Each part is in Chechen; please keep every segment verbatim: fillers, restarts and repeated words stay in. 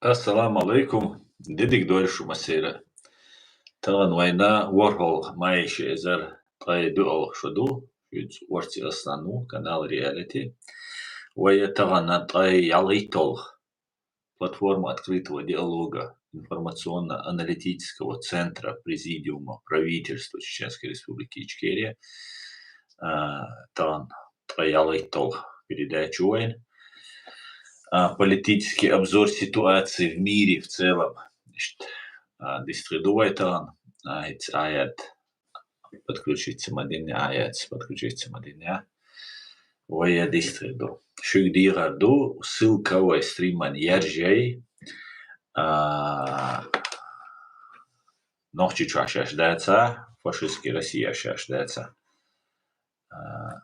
Ассаламу алейкум. Дидиг дойла шу массера. Таган вайна ворхӀалгӀа майша эзар ткъай дуьалгӀа шу ду. Шуьца орци аслан ву, канал Реалити. Вай тагана ткъай ялгӀитталгӀа платформа открытого диалога информационно-аналитического центра Президиума правительства Чеченской Республики Ичкерия. А, таган ткъай ялгӀитталгӀа передача вайн. А, политический обзор ситуации в мире в целом. Значит, а, дистхи ду вай таган. А, иц аят подключиться ма динне, аят подключиться ма динне. Вай я дистхи ду. Шуьг дийгӀар ду, ссылка вай стриман яржай. А, Нохчийчохь шаьш даца, фашистский Россия шаьш даца. А,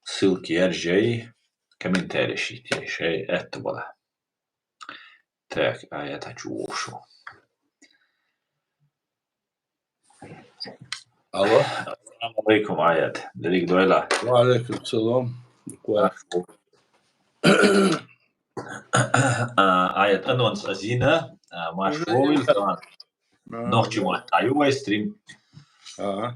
ссылка яржай, комментарий шийтта, шай аьтту бала. Так, аят а чу вовшу. Алло. Ассаламу алейкум, аят. Дерриг дойла. Ва алейкум салам. А, аят, анонс азина, а, марш вовил, а, нохчи ма таю вай стрим. А,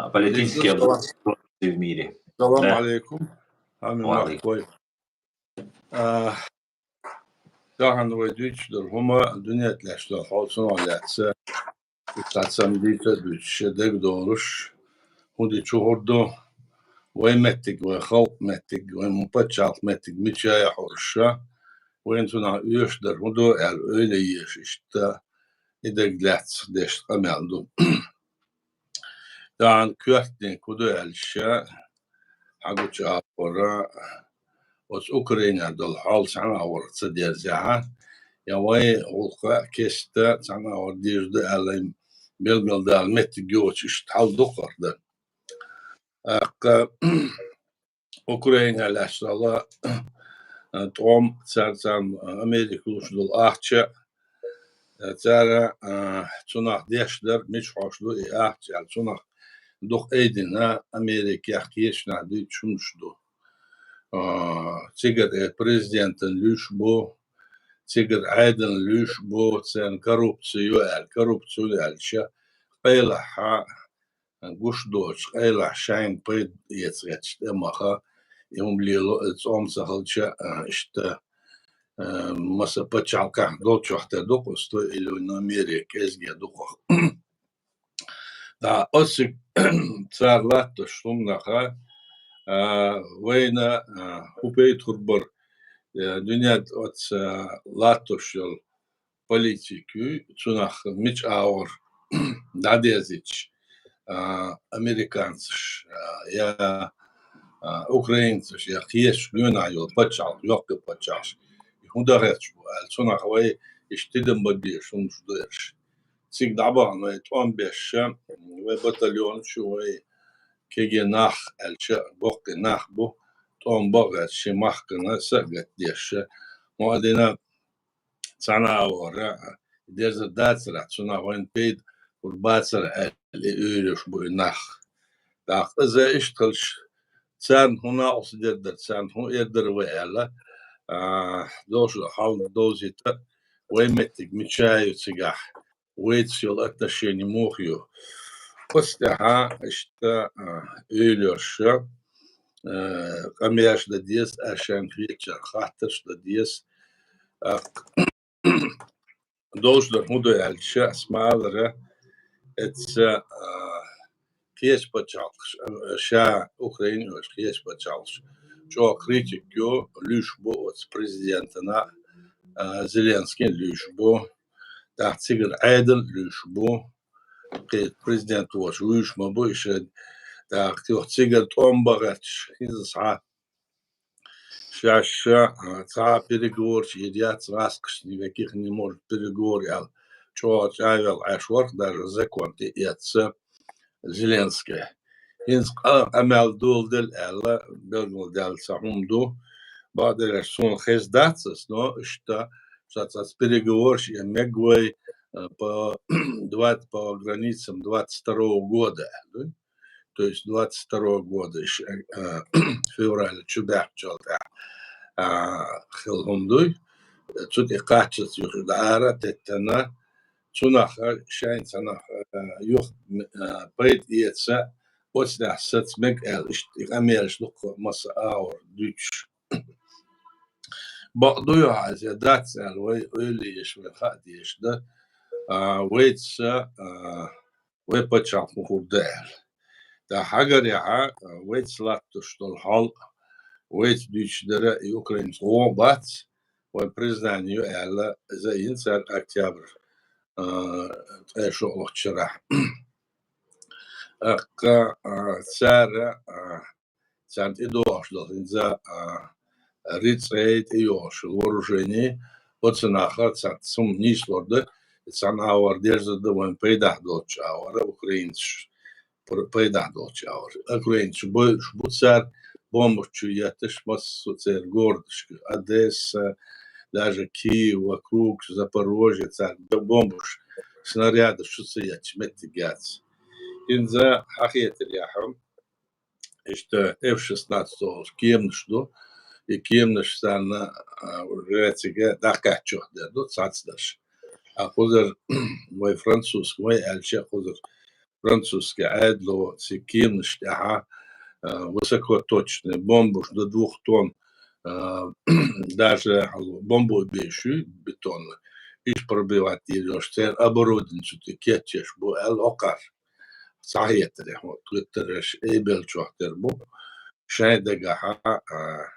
политический обзор ситуации в мире. Салам алейкум. Ами, марш вовил. А, тахана вай дуьйцуш дар хӀума, дуьнен тӀа лаьтташ долу хьал цунах лаьцна. Цхьацца дийца а дуьйцуш, дерг долуш, хӀун ди чу хӀур ду, вай меттиг, вай халкъ меттиг, вай ма пачхьалкх меттиг мича я хьуруша, вайн цунах оьшуш дар хӀун ду аьлла, ойла еш иштта, и дерг лаьцна деш къамел ду. Тахана коьртаниг хӀун ду аьлча, хьан гучу агӀора, оцу Украинехь долу хьал цхьана агӀор ца дерзехьа, я вай гӀуллакх кеста цхьана агӀор дийр ду аьлла, билгалдала меттиг йоцуш иштта хьал дукхах дан. ТӀаккха Украинехь лаьцна долу, а, тӀом, цара, царна Америка луш долу ахча, а, цара, а, цунах деш дара, мича хьош ду и ахча аьлла, цунах дукха айдина, Америкехь кхечанхьа дуьйцуш хӀумнаш ду. А, цигара, э, президентан луьйш бу, цигара Ӏедална луьйш бу, царна коррупци ю аьлла, коррупци ю аьлча, къайлахьа, гуш доцуш, къайлахь шайна пайда эца гӀерташ тӀе а маха, и хӀума лело, э, цӀом ца хилча, а, иштта, а, маса пачхьалкхехь долчух тера ду-кх оцу той или иной мере кӀезге дукхах. ТӀаккха оцциг цара латтош хӀуманах, а, вайна, а, хӀун пайда хир бара, э, дуьнен тӀа оцу, а, латтош йолу политик ю, цунах мича агӀор дӀадерзийча, а, американцаш, а, я, а, украинцаш, я кхечу гоьнахь йолу пачхьалкх, йоккхий пачхьалкхаш, и хӀун дан гӀерташ бу аьлла, цунах вай иштта тидам бан безаш хӀумнаш ду ерш. Цига дӀабахана вай тӀом беш, вай батальон чу, вай кегий нах аьлча, боккхий нах бу, тӀом бан гӀерташ, шен махкана са а гатдеш. Ма а дина, цхьана а вара, деза дацара, цунах вайн пайда хир бацара аьлла, и уьйраш бу и нах. ТӀаккха иза иштта хилча, царна хӀун накъост дер дара, царна хӀун эр дара вай аьлла, а, долуш хьал довзийта, вай меттиг мича ю цигахь, вайца йолу отношение муха ю. Оцу тӀаьхьа иштта, а, уьйлоша, а, къамелаш дан деза, аш шайна хетачарна хаттарш дан деза. А, долуш дар хӀун ду аьлча, ас ма-аллара, эцца, а, кхечу пачхьалкхаш, а, ша Украина а, кхечу пачхьалкхаш чӀогӀа критик ю, луьйш бу оцу президентана, а, Зеленскийна луьйш бу, тӀаккха цигара Ӏедал а луьйш бу, кхин президент воцуш вуьйш ма бу и шайн, тӀаккха юха цигара тӀом бан гӀерташ хӀинца схьа Шаьш, а, цхьа а переговорча йир яц гӀаскхашна, никаких не может переговоры аьлла, чӀогӀа чӀагӀвелла Ӏаш вара, даже закон тӀе а эцна Зеленский. ХӀинца къа-, къамел доладелла аьлла, билгалдаьлла цхьа хӀума ду. Бакъдерг аьлча, суна хезна дац ас, но иштта, ша цхьацца переговораш а мега вай, а, по двадцать, по границам двадцать второго года аьлла. То есть двадцать второго года ш-, э, февраль чу баьхначул тӀаьхьа. а, хила хӀума дуй. Цу тӀе кхаччалц юха дӀара а теттана, цунах шайн цхьаннах, а, юха, а, пайда эца, оцнехь саца мега аьлла, иштта и къамелаш дукха масса агӀор дуьйцуш. Бакъ ду юхьа, я дац аьлла, вай ойла еш, вай хаа дезаш да. А, вайца, а, вай пачхьалкх мухӀар да аьлла. ТӀаккха хьагарехьа, а, вайца латташ долу хьал, вайца дуьйцуш дара и украинцаш гӀо бац, вайн признание ю аьлла, иза йина цара октябрь, а, ткъе шолгӀачу шарахь. ТӀаккха, а, цара, а, царна тӀедогӀуш долу хӀинца, а, рицкъей тӀейогӀуш вооружение, оцу наха цхьацца хӀума нийслур ду, цхьана агӀор дерзар ду вайн пайдахь долчу агӀора, украинцаш пр-, пайдахь долчу агӀора. Украинцаш бойуш бу цара, бомбаш чу етташ, массо а церан городашка, Одесса, даже Киев, вокруг, Запорожье, цара б-, бомбаш, снарядаш чу ца етташ меттиг яц. ХӀинца хьахетарехьа, иштта эф шестнадцать олуш кеманаш ду. И кеманаш санна, а, уже цига дӀакхаьччух дер ду, цхьацца дерш. А кхузара вай французский, вай аьлча кхузара французский Ӏедало цу кеманаш тӀехьа, а, высокоточные бомбаш до двух тонн, а, даже бомбоубежище бетонное, уьш пробивать дийр йолуш, церан оборудование цу тӀе кечъеш бу аьлла окхар. Схьахетарехь, вот, гуттараш эбелчух тера бу. Шайн дагахьа, а,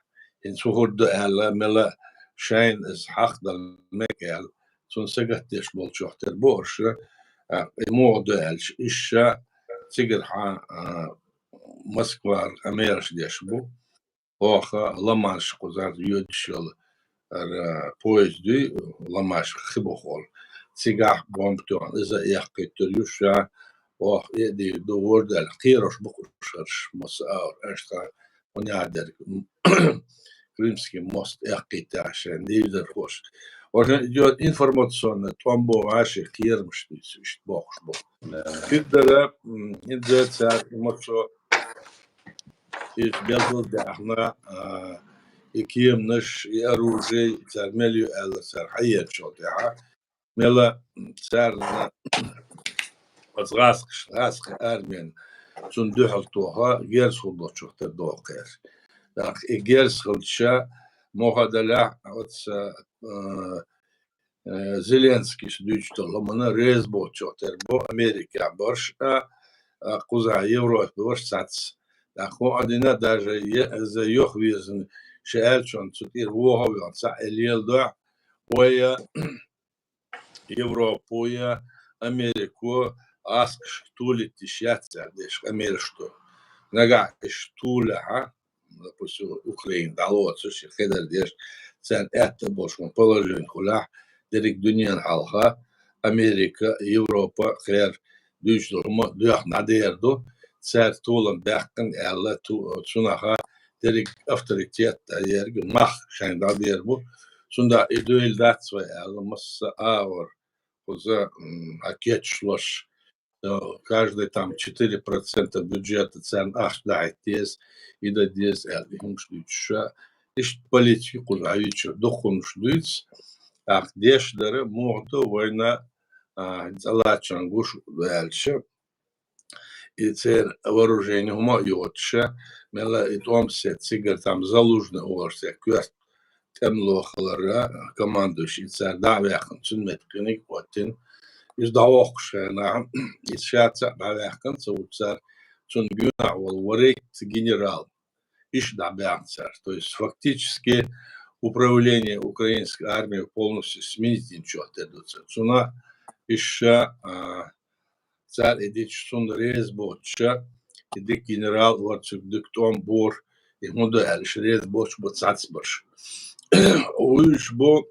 хӀинца хӀу хӀур ду аьлла, мела шайна иза хьахдала мега аьлла, цунна сагатдеш болчух тера бу уьш, а, и муха ду аьлча, уьш ша цигархьа, а, Москвара къамелаш деш бу. Оха Ла-Манш кхузара йоьдуш йолу ара поезд дуй, Ла-Манш хи бохол. Цигахь бомба тоьхна, иза эккхийтур ю ша, оха э дийр ду, ворда аьлла, кхерош бу кхушарш, масса агӀор, аьшта хӀунда дерг, Крымский мост эккхийтта шайн дийрдархоша. Уже идёт информационная тӀом бу, ваши кхерамаш дуьйцу, иштта бохуш бу. Киддара, м, хӀинца цара и мацо Иза белгалдаьхна, а, и кеманаш, и оружие, цара мел ю аьлла, цара хьаеначул тӀаьхьа, мела царна оцу гӀаскхаш, гӀаскхийн армин цунна дуьхьал тоха герз хӀума долчух тера доху кхера. ТӀаккха и герз хилча, мохадалехь оцу, а, э, Зеленскийс дуьйцу долу хӀуманна реза боцучух тера бу Америкехь барш а, а, кхузахь Европе барш цац. ТӀаккха хӀун а дина, даже е-, иза йохвезна, ша аьллачунна цу тӀера вохавоьгӀна цхьаъ и леладохь, вай а, Европо я, Америко гӀаскхашка тулийтиш яц аьлла деш къамелаш ду. Нагахь иштта тулехьа, допустим, Украина дӀалоцуш, и хедар деш, царна аьтта болуш хӀума положение хулахь, дерриг дуьненан хьалха Америка, Европа, кхера дуьйцу долу хӀума доьхна дӀадер ду, цара толам баьккхина аьлла, ту-, цунаха дерриг авторитет а ерг мах шайн дӀадер бу. Цундела и дуьйла дац вай аьлла, масса агӀор кхуза, м, а кечлуш, э, каждый там четыре процента бюджета царна ахча дахьийта деза, и дан деза аьлла, и хӀумаш дуьйцуш. Иштта политика кхуза хьаьвча дукха хӀумаш дуьйцу. ТӀаккха деш дара, муха ду вайна, а, цӀа лаччан гуш аьлча, и церан вооружение хӀума а йоцуша, мела и тӀом сет цигара там Залужный олуш церан коьрта тӀемалохалара командующий цара дӀа а ваьккхина, цуьнан метта кхиниг а хӀоттина. Иза дӀавоккхуш хенахь, иза ша цхьаъ дӀаваьккхина ца ву цара, цунна гуьнахь волу варикт генерал, иштта дӀабаьхна цара. То есть фактически управление украинской армии полностью сменить йинчух тера ду цара. Цуна иша, а, цара и дича цунна реза боцуша, и дика генерал вара, цуьнга дика тӀом бора, и хӀунда аьлла, иша реза боцуш бу цацбарш. Уьш бу,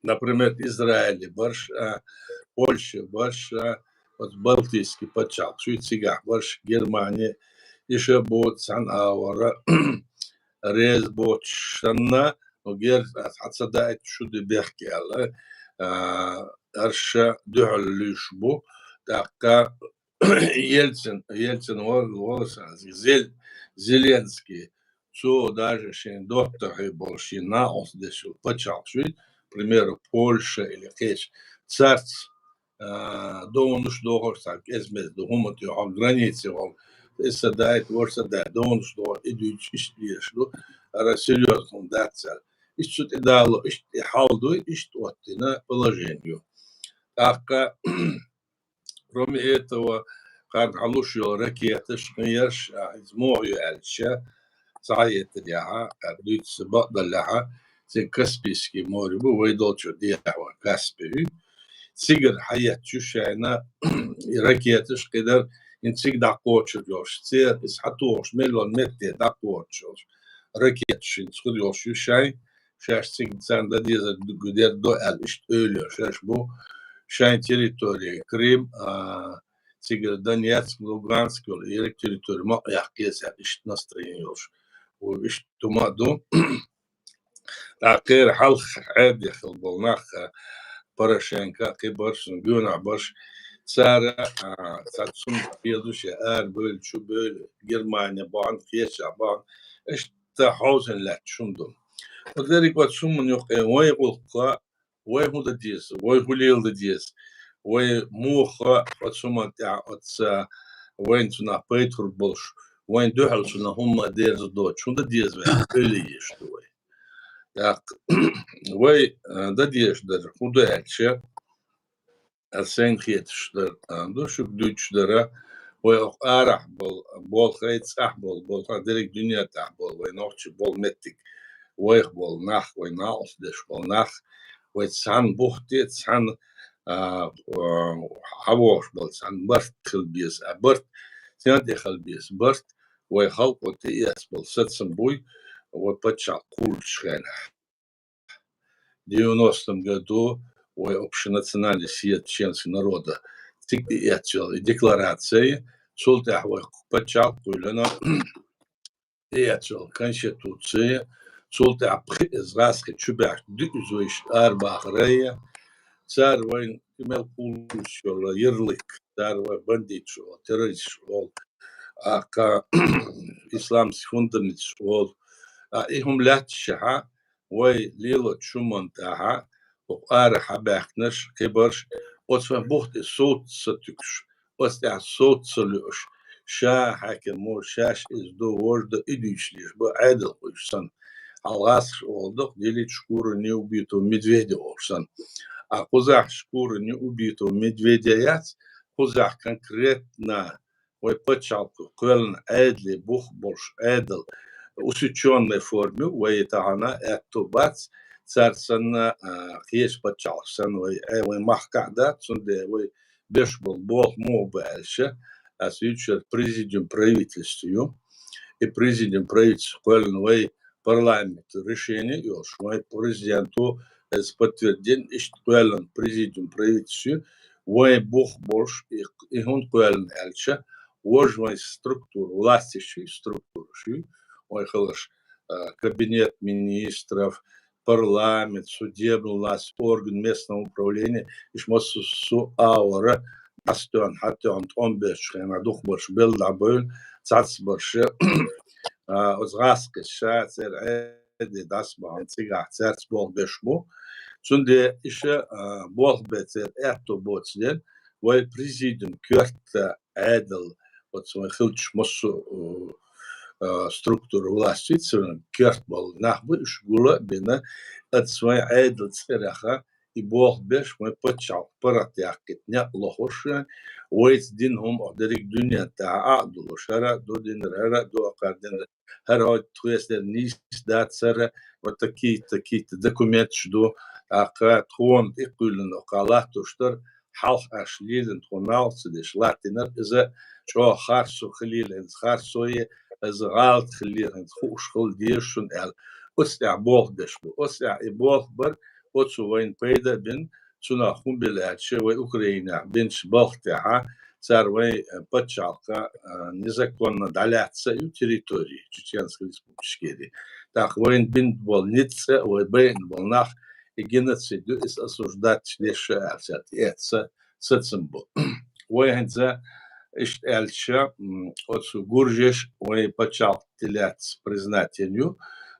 например, Израиле барш а, Польше барш а, оцу Балтийский пачхьалкх, шуьйца цигахь барш, Германия, иша бу цхьана агӀора реза боцуш санна, но герз а хьан ца даийта шу де бехке аьлла, а, арша дуьхьал луьйш бу, тӀаккха Ельцин, Ельцин вор-, вор-, Зел-, Зеленский, цо даже шен доттагӀий болуш, шен накъостдеш йолу пачхьалкхаш, примеру, Польша или кхечу, царца, а, довнаш дохуш, цхьа кӀезмез ду, хӀума тӀехь граница гӀолу, и са дай, вара са дай, довнаш дохуш, и дуьйцуш, иштта дезаш ду, ара серьёзно хӀума дац цара. Иштта цу тӀе дало, иштта и хьал дуй, иштта оттина положение ю. ТӀаккха кроме этого, кхарна хьалуш йолу ракеташ, хиерш, а, иза муха ю аьлча, схьаэттарехьа, а, дуьйцу бакъдаллехьа, цигахь Каспийский море бу, вай долчу дехьа ван Каспий. Цигара хьаетташ ю шайна и ракеташ, кхидӀа, хӀинца цига дӀакхочур йолуш, церан иза хьатохуш мел йолу метте дӀакхочуш йолуш, ракеташ хӀинца хир йолуш ю шайн, шаьш цига царна дан дезар ду-, дер до аьлла, иштта ойла йолуш шаьш бу, шайн территори Крым, а, цигара Донецк, Луганск йолу, ерриг территори ма яккха еза аьлла, иштта настроение йолуш ву, иштта хӀума а ду. ТӀаккха кхеран хьалха Ӏедехула болу нах, а, Порошенко, кхин барш, гонах барш, цара, а, цхьа цунна хезаш я арабевлла, чубевлла, Германия бахьана, кхечахь бахьана, иштта хьовзина лаьтташ хӀума ду. Дерриг оцу хӀуманна юккъе вайн гӀуллакх, вай хӀун дан деза, вай хӀун леладан деза, вай муха оцу хӀуманна тӀехь оцу вайна цунах пайда хир болуш, вайна дуьхьал цунах хӀумма а дерза доцуш, хӀун дан деза вай, ойла еш ду вай. ТӀаккха вай, а, дан дезаш дара, хӀун ду аьлча, аса сайна хеташ дара, а, ду шуьга дуьйцуш дара, вай окху арахь болу болхий, цӀахь болу болхий, дерриг дуьнен тӀехь болу, вай нохчий болу меттиг, вайх болу нах, вай накъостдеш болу нах, вай цхьана бухте, цхьана, а, а, хьавогӀуш болу цхьана барт хила беза, а барт, стенна тӀе хила беза барт, вай халкъо тӀеэцна болу сацам буй, вай пачхьалкх кхуллучу хенахь. Девяностом году вай общенациональный съезд чеченского народа цига тӀеэцна йолу и декларация, цул тӀаьхьа вай пачхьалкх кхоьллина, тӀеэцна йолу конституция, цул тӀаьхьа пхи-, иза гӀазкхи чубаьхкича дуьззина вайша арабахарай, цара вайна мел кхуллуш йолу ярлык, цара вай бандиташ олу, террористаш олу, а, кха, исламский фундаменташ олу. А, и хӀума лаьтташехьа, вай лелочу хӀуманна тӀехьа, хӀокху арахь хьабаьхкинарш, кхибарш, оцу вайн бухте совца ца туьгуш, оцу тӀехь совца ца луьуш, ша хьаькам ву, шаьш иза ду, важа ду, и дуьйцуш лелаш бу, Ӏедал кхуьйсуш санна. Хьалха гӀазкхаша олу дукха, делить шкуру неубитого медведя олуш санна. А кхузахь шкура неубитого медведя яц, кхузахь конкретно вай пачхьалкхо кхоьллина Ӏедале бух болуш Ӏедал, усечённой форме, вай тахана аьтто бац, цара санна, а, кхечу пачхьалкхаш санна вай, э, вай махкахь дац, цундела вай беш болу болх муха бу аьлча, аса юьйцуш яра президиум правительства ю. И президиум правительства кхоьллина вай парламент решение йолуш, вай президенто иза подтвердина, иштта кхоьллина президиум правительства ю, вай бух болуш, и, и хӀунда кхоьллина аьлча, важа вайн структура, властишкахь структураш ю, вай халаш, а, кабинет министров, парламент, судебная власть, орган местного управления, иш массо а су а вара, дӀасатоьхна, хьатоьхна, тӀом бечу хенахь дукхахбарш белла дӀабевлла, цхьаццабарш, а, оцу гӀазкхаша церан Ӏедале дӀасабахана цигахь цаьрца болх беш бу. Цундела иша, а, болх бен церан аьтто боцу дела, вай президиум коьрта Ӏедал, оцу вайн хиллачу массо а, а, структура власти, церан коьрта болу нах бу, уьш гул а бина, оцу вайн Ӏедал цӀераха и болх беш, вайн пачхьалкх паргӀатъяккхийта некъ лохуш, вайца дина хӀума дерриг дуьнен тӀехь а долуш, хӀара а ду динарг, хӀара а ду акхар динарг, хӀара хьо тхоьца дерг нийса дац, хӀара вот такие-то, такие-то документаш ду, тӀаккха тхуна тӀекхуьйлина кху латтош дара, хьалха аш лелина тхуна налкъ ца деш латтийнарг, иза чӀогӀа харцо хилийла хӀинца харцо е, иза гӀалат хилийла хӀинца хууш хила деза шуна аьлла, оцу тӀехь болх беш бу. Оцу тӀехь и болх бар, оцу вайна пайда а бина, цунах хӀун бина аьлча, вай Украинехь бинчу балха тӀехьа, цара вайн, э, пачхьалкха, э, незаконно дӀалаьцна ю территори Чеченской Республики Ичкерии. ТӀаккха вайна бина болу ницкъ а, вай байина болу нах, и геноцид ю, иза осуждать деш шу аьлла, цара тӀеэцна сацам бу. Вай хӀинца Иштта аьлча, м, оцу гуржеш вайн пачхьалкх тӀелаьцна признать йина ю,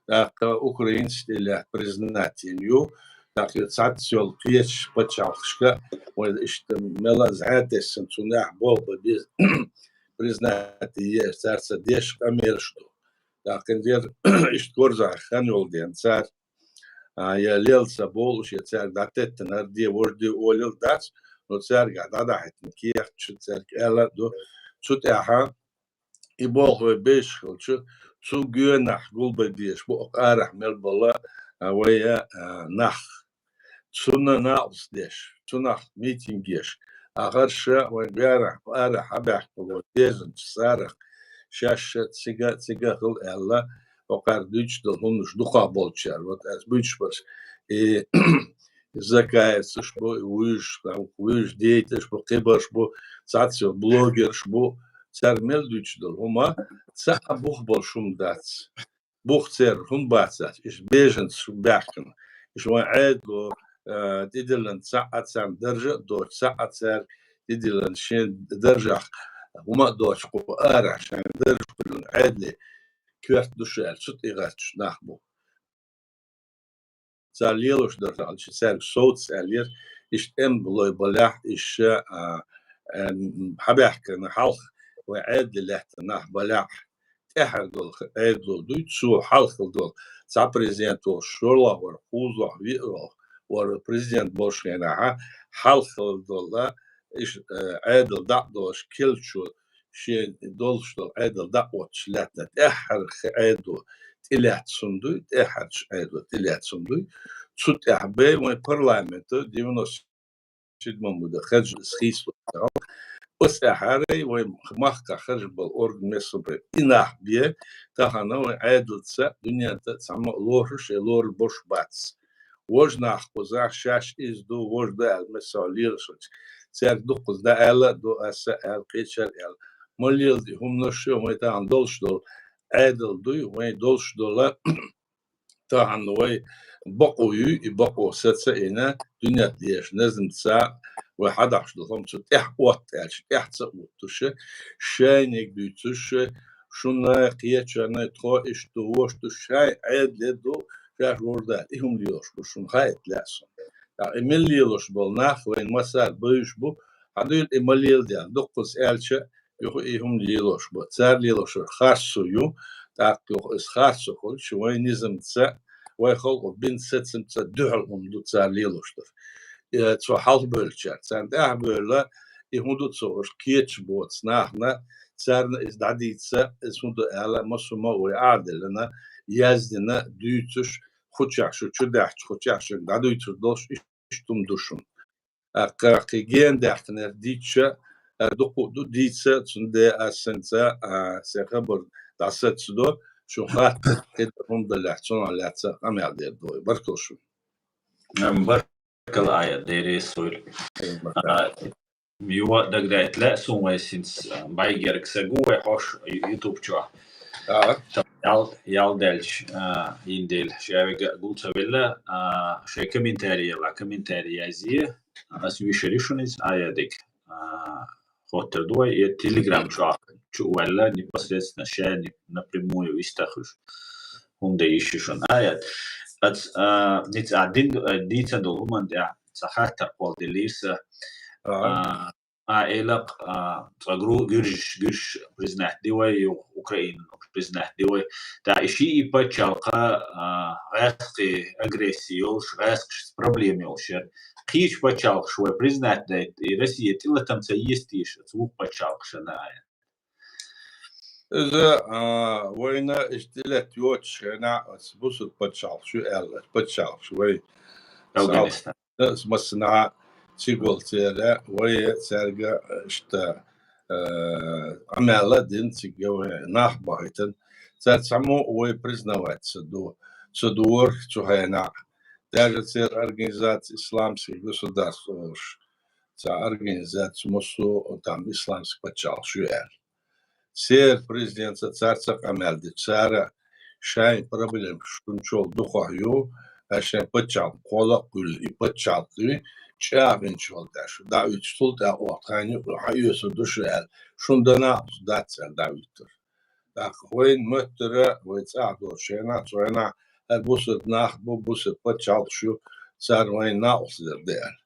тӀаккха украинцаш тӀелаьцна признать йина ю, тӀаккха цхьацца йолу кхечу пачхьалкхашка вайн иштта мела зӀе а тесна, цунах болх бан беза признать еш, цаьрца деш къамелаш ду. ТӀаккха дера иштта корзагӀа хан йолу ден цара, а, я лела ца болуш, я цаьрга дӀатеттина хӀара де, важа де олийла дац, но цаьргахь дӀадахьийтина кехат чу цаьрга аьлла а ду. Цу тӀаьхьа и болх вай безаш хилча, цу гоьнахь гулбан дезаш бу оха арахь мел болу, а, вай, а, нах. Цунна накъост деш, цунах митинг еш, ахарша вайн гоьнахь арахь хьабаьхкина болу безамца сарах шаьш цига, цига хила аьлла, хӀокхара дуьйцуш долу хӀуманаш дукхах болчара. Вот ас буьйцуш барш, и закаевцаш бу, и вуьйш, вуьйш дейташ бу, кхибарш бу, цхьацца блогерш бу, цара мел дуьйцуш долу хӀума, цхьа а бух болуш хӀума дац. Бух церан хӀума бацац, иштта беженцаш баьхкина. Иштта вайн Ӏедало, а, тӀедиллина цхьа а царна даржа а доцуш, цхьа а цаьрга тӀедиллина шен даржах хӀума а доцуш, кху арахь шайн даржа кхоьллина Ӏедале коьрта ду шу аьлла, цу тӀе гӀерташ нах бу. Цара лелош дара аьлча, цаьрга совца аьллера, иштта тӀемалой балехь, иштта, а, а, хьабаьхкина хьалха вайн Ӏедале лаьттина нах балехь, тӀаьхьара долу Ӏедало дуй, цо хьалха долу цхьа президент волуш, шолгӀа вара, кхузлагӀа, виълагӀа вара президент болуш хенахь, хьалха долу, иштта, а, Ӏедал дӀа а долуш, кхечо шен долуш долу Ӏедал дӀа а оттуш лаьттина тӀаьххьара Ӏедало тӀелаьцна дуй, тӀаьххьарчу Ӏедало тӀелаьцна дуй. Цу тӀехь бен вайн парламента девяносто седьмом году хезна хийцалуш. Оцу тӀаьххьара вайн махкахь хезаш болу орган местоsamоуправления и нах бен, тахана вайн Ӏедалца, дуьненца цхьаммо а лоруш, я лоруш болуш бац. Важа нах кхузахь шаьш иза ду, важа ду аьлла, масала, лелаш хилча, цаьрга дуккхаза дӀааьлла а ду, аса а аьлла, кхечара а аьлла. Ма лела и хӀуманаш, вайн тахана долуш долу Ӏедал дуй, вайн долуш долу тахана вай бакъо юй, и бакъо саца а йина, дуьненна дезаш низамца вай хьадахьаш долу хӀума цу тӀехь отта аьлча, тӀехь ца оттуш, шайниг дуьйцуш, шуна, кхечарна, тхо иштта ду, вуьшта ду, шайн Ӏедале ду, шаьш важа ду аьлла, и хӀума лелош бу, шуна хаийта лаьа суна. ТӀаккха и мел лелош болу нах вайна массара а бевзаш бу, хьан дуьйла и ма леладаьлла, дуккхаза аьлча, юха и хӀума лелош бу. Цара лелош харцо ю, тӀаккха юха иза харцо хуьлуш, вайн низамца, вайн халкъо бина сацамца дуьхьал хӀума ду цара лелош дара. Э, цо хьалхабевллачара, царна тӀаьхьабевлла, и хӀун ду ца хууш, кхеташ боцу нахана, царна иза дӀадийца, иза хӀун ду аьлла, массо а ма вай Ӏаделлина, яздина, дуьйцуш, кху чохь шу чу даьхча, кху чохь шуьга дӀадуьйцур долуш, иштта хӀума ду шуна. ТӀаккха кхин гена даьхкинера дийцча, а, дукха ду дийца, цундела ас санца, а, сайн хабар дӀасацадо, шун хатта кхидӀа хӀума даллехь, цунах лаьцна къамел дер ду вай. Баркалла шуна. Ам, баркалла, Аят, Дела реза хуьлда. Ам, баркалла. А, юха а дагадаьлла, суна вай синца, а, бӀаргерг са гу вай хьош ю-, YouTube чохь. А. Та ял, ял даьлча, а, йина дела, ша вега гул ца велла, а, шайн комментарий елла, комментарий язъе, ас вуьйш йолу шуна иза, Аят, дика, а, хоттур ду вай, я Telegram чохь чу а ваьлла, непосредственно ша ни-, напрямую вистахуш хӀума де йиш ю шуна. Аят, ас, а, ница а дин-, а, дийца долу хӀуманна тӀехь цхьа хаттар кхолладелира сан. Ага. А, а, элакъ, а, цкъа гру-, гуьржаш, гуьржаш признать ди вай, юха Украина признать ди вай. ТӀаккха и шиъ и пачхьалкх, а, гӀаьскхи агрессия йолуш, гӀаьскхашца проблема йолуш яра. Кхечу пачхьалкхаша вай признать дайта, и Россия тӀелатам ца еза теша, оцу вукху пачхьалкхашна, Аят? Иза, а, вайна иштта тӀелетта йоцуш хенахь, оцу бусург пачхьалкхаш ю аьлла, оцу пачхьалкхаша вай Афганистан. Ас массанхьа цига волу церан, вай цаьрга иштта, э, къамел а дина, цига вай нах бахийтина. Цара цхьаммо а вай признавать ца ду, ца дора цу хенахь. Даже церан организация «Исламское государство» олуш, цхьа организация, массо а там исламский пачхьалкхаш ю аьлла. Церан президентца цара ца къамел дича, цара шайн проблема шуна чул дукхах ю, аш шайн пачхьалкх кхолла а кхуьллу, и пачхьалкх ю, чӀагӀвинчул тӀехьа шу дӀауьйтуш, цул тӀехьа оха тхайна юкъе хьаоьцур ду шу аьлла, шун дана а дац аьлла дӀавуьттур. ТӀаккха вайна моттара, вай цӀагӀа доцу шайна, цу хенахь хӀара бусург нах бу, бусург пачхьалкхаш ю, цара вайна накъосталла дар де аьлла.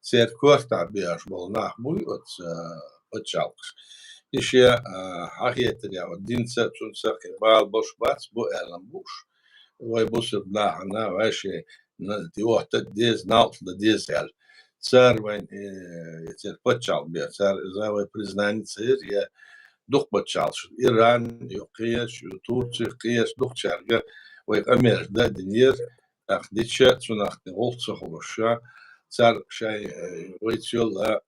Церан коьртахь бехаш болу нах буй оцу, а, пачхьалкхаш. И шен, а, хьахетарехь, динца а, цунца а кхин бала болуш бац, бу аьлла бууш. Вай бусург нахана, вай шен на-, тӀеотта а деза, накъосталла дан деза аьлла. Цара вайн, э, церан пачхьалкх бен, цара иза вай признание ца йира, я дукха пачхьалкхаш, Иран, ю кхечу, ю Турци, кхечу дукхачаьрга вай къамелаш дан а динера, тӀаккха дича, цунах тӀе гӀуллакх ца хуьлуш, цара шайн, э, вайца йолу, а,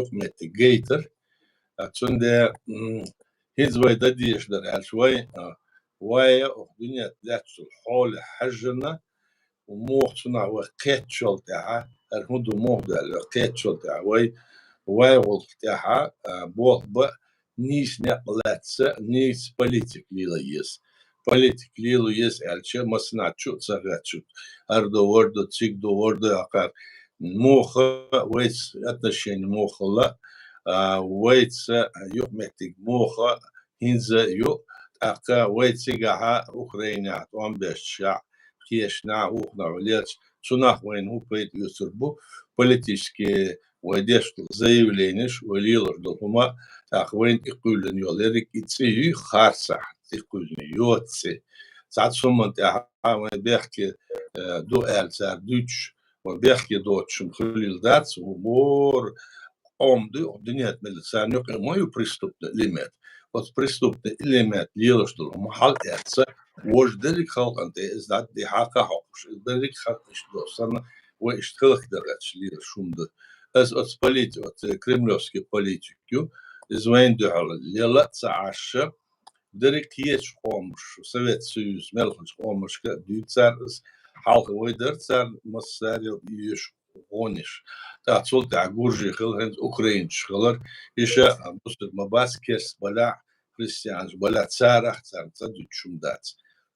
юкъаметтиг гайтара. А цундела, м, хӀинца вай дан дезаш дара аьлча, вай, а, вай оха дуьнен тӀе лаьттачул хьоле хьаьжжина, муха цунах вай кхеттачул тӀаьхьа, хӀара хӀун ду муха ду аьлла, вай кхеттачул тӀаьхьа, вай, вай гӀуллакх тӀаьхьа, а, болх бан нийса некъ лаьцна, нийса политика лела еза. Политика лела еза аьлча, массанхьа чу а ца хетта, хӀара ду, вара ду, цига ду, вара ду, акхар. Муха вайца отношение муха хилла, а, вайца юкъаметтиг муха хӀинца ю, тӀаккха вай цигахьа Украинехь тӀом беш чохь, кхечанхьа, вукхунахь лелча, цунах вайна хӀун пайда оьцур бу, политически вай деш долу заявленеш, вай лелош долу хӀума, тӀаккха вайна тӀекхуьйлина йолу ерриг и цӀе юй харцахь, тӀекхуьйлина йоцу цӀе. Цхьацца хӀуманна тӀехь вайн бехке, э, ду аьлла цара дуьйцуш, вайн бехке доцуш хӀума хуьлийла дац, ву бора къом ду, дуьнен тӀе мел царна юкъа ма ю преступный элемент. Оцу преступный элемент лелош долу хӀума хьал а эцна, важа дерриг халкъана тӀе иза дӀа-, дӀа-, хьакха хьокхуш, иза дерриг халкъ иштта долуш санна, вай иштта хӀаллакдан гӀерташ лелаш хӀума ду. Аса оцу полити-, оцу кремлевский политик ю, иза вайна дуьхьал лела а ца Ӏаш, дерриг кхечу къомаш, Совет Союз мел хиллачу къомашка а дуьйцу цара иза, хьалха вай дара царна массарел йоьшу гӀонеш. ТӀаккха цул тӀаьхьа гуржий хилла, хӀинца украинцаш хилар, иша бусург ма бац, керст балахь, христианаш балахь, царах царна цӀа дуьтуш хӀума дац.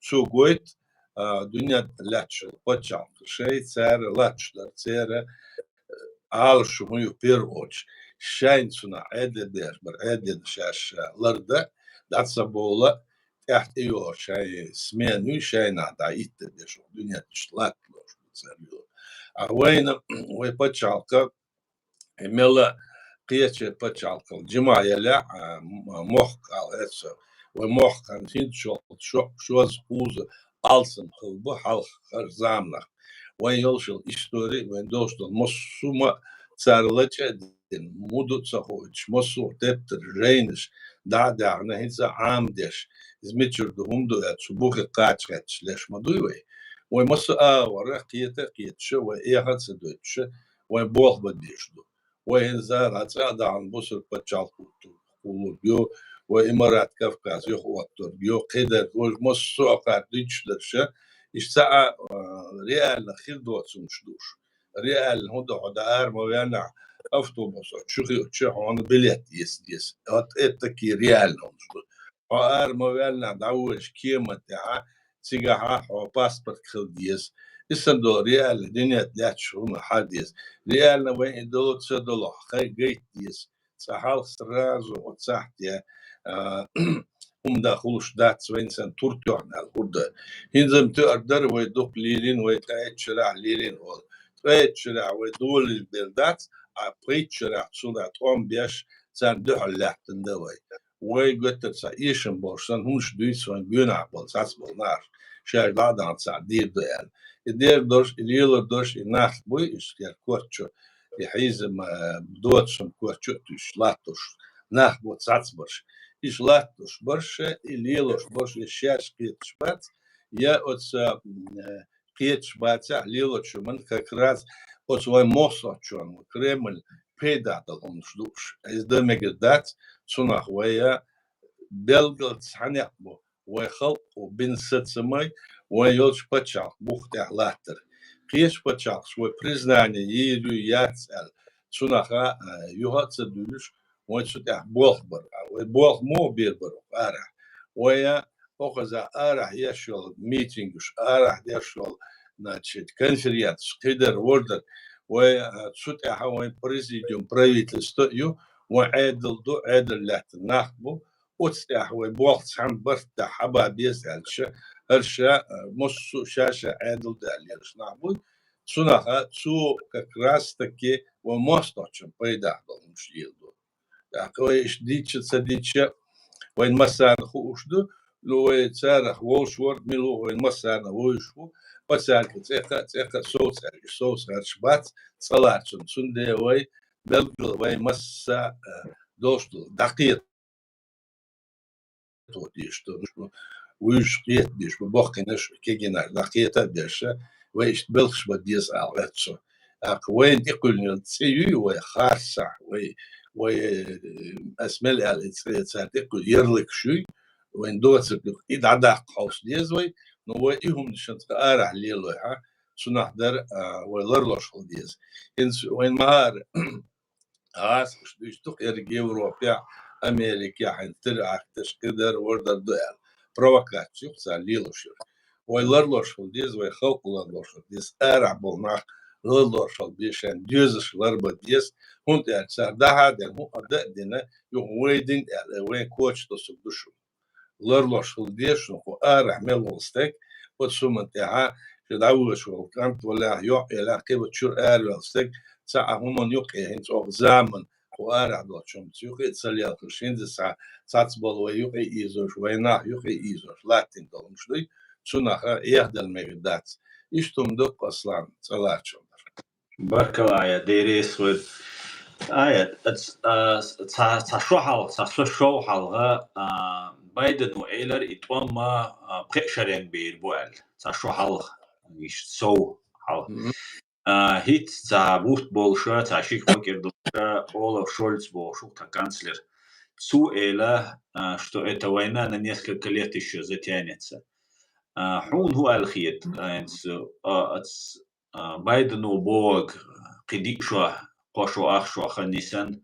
Цо гойту, а, дуьнен тӀе лаьтташ йолу пачхьалкхаш шайн цара латташ дара, церан, а, Ӏалашо хӀун ю, первую очередь, шайна цунах Ӏедал беш бара, Ӏедал шаьш лардан, дӀа ца бовла, тӀаьхьа тӀейогӀуш шайн смена ю, шайнах дӀа итт а беш, дуьнен тӀе иштта латталуш бу цара йолу. А вайна, вай пачхьалкха, и мелла кхечу пачхьалкхал жима елехь, а, м-, мохк ала эцо. Вай мохк хан хӀинца шо-, шо-, шозза кхузза алсам хилла бу хьалха хӀара заманах. Вайн йолуш йолу истори, вайн долуш долу массо а хӀума цара лачкъа а дина, муду а ца хоуьйтуш, массо а тептар, жайнаш дӀа а даьхна, хӀинца а Ӏамадеш, иза мичара ду, хӀума ду аьлла, цу бухе кхача хетташ леш ма дуй вай. Вай массо а агӀора кхета а кхеташ, вай эхьа а ца дойтуш, вайн болх бан дезаш ду. Вай хӀинца дӀа цӀа а дахьана бусург пачхьалкх хӀуттург ю, вай Имарат Кавказ юхаоттург ю, кхидерг, вай массо а кхара дуьйцуш дарша, иштта цхьа а, а, реально хир доцу хӀумнаш ду уьш. Реально хӀун ду, хьо дӀа ара ма ваьллехь, автобусо чу хиъча хьуна билет эца деза. Вот это такие реально хӀумнаш ду. Хьо ара ма ваьллехь, дӀавоьдуш кеман тӀехьа, цигахьа хьо паспорт хила деза. И санна долу реально дуьнен тӀе лаьтташ хӀума хьа деза. Реально вайн и долу ца долу хай гайта деза. Цкъа хьалха сразу оцахьте, а, хӀума дан хуьлуш дац вайн санна тур тоьхна аьлла хӀума дан. ХӀинца-м тоьар дара вай дукха лелийна, вай ткъе итт шарахь лелийна олу. Ткъе итт шарахь вай долийла бер дац, а пхийтта шарахь цунах тӀом беш, царна дуьхьал лаьттина дан вай. Вай готтар цхьа эшам болуш санна, хӀумнаш дуьйцу вайн гоьнахь болу, цхьацца болу нах. Шаьш дӀа а дахьна цхьаъ дийр ду аьлла. И дер долуш, и лелар долуш, и нах буй, и шкер корчу, и хьийзам, а, доцу шун корчу а туьйсуш латтуш. Нах бу цхьацца барш. Иш латтуш барш, и лелош барш, я шаьш кхеташ бац, я оцу, м, э, кхеташ бацахь, лелочу ман как раз оцу вайн мохсочун Кремль пайда дала хӀумнаш ду уьш. Иза дан мегар дац, цунах вай, а, белгал цхьа некъ бу, вай халкъо бина сацамай, вайн йолчу пачхьалкх бух тӀехь латтар. Кхечу пачхьалкхаш вай признание йийр ю, яц аьлла, цунах а, а, юха а ца дуьллуш, вай цу тӀехь болх бар. А вай болх муха бийр бара арахь? Вай, а, хӀокхуза арахь еш йолу митингаш, арахь деш йолу, значит, конференцеш, кхидара, вардар, вай, а, цу тӀехьа вайн президиум, правительство ю, вайн Ӏедал ду, Ӏедал лаьтта нах бу, оцу тӀехьа вай болх цхьана барт тӀехь хьаба беза аьлча, хӀара ша, а, массо а ша-ша Ӏедал даьлла ерш нах буй, цунаха цо как раз таки вай мостагӀчун пайдах долу хӀумаш леладо. ТӀаккха вай иштта дийцча, ца дийцча, вайн массарна хууш ду, ну, вай царах вовшах вара, мила ву вайн массарна вуьйш ву, ва цаьрга цӀе кха, цӀе кха, сов цаьрга, сов цаьрга бац, цӀа ларцун. Цундела вай белггала вай масса, а, долуш ду, дӀакхета то деш ду, ну, вуьйш кхета беш, бу бохкинаш, кегинаш, дӀакхета а беш, вай иштта белхаш бан деза ала ваьццо. ТӀаккха вайна тӀекхуьллинарг цӀе юй вай харцахь, вай, вай, э, ас мел аьлла и цӀе цара тӀекхуьллу ярлыкаш юй, вайн доцург и дӀадаккха хьовса деза вай, но вай и хӀуманаш цкъа арахь лелой хьа, цунах дара, а, вай ларлош хила деза. ХӀинца вайн мара гӀазкхаша дуьйцу дукха ерриг Европехь, Америкехь, хӀинца теракташ, кхидара, вардар ду аьлла. Провокаци ю-кх цара лелош ерг. Вай ларлош хила деза, вай халкъ ларлош хила деза, арахь болу нах ларлош хила деза, шайн доьзалш ларбан деза, хӀунда аьлча цара дӀахьа а дина, хӀун а дан а дина, юха вай дина аьлла, вайн коча тосург ду шуна. Ларлош хила деза шуна кху арахь мел волу стаг, оцу хӀуманна тӀехьа шен дӀавоьдуш волу кӀант валахь, йоӀ ялахь, кхибан чуьра араваьлла стаг, цхьа а хӀуманна юкъе хӀинца оха заманан кху арахь долчу хӀуманца юкъе а ца лелхаш, хӀинца цхьа цхьацца болу вай юкъе ийзош, вай нах юкъе ийзош латтийна долу хӀумаш дуй, цунах а эхь дала мегар дац. Иштта хӀума ду-кх, Аслан, цӀа ларчалла дара. Баркалла, Айя, деррис вай. Айя, ц-, а, ц-, цхьа, цхьа шо хьалха, цхьа со шов хьалха, а, Байдено элира и тӀом, а, пхеа шаренга бийр бу аьлла. Цхьа шо хьалха, иштта сов хьалха. Мгм. А, хӀинца цхьа бутт болуша, цхьа ши кхо кӀира долуша, Олаф Шольц бохуш ву тхан канцлер. Цо элира, а, что эта война на несколько лет ещё затянется. А, хьуна хӀун аьлла хета, а, хӀинца, а, ац-, а, Байдено бохург кхин диъ шо, кхо шо, ах шо хан нисана,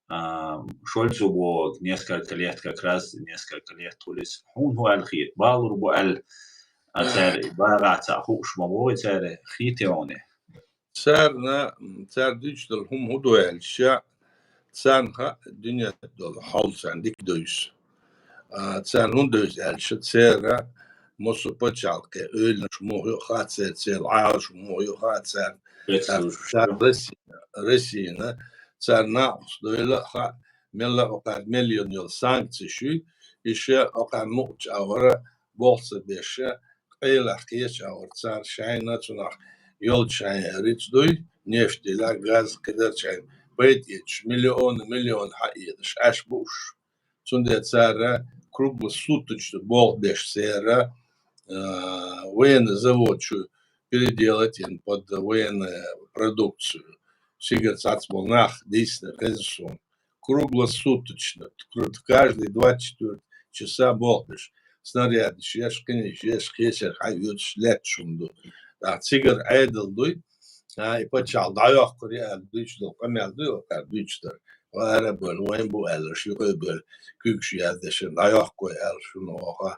а, Шольцо бохург несколько лет, как раз несколько лет хуьлу иза. Хьуна хӀун аьлла хета, балур бу аьлла, а, цара багӀа ца хууш ма боху цара, хетий хьуна? Царна, м, цара дуьйцуш долу хӀума хӀун ду аьлча, царна хаьа дуьнен тӀехь долу хьал царна дика девза. А, царна хӀун девза аьлча, церан массо а пачхьалкхе эвланаш муха ю а хаьа церан, церан Ӏалашо муха ю а хаьа царна. Цара Россина, Россина, царна накъосталла а хаьа, мелла а окхара миллион йолу санкцеш юй, иша окхара мукъачу агӀора болх ца беш, къайлах кхечу агӀор цара шайна цунах йолчу шайн рицкъ дуй, нефть дила, газ, кхидерчу шайн пайда эцаш, миллион, миллион хьаэцаш, Ӏаш бу уьш. Цундела цара круглосуточно болх беш церан, а, военный завод шу переделать йина под военную продукцию. Цигара цхьацца болу нах дийцина хезна суна. Круглосуточно, кр-, каждые двадцать четыре часа болх беш. Снарядаш еш, кхиниш еш, кхечара хьаоьцуш лаьтташ хӀума ду. ТӀаккха цигара Ӏедал дуй, а, и пачхьалкх дӀайоккхур ю аьлла дуьйцуш долу къамел дуй, окхара дуьйцуш дара. Ва ара а бевлла, вайн бу аьлла, ши юкъе а бевлла, куьйгаш яздеш, дӀайоккхур ю аьлла шуна оха,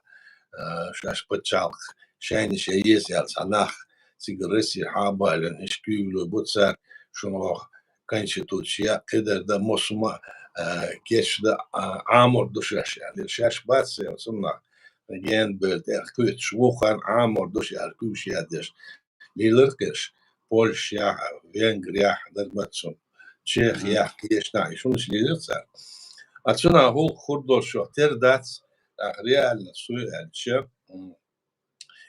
а, шаьш пачхьалкх шайна шайн еза аьлла цхьа нах, цигара Россия хьа а балийна, иштта куьйгалла бу цара, шуна оха конституция, кхидерг дан, массо а, а, кечдеш дан, а, Ӏамор ду шаьш аьлла. Шаьш бац сан цунах гена бевлла тӀе кхуьйтуш, вукхарна Ӏамор ду шаьш аьлла, куьйгаш яздеш. Лелира-кх ерш Польшехь, Венгрехь, дара ма-дарра цунна, Чехехь, кхечанхьа, и шунаш лелира цара. А цунах гӀуллакх хӀун долуш ю, тера дац, тӀаккха реально суй аьлча, м,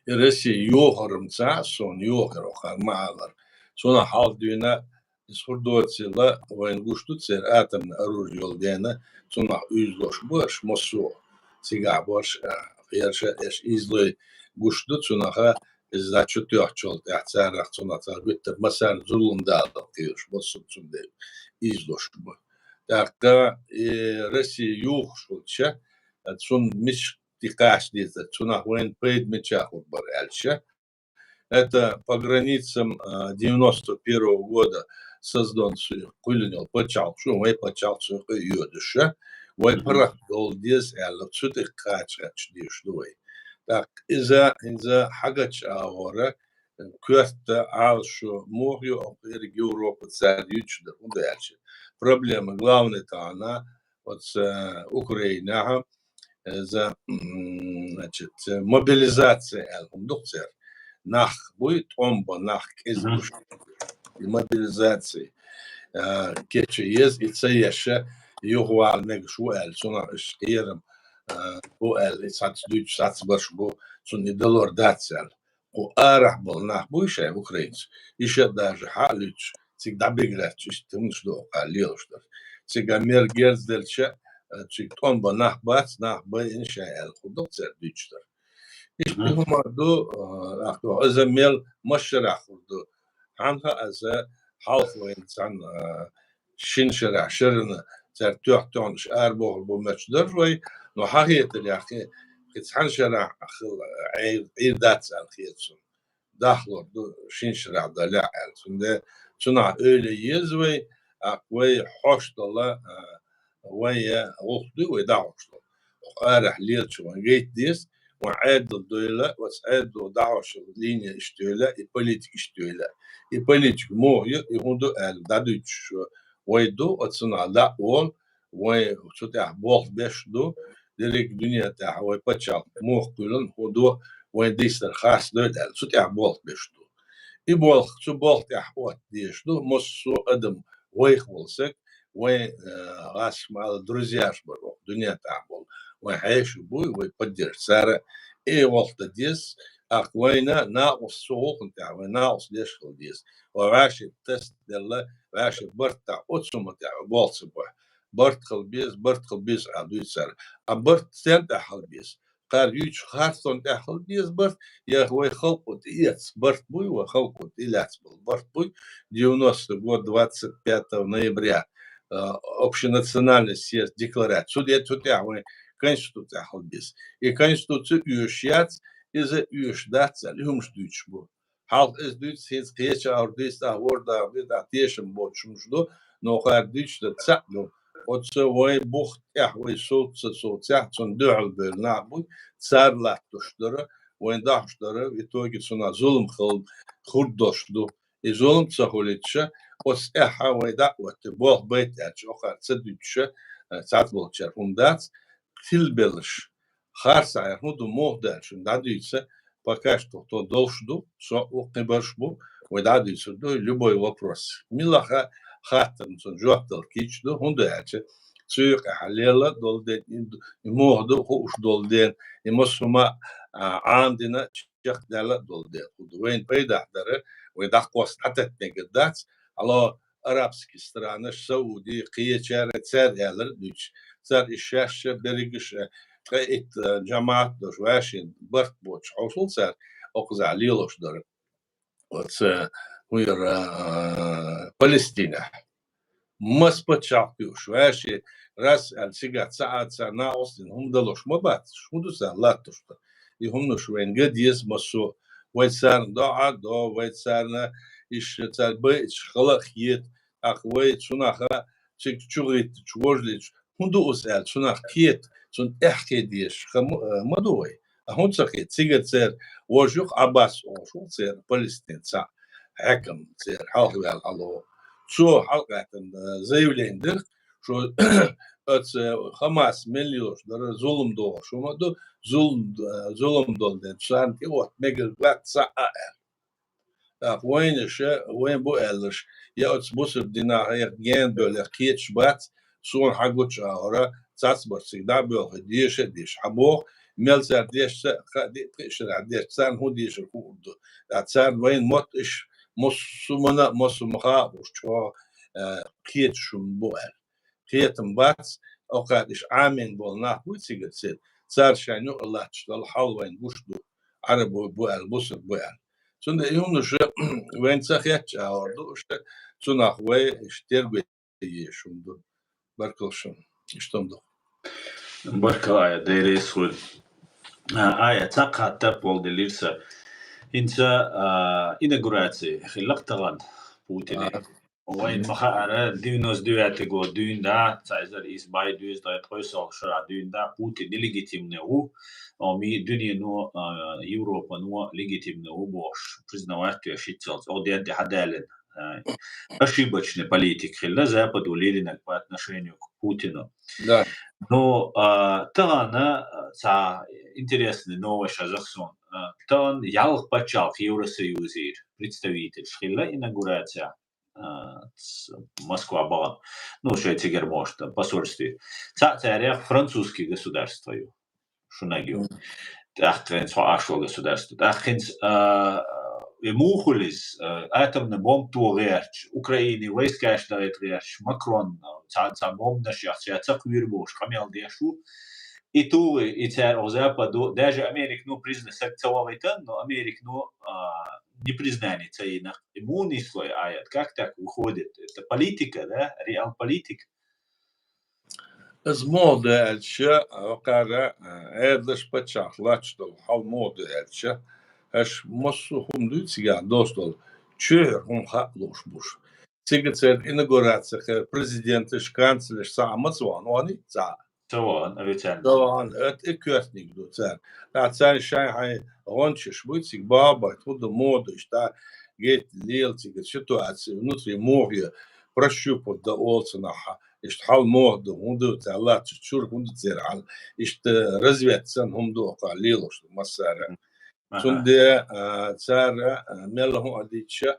и Россия йохар-м ца а суна, йохар окхара ма-аллара. Цунах хьалха дуьйна иза хӀун доцийла, вайна гуш ду церан атомный оружие йолу дена, цунах уьйзалуш бу аша массо а, цигахь бу аша, а, гӀерша аша ийзалой гуш ду цунаха, иза чу тоьхчул тӀаьхьа царах цунах цара гуттар массарна зулам далар кхоьруш бу, цундела ийзалуш бу. ТӀаккха и Россия юхуш хилча, цунна мича тӀе кхача деза, цунах вайна пайда мича хур бара аьлча, это по границам, а, девяносто первого года создан цу кхуьллина йолу пачхьалкх шу, вай пачхьалкх цу юкъе йоьдуш, вай паргӀат долу деза аьлла, цу тӀе кхача гӀерташ дезаш ду вай. ТӀаккха иза, иза хьагатча агӀора, коьрта Ӏалашо муха ю, оха эрга Европа цара юьтуш дара, хӀунда аьлча. Проблема главный тахана, оцу, э, Украинехь, э, за, м, значит, э, мобилизация аьлла хӀума ду-кх церан. Нах буй, тӀом бо нах, кӀезиг буш. И мобилизация, э, кечъян еза, и ца еш, юхавала мегаш ву аьлла, цунах уьш кхерам, э, бу аьлла, и цхьацца дуьйцуш, цхьацца барш бу, цунна и далор дац аьлла. Кху арахь болу нах буй шайн украинцаш, иштта даже хьа а луьттуш, цига дӀабига лаьтташ, иштта хӀуманаш ду оха лелаш дара. Цига мер герз делча, э, цига тӀом бан нах бац, нах байина шайн аьлла хӀума ду-кх церан дуьйцуш дара. Иштта хӀума ду, э, ахто, иза мел масса шарахь хир ду. Хьанна хаьа иза хьалха вайна цхьана, э, шина шарахь шарна цара тоьхна-тоьхна уьш арабохур бу моьттуш дара вай, но хьан хетарехь, кхин цхьана шарахь хила Ӏе-, Ӏийр дац аьлла хета суна. Дахлур ду шина шарахь далехь аьлла. Цундела цунах ойла е еза вай, а, вай хьош долу, а, вай гӀуллакх дуй вай дӀахьош долу. Арахь лелачу вайн гайта деза, вайн Ӏедал дойла, оцу Ӏедало дӀахьош йолу линия иштта йойла, и политика иштта йойла. И политика муха ю, и хӀун ду аьлла дӀадуьйцуш вай ду, оцунах дӀа а волу, вай цу тӀехь болх беш ду, дерриг дуьне тӀехь вай пачхьалкх муха кхоьллина, хӀун ду, вайн дийцар харц дойла аьлла, цу тӀехь болх беш ду. И болх, цу болх тӀехь отта дезаш ду, массо а адам вайх волу саг, вайн, э, гӀазкхаша ма-аллара, друзьяш бара оха дуьне тӀехь болу, вайн хьеший буй, вай поддержка. Цара и гӀуллакх дан деза, тӀаккха вайна накъост цу гӀуллакхна тӀехь, вайн накъост деш хила деза. Вай вӀаши тасаделла, вӀаши барт тӀехь, оцу хӀуман тӀехь вай болх ца бохь. Барт хила беза, барт хила беза аьлла дуьйцу цара. А барт стенна тӀехь хила беза? Кхара юьйцучу харцонна тӀехь хила деза барт, я вай халкъо тӀеэцна барт буй, вай халкъо тӀелаьцна болу барт буй, девяностый год, двадцать пятого ноября, а, общенациональный съезд декларация. Цу де-, цу тӀехь вайн конституция хила беза. И конституция оьшуш яц, иза оьшуш дац аьлла, и хӀумаш дуьйцуш бу. Хьалха иза дуьйцу, хӀинца кхечу агӀор дуьйцу, тӀаккха ворхӀ дагӀа дуьйцу, тӀаккха тешам боцуш хӀумаш ду, но кхара дуьйцуш дерг цхьаъ ду. Оцу вайн бух тӀехь вай совца ца совцехь, цунна дуьхьал бевлла нах буй, цара латтош дара, вайн дахьош дара, в итоге цунах зулам хала хурдош ду. И зулам ца хуьлуьйтуша, оцу тӀехь вай дӀа а отта, болх байта аьлча, оха ца дуьтуша, цхьацца болчара хӀума дац, тилбеллаш. Харцахьара хӀун ду, муха ду аьлла шуна дӀадуьйцу, пока что тхо долуш ду, со а ву, кхин барш бу, вай дӀадуьйцур ду, любой вопрос. Мила ха-, хаттарна цунна жоп дала кийча ду, хӀунда аьлча цу юкъахь лела долу дела, и д-, и муха ду хууш долу дела, и массо а ма, а, Ӏамадина чекхдаьлла долу дела хӀун ду. Вайна пайдахь дара, вай дӀакхосса дӀататтинарг дац, хьало арабский странаш, Сауди, кхечара, цара аьлларг а дуьйцуш. Цара и шаьш а, берригаш а, ткъе итт, а, жамаӀат долуш, вӀаший барт боцуш хьовсал цара, окхузахь лелош дара. Оцу, хӀун яра, а, Палестинехь. Маса пачхьалкх юуш, вӀаший раз аьлла цигахь ца Ӏа, царна накъосталла хӀума далош ма бац, хӀун ду царна латтош дар? И хӀуманаш вайна ган деза массо а. Вай царна доӀа а до, вай царна иштта цара байъачу хала а хета, тӀаккха вай цунах цига чугӀиттича, вожлича, хӀун ду оцу аьлла, цунах кхета, цунна тӀаьхье дезаш ха ма, ма ду вай. А хӀунда ца кхета? Цигара церан вожа юкъа Ӏаббас олуш ву церан Палестин цхьаъ хьаькам, церан хьалхаваьлла хьало. Цо хьалакхаьчна, э, заявление дира, шо оцу Хамас мел йолуш дара зулам дохуш хӀума ду, зулам, э, зулам долу дела, царна тӀеотта мегар бац цхьа а аьлла. ТӀаккха вайнаша, вайн бу аьлларш, я оцу бусург динах, я гена бевлла кхеташ бац, суна хьан гучу агӀора, цацбарцига дӀа а боьлхий, деша а деш, хьан боху, мел цара дешца, ха-, ди-, пхи шарахь дешца, царна хӀун дешар хуур ду. ТӀаккха царна вайна мотт иш, массумана, массума хаалуш чӀогӀа, э, кхеташ хӀума бу аьлла. Кхетам бац, окхара иш Ӏамийна болу нах буй цигара церан, цара шайна юкъа латташ долу хьал вайна гуш ду, Ӏараб бу аьлла, бусург бу аьлла. Цундела и хӀуманаш вайна ца хетча а хӀор ду, уьш цунах вай иш тергой еш хӀума ду. Баркалла шуна. Иштта хӀума ду. Баркалла, Ая, деррис хуьлу. А, Ая, цхьа хаттар болу делира сан. ХӀинца, а, инаугураци хилла-кх тахана Путинан. А. Вайн ма хаара, девяносто девятый год дуьйна да, цхьа эзар исс бӀе дезткъе ткъайоьсналгӀа шера дуьйна да, Путин нелегитимный ву, а, ми-, дуьнено, а, Европано легитимный ву бохуш, признавать веш хӀинццалц, оха ден тӀе хьадаьллина. А, ошибочный политика хилла Западо лелийнарг по отношению к Путину. Да. Ну, а, тахана, а, цхьа интересный новость хезар суна. А, тахана ялх паччахьалкх Евросоюзера представительш хилла инаугурацехь, а, ц-, Москва бахана. Ну, шайн цигара, может, посольстве. Цхьаъ царех французский государство ю. Шуна ю. ТӀаккха хӀинца хьо Ӏаш волу государство. ТӀаккха хӀинца, а, и муха хуьлу иза, а, атомный бомба тоха гӀерташ, Украине войскаш дахийта гӀерташ, Макрон, а, цхьа, цхьа бомбанаш яхча, ца кхоьру бохуш, къамел деш ву. И тухий, и цара оха Западо, даже Америка, ну, признать стаг ца вахийтина, но Америка, ну, а, непризнание ца йина. И муха нисло и аят? Как так выходит? Это политика, да? Реал политика. Иза муха ду аьлча, вакхара, а, Ӏедалш, паччахьалкхаш латташ долу хьал муха ду аьлча, аша массо а хӀума дуй цигахь доцу долу, чуьра хӀума хаа лууш буш. Цига церан инаугурацехь президенташ, канцлерш цхьа а ма ца вахана, вахана цхьа а? Ца вахана, официально. Ца вахана, это и коьртаниг ду цара. ТӀаккха царна шайн-шайн гӀончаш буй цига, бахьа а бахийта, хӀун ду, муха ду, иштта гайта лела цига ситуация, внутри муха ю, прощупать дан олу цунах, иштта хьал муха ду, хӀун ду цара латташ, чуьра хӀун ду церан хьал, иштта разведка санна хӀума ду оха лелош ду массара. Аха. Цундела, а, цара, а, мелла хӀун а дича,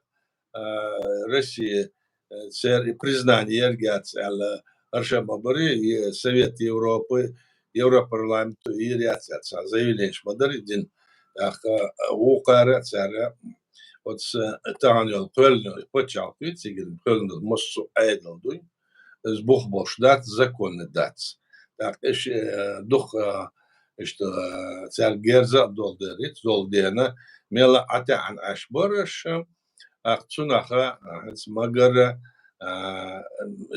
а, Россия, а, церан и признание ерг яц аьлла, хӀара ма бара, и Совет Европы, Европарламенто йийр яц аьлла, цхьа заявленеш ма дара и дина. ТӀаккха, а, вукхара а цара, оцу, а, тахана йолу кхоьллина йолу паччахьалкх ю цигара, кхоьллина долу массо а Ӏедал дуй. Иза бух болуш дац, законный дац. ТӀаккха иштта, э, дукха, э, иштта, э, цаьрга герза а долу деррица, долу дена, мелла а ӀатаьӀна Ӏаш бара аша, тӀаккха цунах, э, хӀинца магара, э,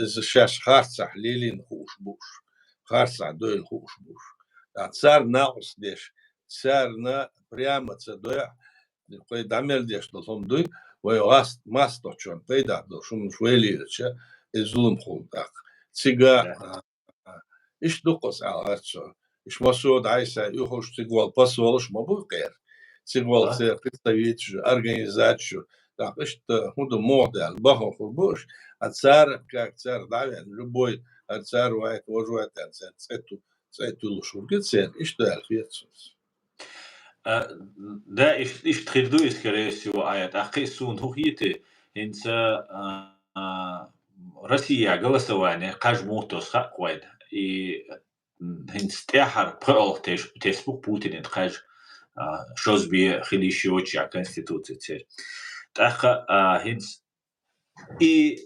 иза шаьш харцахь лелийна хууш бу уьш, харцахь дойла хууш бу уьш. ТӀаккха царна накъост деш, царна прямо ца дойа, кхин дӀа мел деш долу хӀума дуй, вай гӀаст-, масточун пайда долуш хӀуманаш вай лелча, и зулам хуьлу тӀаккха. Цига, Да. а, а, иштта дуккха ала гӀерта со. Иштта массо а дӀасай, уьхуш цига волу посолаш ма бу кхера. Цига волу Да. церан представителаш, организацеш, тӀаккха иштта хӀун ду муха даьлла, бахана хур бу уьш, а цара, как цара дӀавеана, любой, а цара вайта, важа вайта, церан цӀе ту-, цӀе туьллуш вургу церан, иштта аьлла хета суна. А, да, иш-, иштта хир ду иза, скорее всего, а, я, тӀаккха и суна хӀун хетий, хӀинца, а, а, Россия голосование кхаж муха тосу хаьа вайна. И, м, хӀинца тӀаьххьара пхоьалгӀа теш-, тесбух Путинан кхаж, а, шозбе хила йиш йоцуш а конституци церан. ТӀаккха, а, хӀинца и,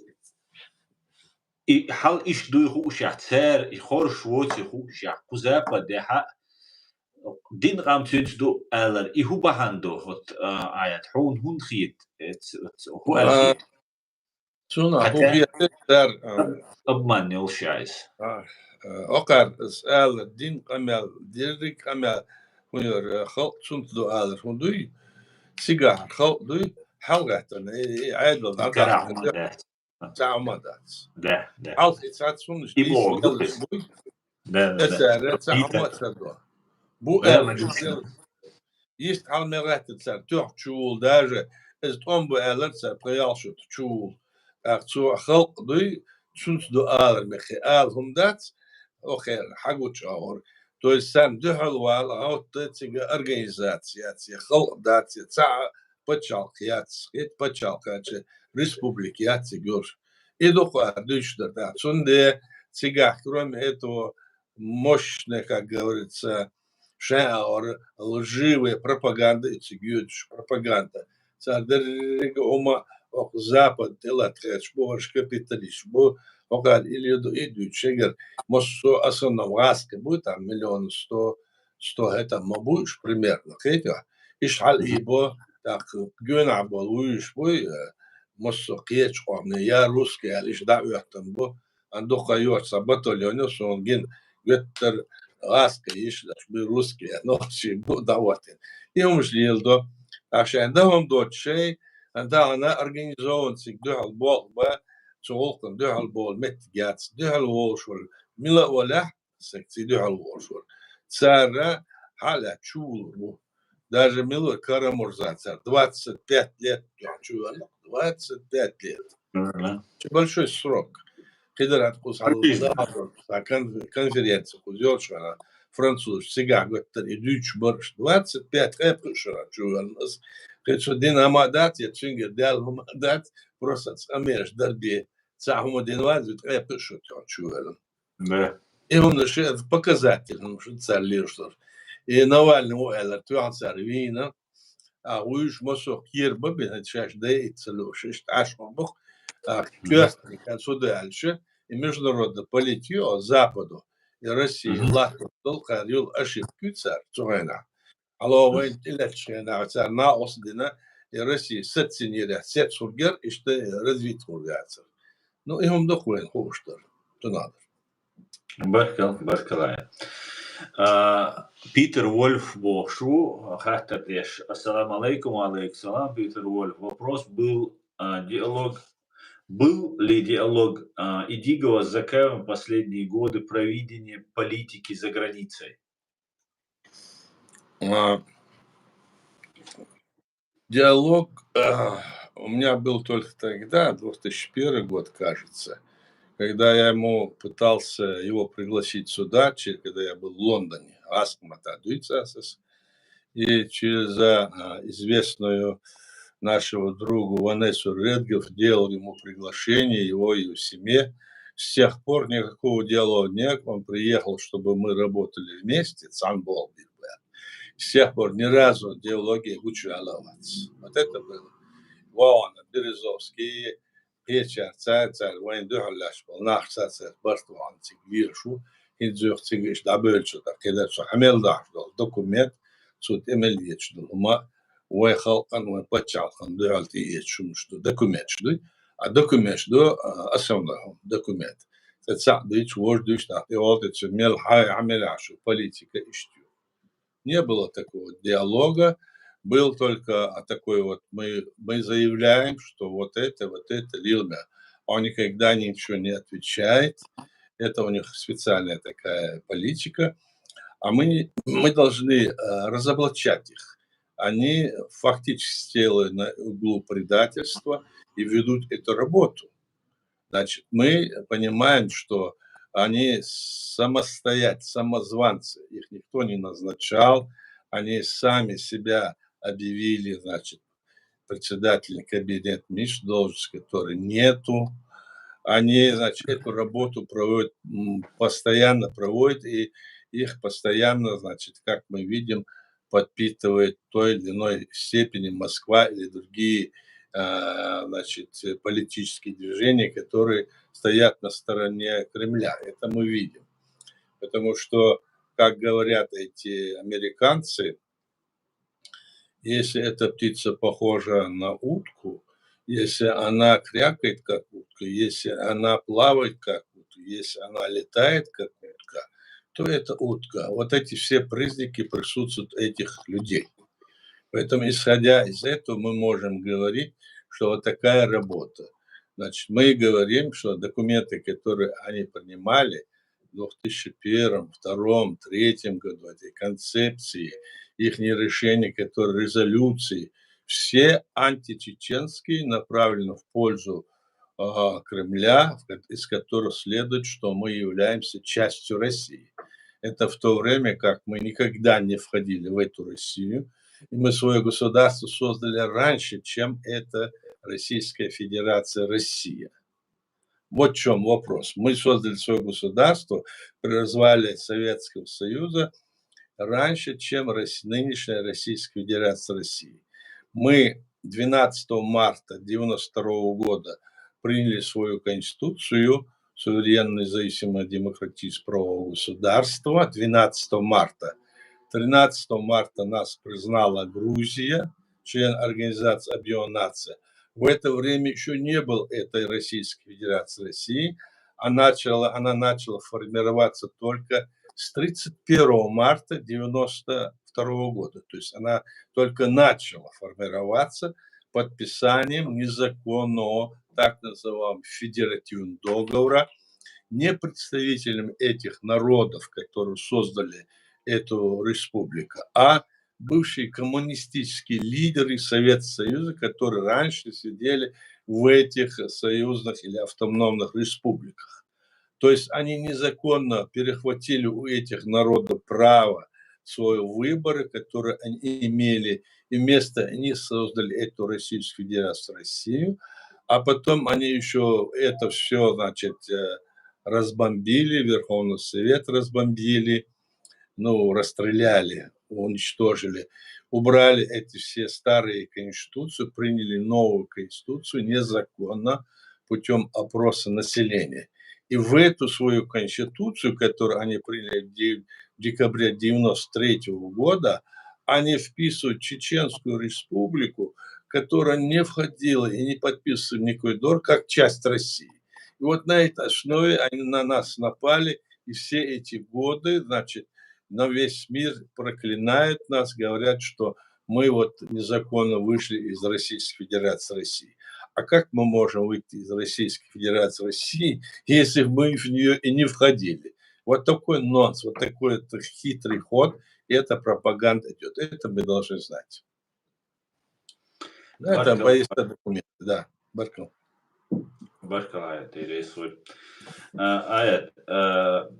и хьал иштта дуй хуушехь, цара и хоржуш воций хуушехь, кху Западехьа дин къам цуьнца ду алар, и хӀун бахьана ду, вот, а, аят, хьуна хӀунда хета, э, ц-, ц-, хӀун аьлла А, хета? Цунах хӀун Хьатта хета цара, а, обман йолуш яйс. А, а, окхар, ас ала, дин къамел, дерриг къамел, хӀун яра, халкъ цунца ду алар, хӀун дуй? Цигахь халкъ дуй, хьалгӀаьттина, и, и Ӏедал дӀа Карахь ма дац. Цхьа а ма дац. Да, да. Хьалха и цхьацца хӀуманаш И боху дийцина ду. Буй. Да, да, да. Эцара цхьа а Ита. ма ца до. Бу Да, аьлла, ма дийцина. Йист хьал мел гӀаьттира цара, тоьхна чу вулу даже, иза тӀом бу аьллара цара, пхи-ялх шо чу вулу. ТӀаккха цо халкъ дуй, цунца ду алар мехи ала хӀума дац, охе, хьагучу агӀор. То есть царна дуьхьал вала гӀовтта цига организация яц, я халкъ дац, я цхьа а пачхьалкх яц, хӀетта пачхьалкх яц, республика яц цига йолуш. И дукха а дуьйцуш дара тӀаккха. Цундела цигахь, кроме этого, мощная, как говорится, шайн агӀор лживая пропаганда, и цига йоьдуш пропаганда. Цара деррига хӀума окху Запад тӀе латхеташ бу, варш капиталисташ бу, хӀокхара или ду, и дуьйцу шегара, массо а основном гӀазкхи бу, там миллион сто, сто хӀета ма бу уьш примерно, кхетий? Иштта хьал и бо, тӀаккха гоьнахь болу вуьйш буй, э, массо а кхечу къоман, я русский аьлла, иштта дӀа а оьттан бу, ан дукха йоцу сан батальон ю, суна гина, гуьттара гӀазкхи йиш даш бу, русский, нохчий бу, дӀа а оттина. И хӀумаш леладо. Ткъа шайн дан хӀума доцу шайн, ан тахана организованцига дуьхьал болх бан, цу гӀулакхана дуьхьал болу меттиг яц, дуьхьал волуш волу мила а валахь, секций дуьхьал волуш волу. Цара хьала чувулур бу. Даже мила Карамурза цара двадцать пять лет дуьхьал чу ваьлла, двадцать пять лет. Мгм. Большой срок. Кхидара кхуза кон-, конференция кхуза йолчу хана французаш цигахь готтара и дуьйцуш бараш. Двадцать пять, ткъе пхи шарахь чу ваьлла аса. Кхин цо дина хӀума дац, я цуьнгара даьлла хӀума дац, просто цкъа меж дар бен. Цхьа хӀума дина вац, ткъе пхи шо тӀехь чу ваьлла. Да. И хӀума шу это показатель, хӀума шу цара лелаш долу. И Навальный ву аьлларг тоьхна цара вийна, а вуьйш масех кхера бан бина, шаьш дайа ца лууш, иштта Ӏаш хӀума бу-кх, а, коьртаниг, хан су ду аьлча, и международный политика, Западу, и России латтар долу кхара йолу ошибка ю цара цу хенахь. Хьалха вайна тӀелеттачу хенахь цара накъост дина, и Россия саццинера, сецна хӀума гира, иштта развитие хӀума яцара. Ну, и хӀума ду-кх вайна хууш дара, цунах дара. Баркалла, баркалла. А, Питер Вольф бохуш ву, хаттар деш. Ассаламу алейкум, ва алейкум салам, Питер Вольф. Вопрос: был, а, диалог, был ли диалог, а, Идигова с Закаевым последние годы про видение политики за границей? А, диалог, а, у меня был только тогда, две тысячи первый год, кажется, когда я ему пытался его пригласить сюда, че-, когда я был в Лондоне, Аскмата дуьйцу ас, и через, а, известную нашего другу Ванессу Редграф делал ему приглашение, его и его семье. С тех пор никакого диалога нет. Он приехал, чтобы мы работали вместе, цхьаьна болх бира бен. С тех пор ни разу диалоге гучу аьлла вац. Вот это было. Вон, Березовский, кхечара цара, цара вайна дуьхьал лаьтташ болу нах цара, цара барт вахана цига лелаш ву, хӀинца юха цига иштта дӀабевллачул тӀаьхьа кхидӀа цу хьан мел дахьаш долу документ, цу тӀе мел ечу долу хӀума, вай халкъан, вай пачхьалкхан дуьхьал тӀеэцаш хӀумаш ду, документаш ду, а документаш ду, а, основной хӀума, документ. Цкъа цхьаъ дуьйцу, вож дуьйцу, нах тӀе волу тӀе цу мел хьай, хьан мел ахьа шу политика иштта ю. Не было такого диалога, был только, а, такой вот, мы, мы заявляем, что вот это, вот это, лилме. Он никогда ничего не отвечает. Это у них специальная такая политика. А мы, мы должны, э, разоблачать их. Они фактически делают на углу предательство и ведут эту работу. Значит, мы понимаем, что они самостоять-, самозванцы, их никто не назначал, они сами себя объявили, значит, председателем кабинета министров, должность которой нету. Они, значит, эту работу проводят, м, постоянно проводят, и их постоянно, значит, как мы видим, подпитывает в той или иной степени Москва или другие, а, значит, политические движения, которые стоят на стороне Кремля. Это мы видим. Потому что, как говорят эти американцы, если эта птица похожа на утку, если она крякает, как утка, если она плавает, как утка, если она летает, как утка, то это утка. Вот эти все признаки присутствуют этих людей. Поэтому, исходя из этого, мы можем говорить, что вот такая работа. Значит, мы говорим, что документы, которые они принимали в две тысячи первом, втором, третьем году, эти концепции, ихние решения, которые резолюции, все античеченские, направлены в пользу, а, Кремля, в ко-, из которых следует, что мы являемся частью России. Это в то время, как мы никогда не входили в эту Россию, и мы свое государство создали раньше, чем это Российская Федерация, Россия. Вот в чём вопрос. Мы создали своё государство при развале Советского Союза раньше, чем Рос-, нынешняя Российская Федерация России. Мы двенадцатого марта девяносто второго года приняли свою конституцию, суверенное, независимое, демократическое правовое государство, двенадцатого марта. Тринадцатого марта нас признала Грузия, член Организации Объединённых Наций. В это время ещё не было этой Российской Федерации России. А начала, она начала формироваться только с тридцать первого марта девяносто второго года. То есть она только начала формироваться подписанием незаконного так называемого федеративного договора, не представителями этих народов, которые создали эту республику, а бывшие коммунистические лидеры Совет Союза, которые раньше сидели в этих союзных или автономных республиках. То есть они незаконно перехватили у этих народов право своего выбора, которое они имели, и вместо них создали эту Российскую Федерацию, Россию, а потом они еще это все, значит, э, разбомбили, Верховный Совет разбомбили, ну, расстреляли, уничтожили, убрали эти все старые конституции, приняли новую конституцию незаконно путем опроса населения. И в эту свою конституцию, которую они приняли в де- в декабре девяносто третьего года, они вписывают Чеченскую республику, которая не входила и не подписывала никакой договор, как часть России. И вот на этой основе они на нас напали, и все эти годы, значит, на весь мир проклинают нас, говорят, что мы вот незаконно вышли из Российской Федерации России. А как мы можем выйти из Российской Федерации России, если мы в нее и не входили? Вот такой нонс, вот такой это хитрый ход, и эта пропаганда идет. Это мы должны знать. Ну, это Баркал. Боец документ, да. Баркал. Баркал, Аят, интересно. А, Аят, а,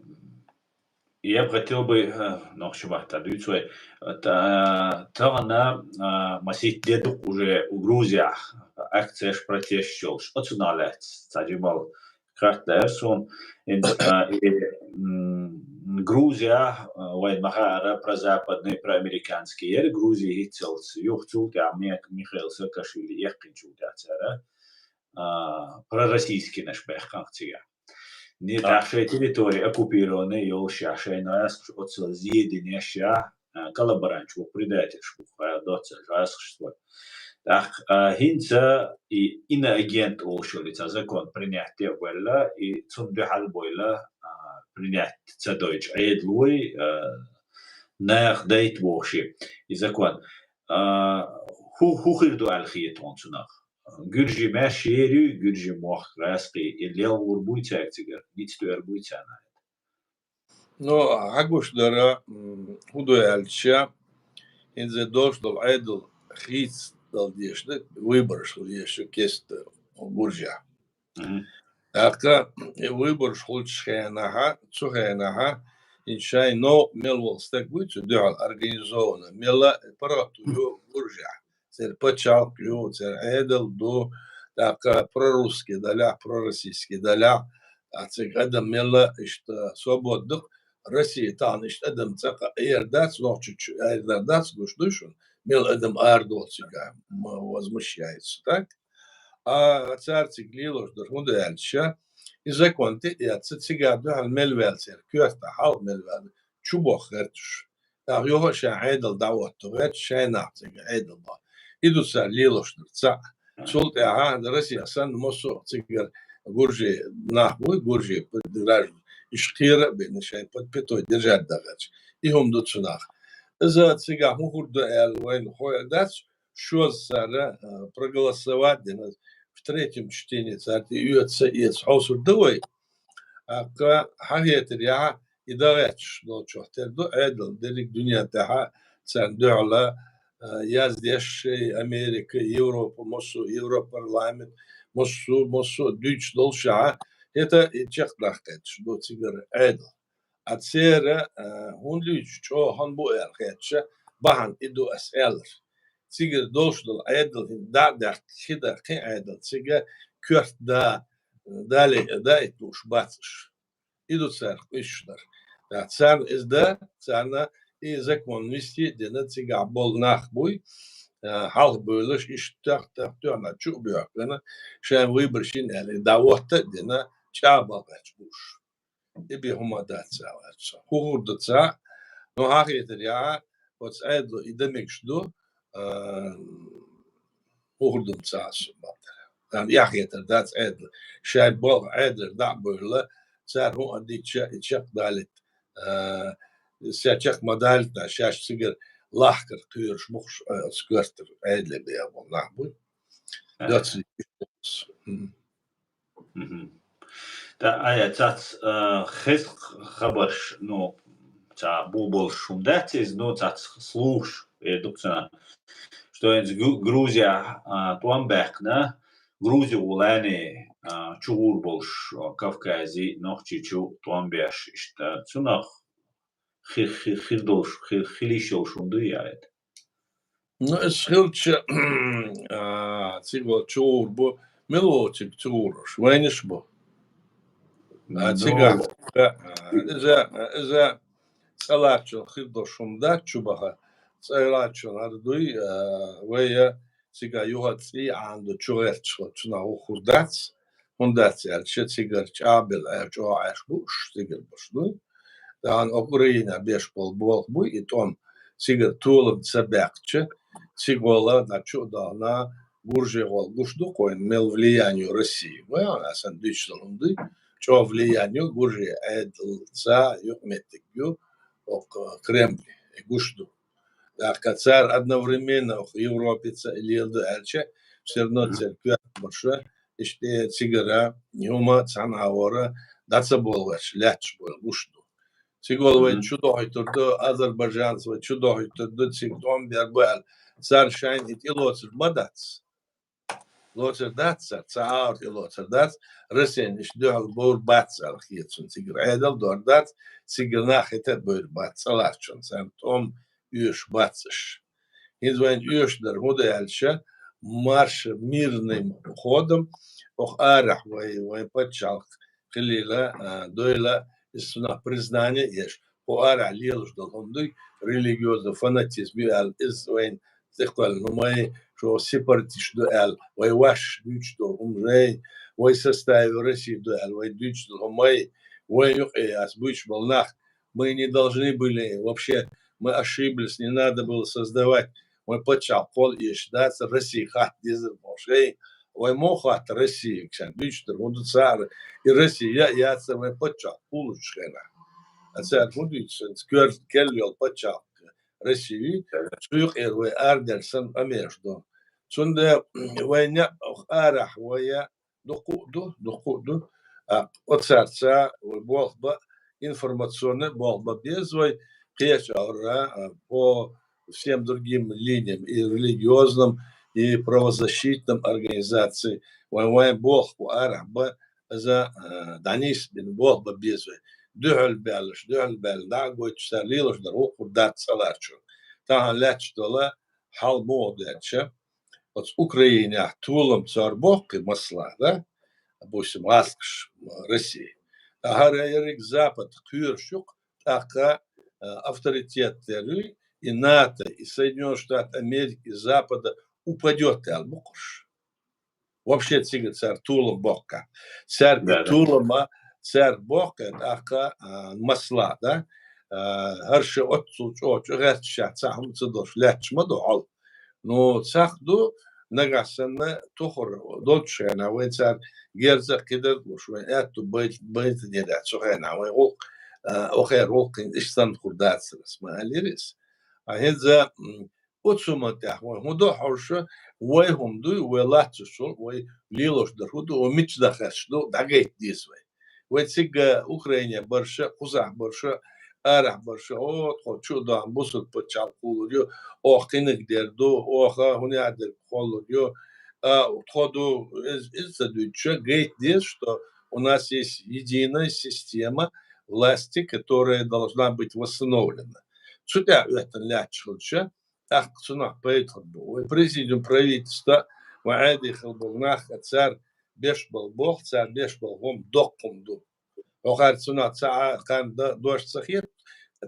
я бы хотел бы, а, ну, к чему это, дюцой, та, та она, а, масить дедук уже у Грузиях, акция ж протест шёл. Что цена лет, цадимал, как дерсун, ин, а, и, м, Грузия, а, вай махара прозападный, проамериканский, ер Грузия и целс, юх цулт, а Ми-, Михаил Саакашвили, ехкин чулт, а, цара, а, пророссийский наш бехкан цига. Не А. Так, шей территория оккупированная, ёлша, шей нас оцел зъедине ша, а, коллаборант, шо предатель, шо, а, доца, жас, что. Так, а, хинца и иноагент олшо лица закон принятия вэлла, и цун духал бойла, а, принять ца дойч эдлуй, а, нах дайт воши. И закон. А, ху, ху хирду алхиет он цунах. Гюржи машери, гюржи мох раски, и лел урбуй цяг цигар, ниц туэр буй цяна. Ну, агуш дара, м, худой альча, инзе дош дол айдл хиц дол дешда, выборш хул ешо кест Гуржа. Мгм. Ака, э, выборш хулч хенаха, цу хенаха, иншай но мел вол стек буй, цу духал организована, мела парату ю Гуржа. Цер пачалк ю, цер айдл ду, така прорусский даля, пророссийский даля, а цик адам мела ишта свободдык, Россия таан ишта адам цака эрдац, нохчу эрдац, гуш душун, мел адам ардол цика, м, возмущается, так? А цар цик лилош дар хунда альча, и закон ти, и отца цига духал мел вел цер, кёрта хал мел вел, чубох хертуш. Ах, йоха ша айдл давот, то вет шай нах цик айдл ба. Иду цар лилош дар ца. Цул тяха, Россия сан мосо цигар Гуржи нах буй, Гуржи под граждан. Иш хира бен шай под пятой держать дагач. И хум ду цунах. За цига хухур ду эл вайн хой дац, шоз сара, э, проголосовать дена в третьем чтении цар ти юэца ец хосур давай. А ка хахетер я и дагачш долчох тер ду айдл дерик дуня таха цар дуала, э, яздеш Америка, Европа, мосу, Европарламент, мосу, мосу, дюч долша, это и чех дахкетш до цигар айдл. А цера, э, хун люч чо хан бу эл хетша, бахан иду ас элр. Цигар долш дол айдл хин да дах хида хин айдл цига кёрт да, дали да и туш бацш. Иду цар ишнар. Да цар из да, царна и закон вести дена цига бол нах буй, э, хал буйлаш иш тах тах тёна чу бёкана, шай выборшин эли да вот дена ча багач буш. И би хума даца ваца. Хухур даца, но хахетер я, вот айдло и дамикш ду, э, хухур дум цасу балтер. Там яхетер дац айдло. Шай бол айдер да буйла, цар ху адича и чак далит. Э, ся чак мадалит на шаш цигар лахкар кырш мухш, э, сквертер айдле бе абон нах буй. Дац. Мгм. Мгм. ТӀаккха а цац, а, хеза хабарш, ну, ца бу болуш хӀума дац иза, ну, цац слухаш, эр ду-кх цунах, что хӀинца Гру-, Грузия, а, тӀом баьккхина, Грузи гӀулани, а, чугӀур болуш, а, Кавкази, Нохчийчу тӀом беш, иштта цунах хи-, хи-, хир долуш, хи-, хила йиш йолуш хӀума дуй яхад? Ну, иза хилча, а, цига чугӀур бу, мила ву цига чугӀурш, вайнаш бу. А, ну, цига, а, иза, иза цӀа латтачунна хир долуш хӀума дац чу баха. ЦӀа латтачунна хӀара дуй, а, вай цига юха цӀий Ӏаьнна ду чу гӀерташ хилча, цунах вухур дац. ХӀунда аьлча цигара чӀагӀбелла, а, чӀогӀа Ӏаш бу уьш, цигара болуш дуй. Тахана Украина беш болу болх буй и тӀом, цигара толам ца баьккхича, цига гӀолла, дӀа чу а дахана, гуржий гӀолла гуш ду-кх вайна мел влияние России. Вай сан дуьйцуш долу хӀума дуй, чӀогӀа влияние ю гуржий Ӏедалца юкъаметтиг ю, окху Кремле, и гуш ду. ТӀаккха цара одновременно окху Европица и леладо аьлча, все равно церан коьртамаша, иштта цигара хӀума цхьана агӀора дӀа ца болу ваьш лаьтташ болу гуш ду. Цига вай чу дохуьйтур ду, азербайджанца вай чу дохуьйтур ду, цига тӀом бер бу аьлла. Цара шайна и тӀелоцур ма дац. Лоцур дац цара, ца агӀор тӀелоцур дац, Россина иштта дуьхьал бовр бац аьлла хета цунна цигара. Ӏедал дор дац, цигара нах хӀета а бовр бац, цӀа латтачунна царна тӀом оьшуш бац аш. ХӀинца вайна оьшуш дара хӀун ду аьлча, марш мирным ходом, окху арахь вай, вайн паччахьалкх хилийла, а, дойла, иза цунах признание еш, кху арахь лелаш долу хӀума дуй, религиозный фанатизм ю аьлла, иза вайна тӀекхоьллина хӀумай, шо сепаратисташ ду аьлла, вай ваьш дуьйцуш долу хӀумай, вай составе России ду аьлла, вай дуьйцуш долу хӀумай, вайн юкъе ас буьйцуш болу нах, мы не должны были вообще, мы ошиблись, не надо было создавать, вайн паччахьалкх кхолла эшаш дац, Россия хатта дезар бохуш, эй, вай муха хатта Россия, сан дуьйцуш дара хӀун ду цара, и Россия яа яцара вайн паччахьалкх кхуллучу хенахь. А цара хӀун дуьйцу, сан коьрта кел йолу паччахьалкх Россия, цу юкъера вай арадерг санна къамелаш ду. Цундела вай некъ арахь вай дукха а ду, дукха а ду. А, оцарца вай болх бан, информационный болх бан беза вай, кхечу агӀора, а, по всем другим линиям, и религиозным, и правозащитным организаций, вайн, вайн болх бу арахь бан, иза, а, дӀанисбина болх бан беза вай. Дуьхьал баьллаш, дуьхьал баьлла дӀа а гойтуш, цара лелаш дара вукхур дац цӀа ларчунна. Тахана лаьтташ дола хьал муха ду аьлча, оцу Украинехь толам цара боккхий масала, да? Допустим, гӀазкхаш России. ТӀаккха хӀара ерриг Запад кхоьруш ю-кх, тӀаккха, а, авторитет дерриг, и НАТО, и Соединённые Штаты Америки, и Запада упадёт аьлла бу-кх уьш. Вообще цига цара толам боккху. Цара толама, цара боккху, тӀаккха, а, масала, да? А, хӀара ша оццул чӀогӀа чӀогӀерташ ца хӀума ца долуш лаьтташ ма ду хьал. Ну, цхьаъ ду, нагахь санна тохар долчу хенахь, вайн цара герза а кхидӀа а луш, вайн аьтту байт-, байта дера цу хенахь, вайн гӀуллакх, а, охера гӀуллакхин иштта санна хир дацара, ас ма аллара иза. А хӀинца, м, оцу хӀуманна тӀехь вайн хӀун до хьожуш, вай хӀума дуй, вай латташ чул, вай лелош дар хӀун ду, вай мичча дахарш ду, дӀагайта деза вай. Вай цига Украине барша, кхузахь барша, арахь барша, о, тхо чу а дахана бусулба паччахьалкх кхуллур ю, оха кхиниг дер ду, оха хӀун яа дерг кхоллур ю, а, тхо ду, иза, иза ца дуьйцуша, гайта деза, что у нас есть единая система власти, которая должна быть восстановлена. Цу тӀехь оьттина лаьтташ хилча, тӀаккха цунах пайда хир бу. Вай президиум, правительство, вайн Ӏаьдий хила болу нах а, цара беш болу болх, цара беш болу хӀума доккха хӀума ду. ХӀокхара цунах ца Ӏа-, кхарна д-, дош ца хета,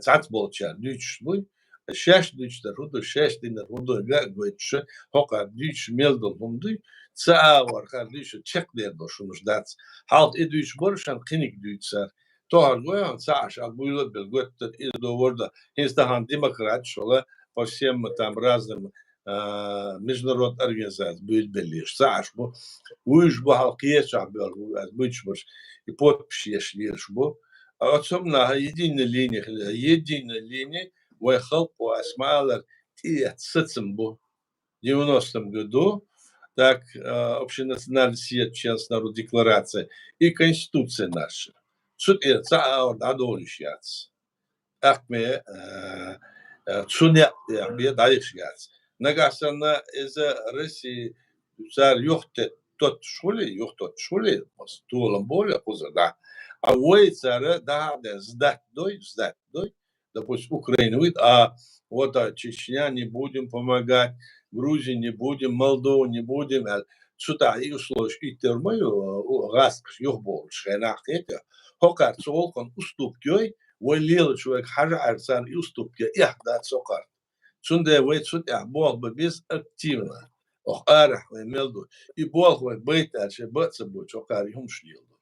цхьацца болчара дуьйцуш буй. Шаьш дуьйцуш дар хӀун ду, шаьш динар хӀун ду, га а гойтуш, хӀокхара дуьйцуш мел долу хӀума дуй. Ца агӀорхара дуьйцуш чекхдер долуш хӀумаш дац. Хьалха и дуьйцуш баршан кхиниг дуьйцу цара. Тохар гой хьуна, ца Ӏаш, а буйла а бел готтар, иза до вар до. ХӀинца тахана демократаш вала, по всем там разным, а, международным организацияшка буйла беллераш, ца Ӏаш бу. Вуьйш бу хьалха кхечахь боьлху, аз буьйцуш барш, и подпись еш лелаш бу. А оцу хӀуманах единая линия хила, единая линия, вай халкъо, ас ма аллара, тӀеэцна сацам бу. Девяностом году, так, э, общенациональный съезд, членство народа декларация и конституция наша. Цу тӀера цхьа а дӀадолуш яц. ТӀаккха ме, э, э, цу некъ тӀехь бе дӀайхаш яц. Нагахь санна иза Россия цара юхатеттоттуш хуьлий, юхатоттуш хуьлий, толам болий кхузара, да. А вай цара дагахь а ден сдать дой, сдать дой. Допустим, Украина вуй, а вот, а, Чечня не будем помогать, Грузия не будем, Молдова не будем, аьлла. Цу тӀехь и условиш иттер ма ю, у, гӀазкхаша юхаболучу хенахь кхета. ХӀокхара цу гӀуллакхана уступка йой, вай лелачу вайга хьажа аьлла царна и уступка эхь дац хӀокхара. Цундела вай цу тӀехь болх бан беза активно. Оха арахь вай мел ду. И болх вай байта аьлча, бан а ца бойтуш, хӀокхара и хӀумаш леладо.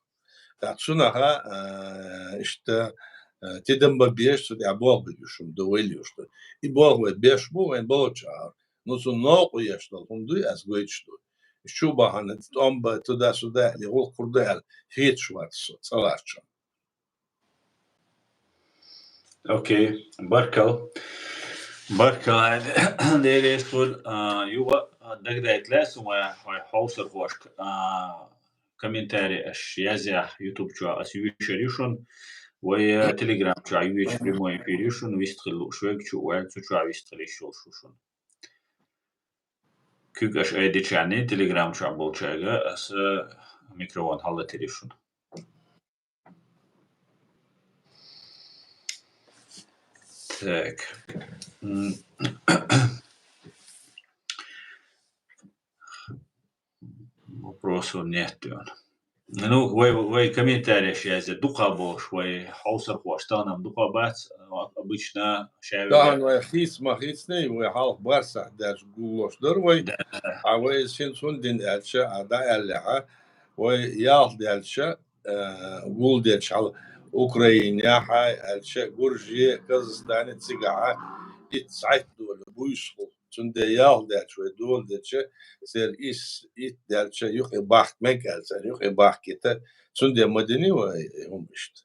ТӀаккха цунах, а, иштта, а, тидам бан безаш, цу тӀехь болх бан безаш хӀума ду вай лелаш ду. И болх вай беш бу, вайн болчу агӀор. Ну, цунна новкъа еш долу хӀума дуй, ас гойтуш ду. Чу бахьана, тӀом бан, туда-сюда, или гӀуллакх хир ду аьлла, хеташ вац со, цӀа ларчо. Окей, баркал. Баркал, Дела реза хуьлда, а, юха а дагадайта лаьа суна вайн хьовсархошка, а, комментарий аша язъяхь YouTube чохь аса юьйцур ю шуна. Вай, а, Telegram чохь юьйцу прямой эфир ю шуна, вистхила лууш верг чу а ваьлла, цу чохь вистхила йиш йолуш ю шуна. Куьг аша айдичарний Telegram чохь болчаьрга аса микрофон хьалатийр ю шуна. Так. М. Вопросов нет, Лён. Ну, вай, вай комментареш язъе дукха болуш, вай хьовсархоша тахана-м дукха бац, обычно шаьве. Тахана вай хийца ма хийцний, вай хьалха бархӀ сахьт даьлча гуллуш дара вай. Да. А вай шин цунна дина аьлча, а дӀа аьллехьа, вай ялх даьлча, э, гулделча хьал Украинехьа аьлча, Гуржие, Казахстане цигахьа итт сахьт долу буьйсахула. Цундела ялх даьлча вай доладелча, церан ис, итт даьлча юкъе бахка мега аьлла, церан юкъе бахкийта, цундела ма дини вай хӀума иштта.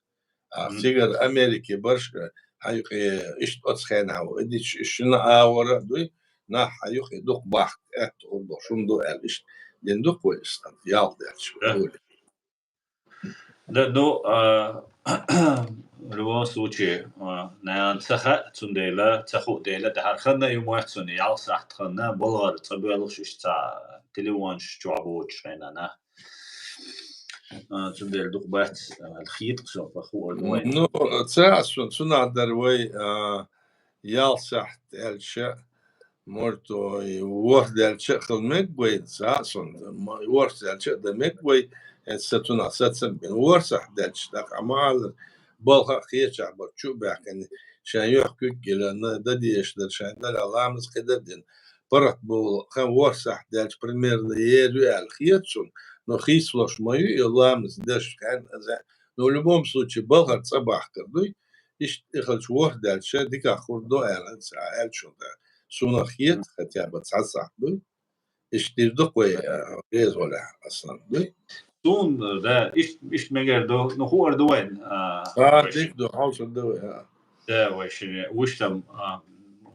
А цигара Америке баршка хьан юкъе иштта оцу хенахь ву, и дича шина агӀора а дуй, нах хьан юкъе дукха бахка, аьтта гӀур бо, шуна ду аьлла иштта. Дина ду-кх вай иштта, ялх даьлча вай. Да, ну, а, в любом случае, а, наверное, ца хаьа, цундела, ца хуу дела, тӀаьхьара ханна ю моьтту суна, ялх сахьт ханна, балгӀара цӀа боьлхуш иштта цхьа телефонаш чохь боцуш хенахь. А, цундела дукха бац, а, хеташ суна, хуур ду вайн. Ну, ца а суна, цунах дара вай, а, ялх сахьт аьлча, может, ой, ворхӀ даьлча а хила мега вай, ца а суна, ма, ворхӀ даьлча а дан мега вай, хӀинца са цунах сацам бина. ВорхӀ сахьт даьлча, тӀаккха Ӏамалар балха а кхечахь бара, чу а баьхкина, шайн юьхь куьг а гиларна, дан дезаш дара, шайн дара ламаз кхидӀа а дина. ПаргӀат бовла, хан ворхӀ сахьт даьлча, примерно, ер ю аьлла хета суна, но хийцалуш ма ю и ламаз деш, хан а, но в любом случае, балхара цӀа бахкар дуй, иштта и хилча ворхӀ даьлча, дикахь хир ду аьлла, ца аьлла шуна. Суна хета, хотя бы цхьа сахьт дуй. Иштта дийр ду-кх вай, а, реза валехь, Аслан, дуй? Суна, да, ишт-, иштта мегар ду, ну, хуур ду вайн, а, а, вай дика ду, хьовсур ду вай, а. Да, вай шиъ, вуьш там, а,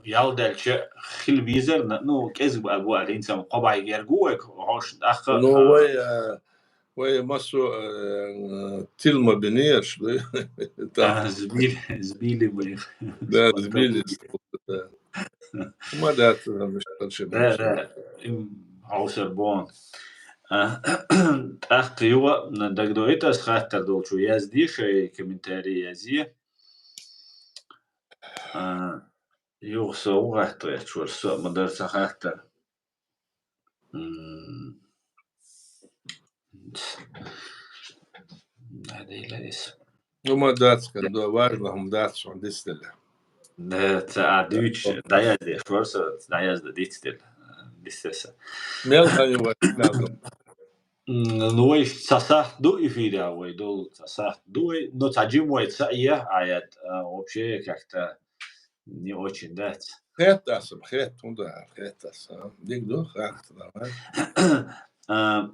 ял даьлча хила везар, на-, ну, кӀезиг бу аьлла, бу аьлла, хӀинца кхо бӀе гергу вай, хьош тӀаккха, ну, а, вай, а, вай массо, а, тил ма бинераш, дуй? Да, сбили, сбили мы их. Да, сбили, да. Ма дац, а, миштал ши. Да, да, им хьовсар бон. А, тӀаккха юха дагадоуьйту ас хаттар долчу, язде шайн комментарий язъе. А, юха со ву хаттар эцчуьра, со а ма дара ца хаттар. М. Дела иза. Ну, ма дац, кан ду, важно, хӀума дац, шуна дицделла. Да, ца а дуьйцуш, дӀаяздеш вара со, дӀаязда дицделла. Дицделла. Мел хан ю вай, м, ну, вай ца сахьт ду эфирехь вай долу, ца сахьт ду вай, ну, ца жим вай ца е, а яд, а, вообще как-то не очень, да. Хетта аса, хетта, хӀунда хетта аса. Диг ду, хетта, давай. А,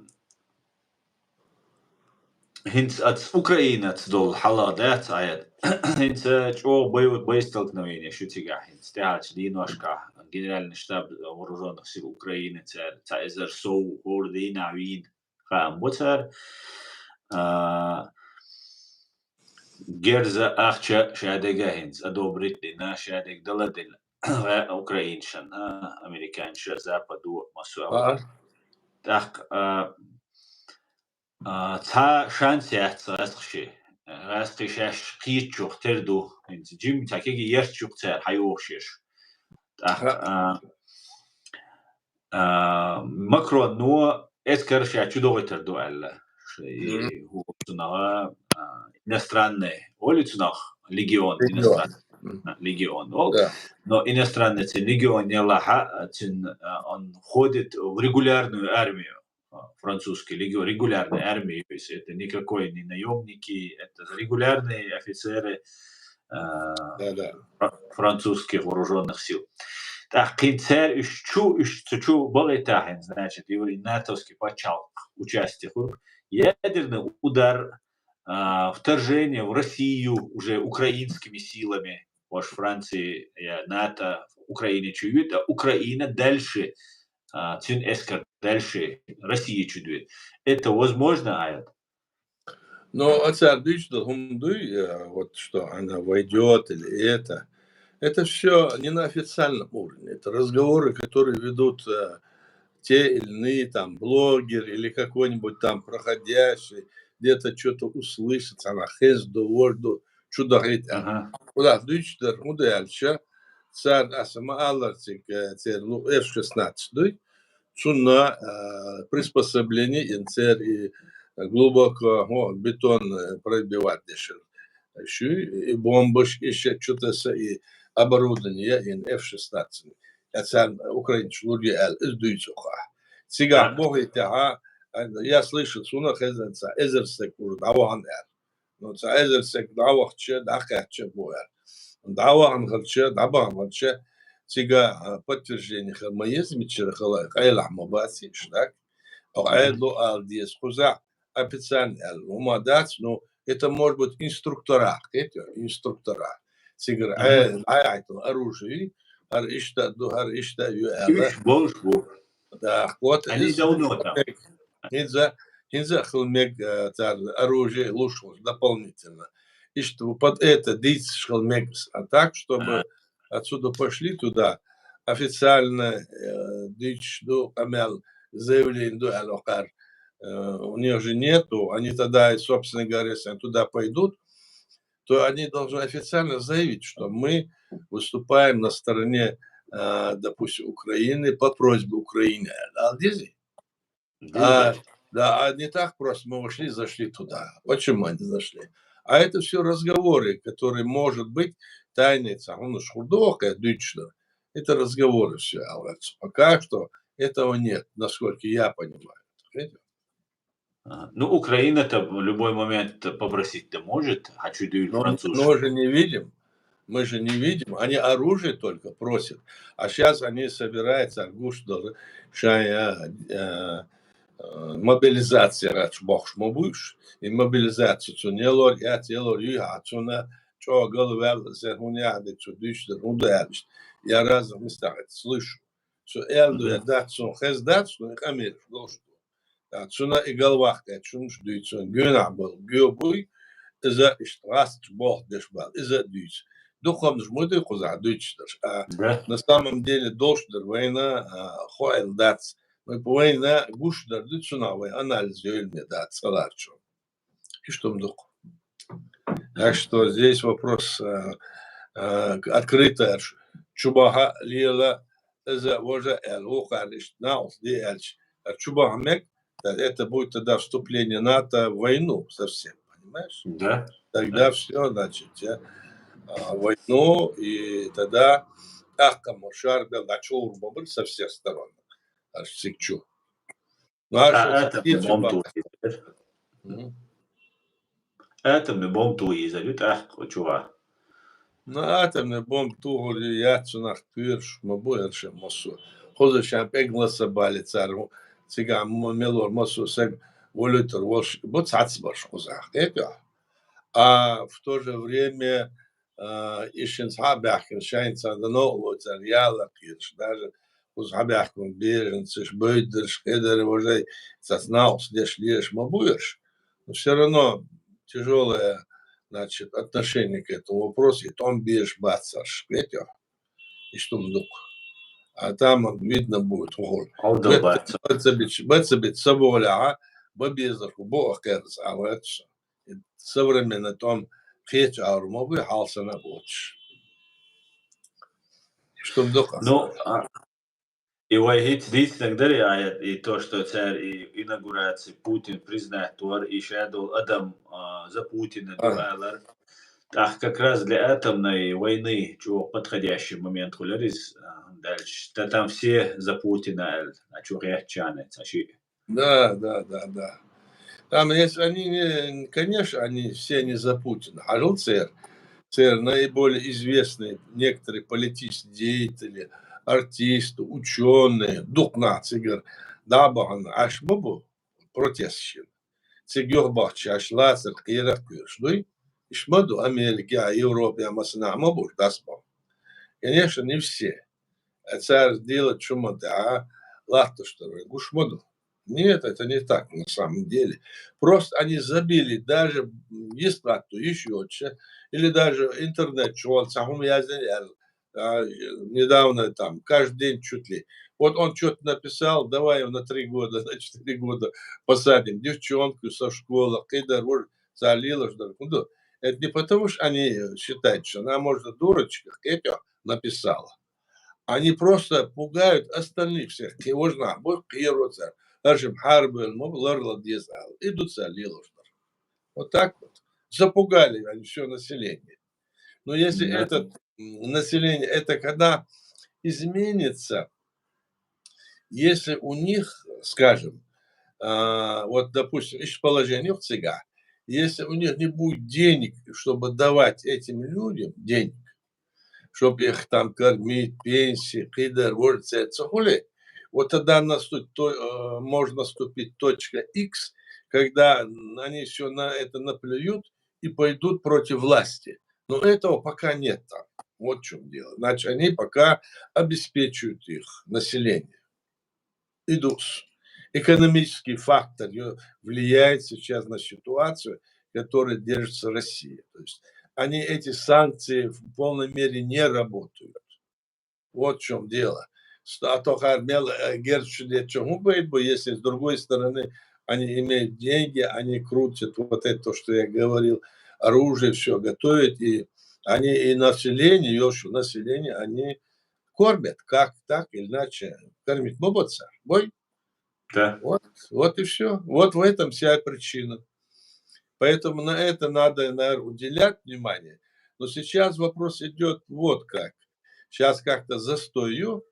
ХӀинца ац Украинаца долу хьала дац Ӏайад. ХӀинца чӀогӀа бой-, боестолкновение шу цигахь хӀинца тӀаьхьарчу дийношкахь генеральный штаб вооружённых сил Украины цара цхьа эзар сов хӀора дийнахь вийна хаам бу цара. А, герза ахча шадерг а хӀинца одобрить дина, шадерг дала дина Украинашна, американцаша, Западо, массо а. ТӀаккха, а, а, цхьа шанс яц гӀазкхашна. ГӀазкхий шаьш кхетачух тера ду, хӀинца жим цхьа кегий ярташ ю-кх цара хьайогӀуш ерш. ТӀаккха, а, а, Макроно эскар ша чу дохуьйтур ду аьлла. И хӀу цунах, а, иностранный, олу цунах легион, иностранный, а, легион. Ол, но иностранный цуьнан легион елахь а, цуьнан, а, он входит в регулярную армию. А, французский легион, регулярная армия, то есть это никакой не наёмники, это регулярные офицеры, а, фра-, французских вооружённых сил. ТӀаккха кхин цара уьш чу, уьш цу чу бахийтахь, значит, и натовский пачхьалкх участие хуьлу. Ядерный удар, а, вторжение в Россию уже украинскими силами, ваш Франция, я, НАТО, Украина чу юьту, а Украина дальше, а, цуьнан эскар дальше Россия чу дуьту. Это возможно, Ӏайад? Но а цара дуьйцуш долу хӀума дуй, э, вот что она войдёт или это. Это всё не на официальном уровне. Это разговоры, которые ведут, э, те или иные там блогер или какой-нибудь там проходящий, где-то чё-то услышит, цхьана хезна ду, вожа ду, чу дахийта аьлла. Ага. Кхузахь дуьйцуш дара хӀун ду аьлча, цара аса ма-аллара цига, э, церан лу-, эф шестнадцать дуй, цунна, э, приспособление ин церан и глубоко, о, бетон, э, пробивать дешар. Шу и бомбаш, и ше чу таса, и оборудование, и эф шестнадцать. Я царна украинцаша лур ю аьлла, иза дуьйцу хьа. Цигахь бохуьйтехьа, а, я слышал, суна хезна цхьа эзар стаг уьш дӀавахана аьлла. Ну, цхьа эзар стаг дӀавахча, дӀакхаьчча бу аьлла. ДӀавахана хилча, дӀабахана хилча, цига, а, подтверждение хила ма еза, мичара хила, къайлахь ма бац уьш, так? Оха Ӏедало ала деза, кхузахь официально аьлла, хӀума дац, ну, это может быть инструктора, кхетий, инструктора. Цигара Ӏе-, Ӏе-, Ӏайталла оружие, хӀара иштта ду, хӀара иштта ю аьлла. Уьш болуш бу. Да, вот. Они иза давно там. ХӀинца, хӀинца а хила мега, э, цара оружие луш волуш дополнительно. Иштта вот под это дийцаш хила мега, а так, чтобы отсюда пошли туда, официально, э, дуьйцуш ду, къамел, заявление ду аьлла кхара. Э, у них же нету, они тогда, и, собственно говоря, если они туда пойдут, то они должны официально заявить, что мы выступаем на стороне, э, допустим, Украины по просьбе Украины. А здесь Да, да, а не так просто мы вошли, зашли туда. Почему они зашли? А это всё разговоры, которые, может быть, тайные, ца, хӀунаш хурдохка, дуьйцуш ду. Это разговоры всё, а вот пока что этого нет, насколько я понимаю. Видите? Ага. Ну, Украина-то в любой момент попросить-то может, а чё дают французы? Но мы же не видим. Мы же не видим, они оружие только просят. А щас они собираются, гуш дала, шайн, э, э, мобилизация рач бохуш ма буьйш. И мобилизация цунна елор, яц елор, юй хьа цунна, чӀогал ваьлла, зе хӀун яхьа де цу дуьйш дар, хӀун ду аьлла. Я разных местах это слышу. Цу аьлла ду, я дац, цунна хеза дац, ну, и къамелаш долуш ду. Ткъа цунна и галваккхийчунаш дуьйцу, гуьнахь болу, гоь буй, иза иштта гӀазкхаша болх беш бала, иза а дуьйцу. Дукхамнаш ма дуй кхузахь дуьйцуш дарш. А на самом деле долуш дар вайна, а, хоийла дац. Вай, вайна гуш дар ду цунах, вай анализ йойла ме дац цкъа ларчо. Иштта хӀума ду-кх. Так что здесь вопрос, а, а, открытый. Чубаха лела, иза важа аьлла, вукхара иштта накъост де аьлча, а чубаха мег, да, это будет тогда вступление НАТО в войну совсем, понимаешь? Да. Тогда всё, значит, э, а, войну, и тогда тӀаккха ма шарбел дӀачугӀур ма бара со всех сторон. Аш цигачу. Ну, а А, шо ца атомный кийча бомба баккха тухур. Мгм. Атомный бомба тухур иза ю тӀаккха чугӀа. Ну, атомный бомба тухур ю, яц цунах кхоьруш ма бу аьлла шен массо. Хоза шен пӀегласа бали цара, цигахь м-, мелор массо саг волуьйтур волуш бу цхьаццабараш кхузахь, кхетий хьо? А в то же время, а, и шин цхьа а баьхкина, шайна цхьа дан новкъа лоцар яла кхераш, даже кхуза хьабаьхкина беженцаш, байдерш, кхедар, важай, цац накъост деш леш ма бу ерш. Но всё равно тяжёлое, значит, отношение к этому вопросу, и тӀом безаш бац царш, кхетий хьо? Иштта ма ду-кх. А там видно будет, хӀу-, хӀу-, Хьо дан бац. Бацабич, бацабич са болехь, бан безар хӀу бу а кхерца, а вац. Современный тӀом кхеча аур ма буй, хьал санна а боцуш. Иштта ма ду-кх. Ну, а, и вай хӀинца дийцинарг дарий, а, и то, что цара и инаугураци Путин признать вар, и ша долу адам, а, за Путина ду Ага. алар. ТӀаккха как раз для атомной войны чӀогӀа подходящий момент хуьлура иза, а, дальше. Та там все за Путина аьлла, а чу гӀертачарна ца шиъ. Да, да, да, да. Там, если они не, конечно, они все не за Путина. Хьажал церан, церан наиболее известные некоторые политические деятели, артисты, учёные, дукха нах цигара дӀа а бахана, Ӏаш ма бу протесташ йина. Цига юхабахча шаьш лацар кхерах кхоьруш дуй? Иштта ма ду, Америкехь, Европехь массанахь ма бу дӀасабахана. Конечно, не все. А цара делать чу ма даьхьа, латташ дара вай гуш ма ду. Нет, это не так на самом деле. Просто они забили, даже, м, йистхатто йиш йоцуш, или даже интернет чу вала цхьа хӀума яздина аьлла, а, недавно там каждый день чуть ли. Вот он чё-то написал, давай его на три года, на четыре года посадим. Девчонку со школы, кхидар, вож, цара лелаш дара. Ну, это не потому, что они считают, что она, может, дурочка, кхетий хьо, написала. Они просто пугают остальных всех. Кхе-, вож нах бу кхеро цара. Аршим хьарбевлла ма бу, ларло деза аьлла. И ду цара лелаш дара. Вот так вот. Запугали они всё население. Но если Да. этот, м, население, это когда изменится, если у них, скажем, а, вот, допустим, ищ положение в цигахь, если у них не будет денег, чтобы давать этим людям денег, чтоб их там кормить, пенсии, кхидар, вож цецахули, вот тогда наступ-, то, э, можно наступить точка икс, когда они всё на это наплюют и пойдут против власти. Но этого пока нет там. Вот в чём дело. Значит, они пока обеспечивают их население. Идут. Экономический фактор ё-, влияет сейчас на ситуацию, которая держится Россия. То есть они, эти санкции в полной мере не работают. Вот в чём дело. С-, а то хӀара мел, э, герз чу деттачунна хӀун бен бу, если с другой стороны они имеют деньги, они крутят вот это, то, что я говорил, оружие всё готовят, и они и население, ещё население, они кормят, как так или иначе, кормить ма бу цара, бой. Да. Вот, вот и всё. Вот в этом вся причина. Поэтому на это надо, наверное, уделять внимание. Но сейчас вопрос идёт вот как. Щас как-то застой ю,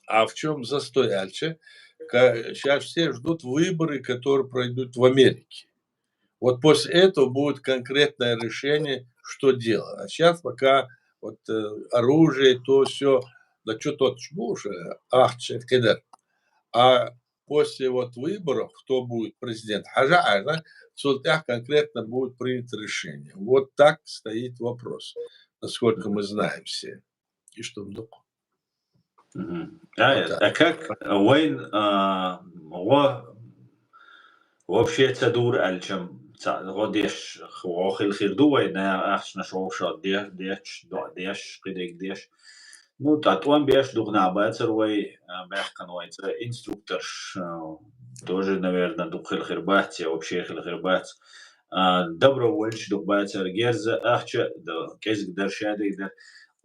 а в чём застой аьлча, ка-, щас все ждут выборы, которые пройдут в Америке. Вот после этого будет конкретное решение, что делать. А щас пока вот, э, оружие, то всё, да чё тут ж будешь, э, ахча, кхидар. А после вот выборов, кто будет президент, хьажа, хьажа, цул тӀаьхьа конкретно будет принято решение. Вот так стоит вопрос, насколько мы знаем все. И что ду-кх. Мгм. А, Вот так. А как вайн, а, гӀо-, вообще ца дура аьлчам, ца, гӀо деш, гӀо хила хир ду вай, на ахчанаш вовшах де-, деш, доӀа деш, кхидерг деш. Ну, тӀа тӀом беш дукха нах бацар вай, а, баьхкина вай цӀа инструкторш, а, тоже, наверное, дукха хила хир бац, я вообще хила хир бац. А, добровольцаш дукха бацар, герз а, ахча а, да, кӀезиг дар, шадерг дар.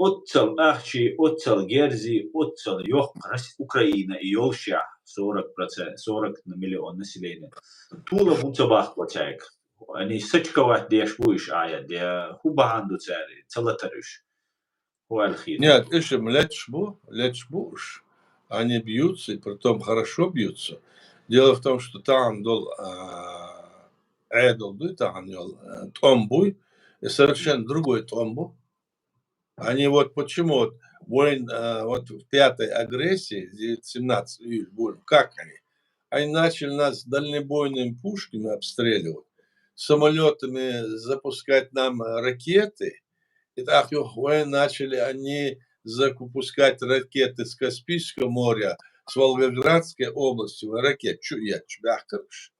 Оццал ахчий, оццал герзий, оццал йоккха Рос-, Украина и йолушехь, сорок процент, сорок миллион население. Тулам хӀунда ца баккхо цаьрга? Они сачкават деш бу уьш, а я де, хӀун бахьана ду цара, ца латар уьш? ХӀу аьлла хета? Нет, уьш-м леташ бу, леташ бу уьш. Они бьются, и притом хорошо бьются. Дело в том, что тахана долу, а, Ӏедал дуй тахана йолу, а, тӀом буй, и совершенно другой тӀом бу. Они вот почему вот войн-, а, вот в пятой агрессии, девять-, семнадцать июля, бу-, как они? Они начали нас дальнобойными пушками обстреливать, самолетами запускать нам ракеты. И так, ё-, вай, начали они запускать ракеты с Каспийского моря, с Волгоградской области, ракет, чу я, чу бяхкарш.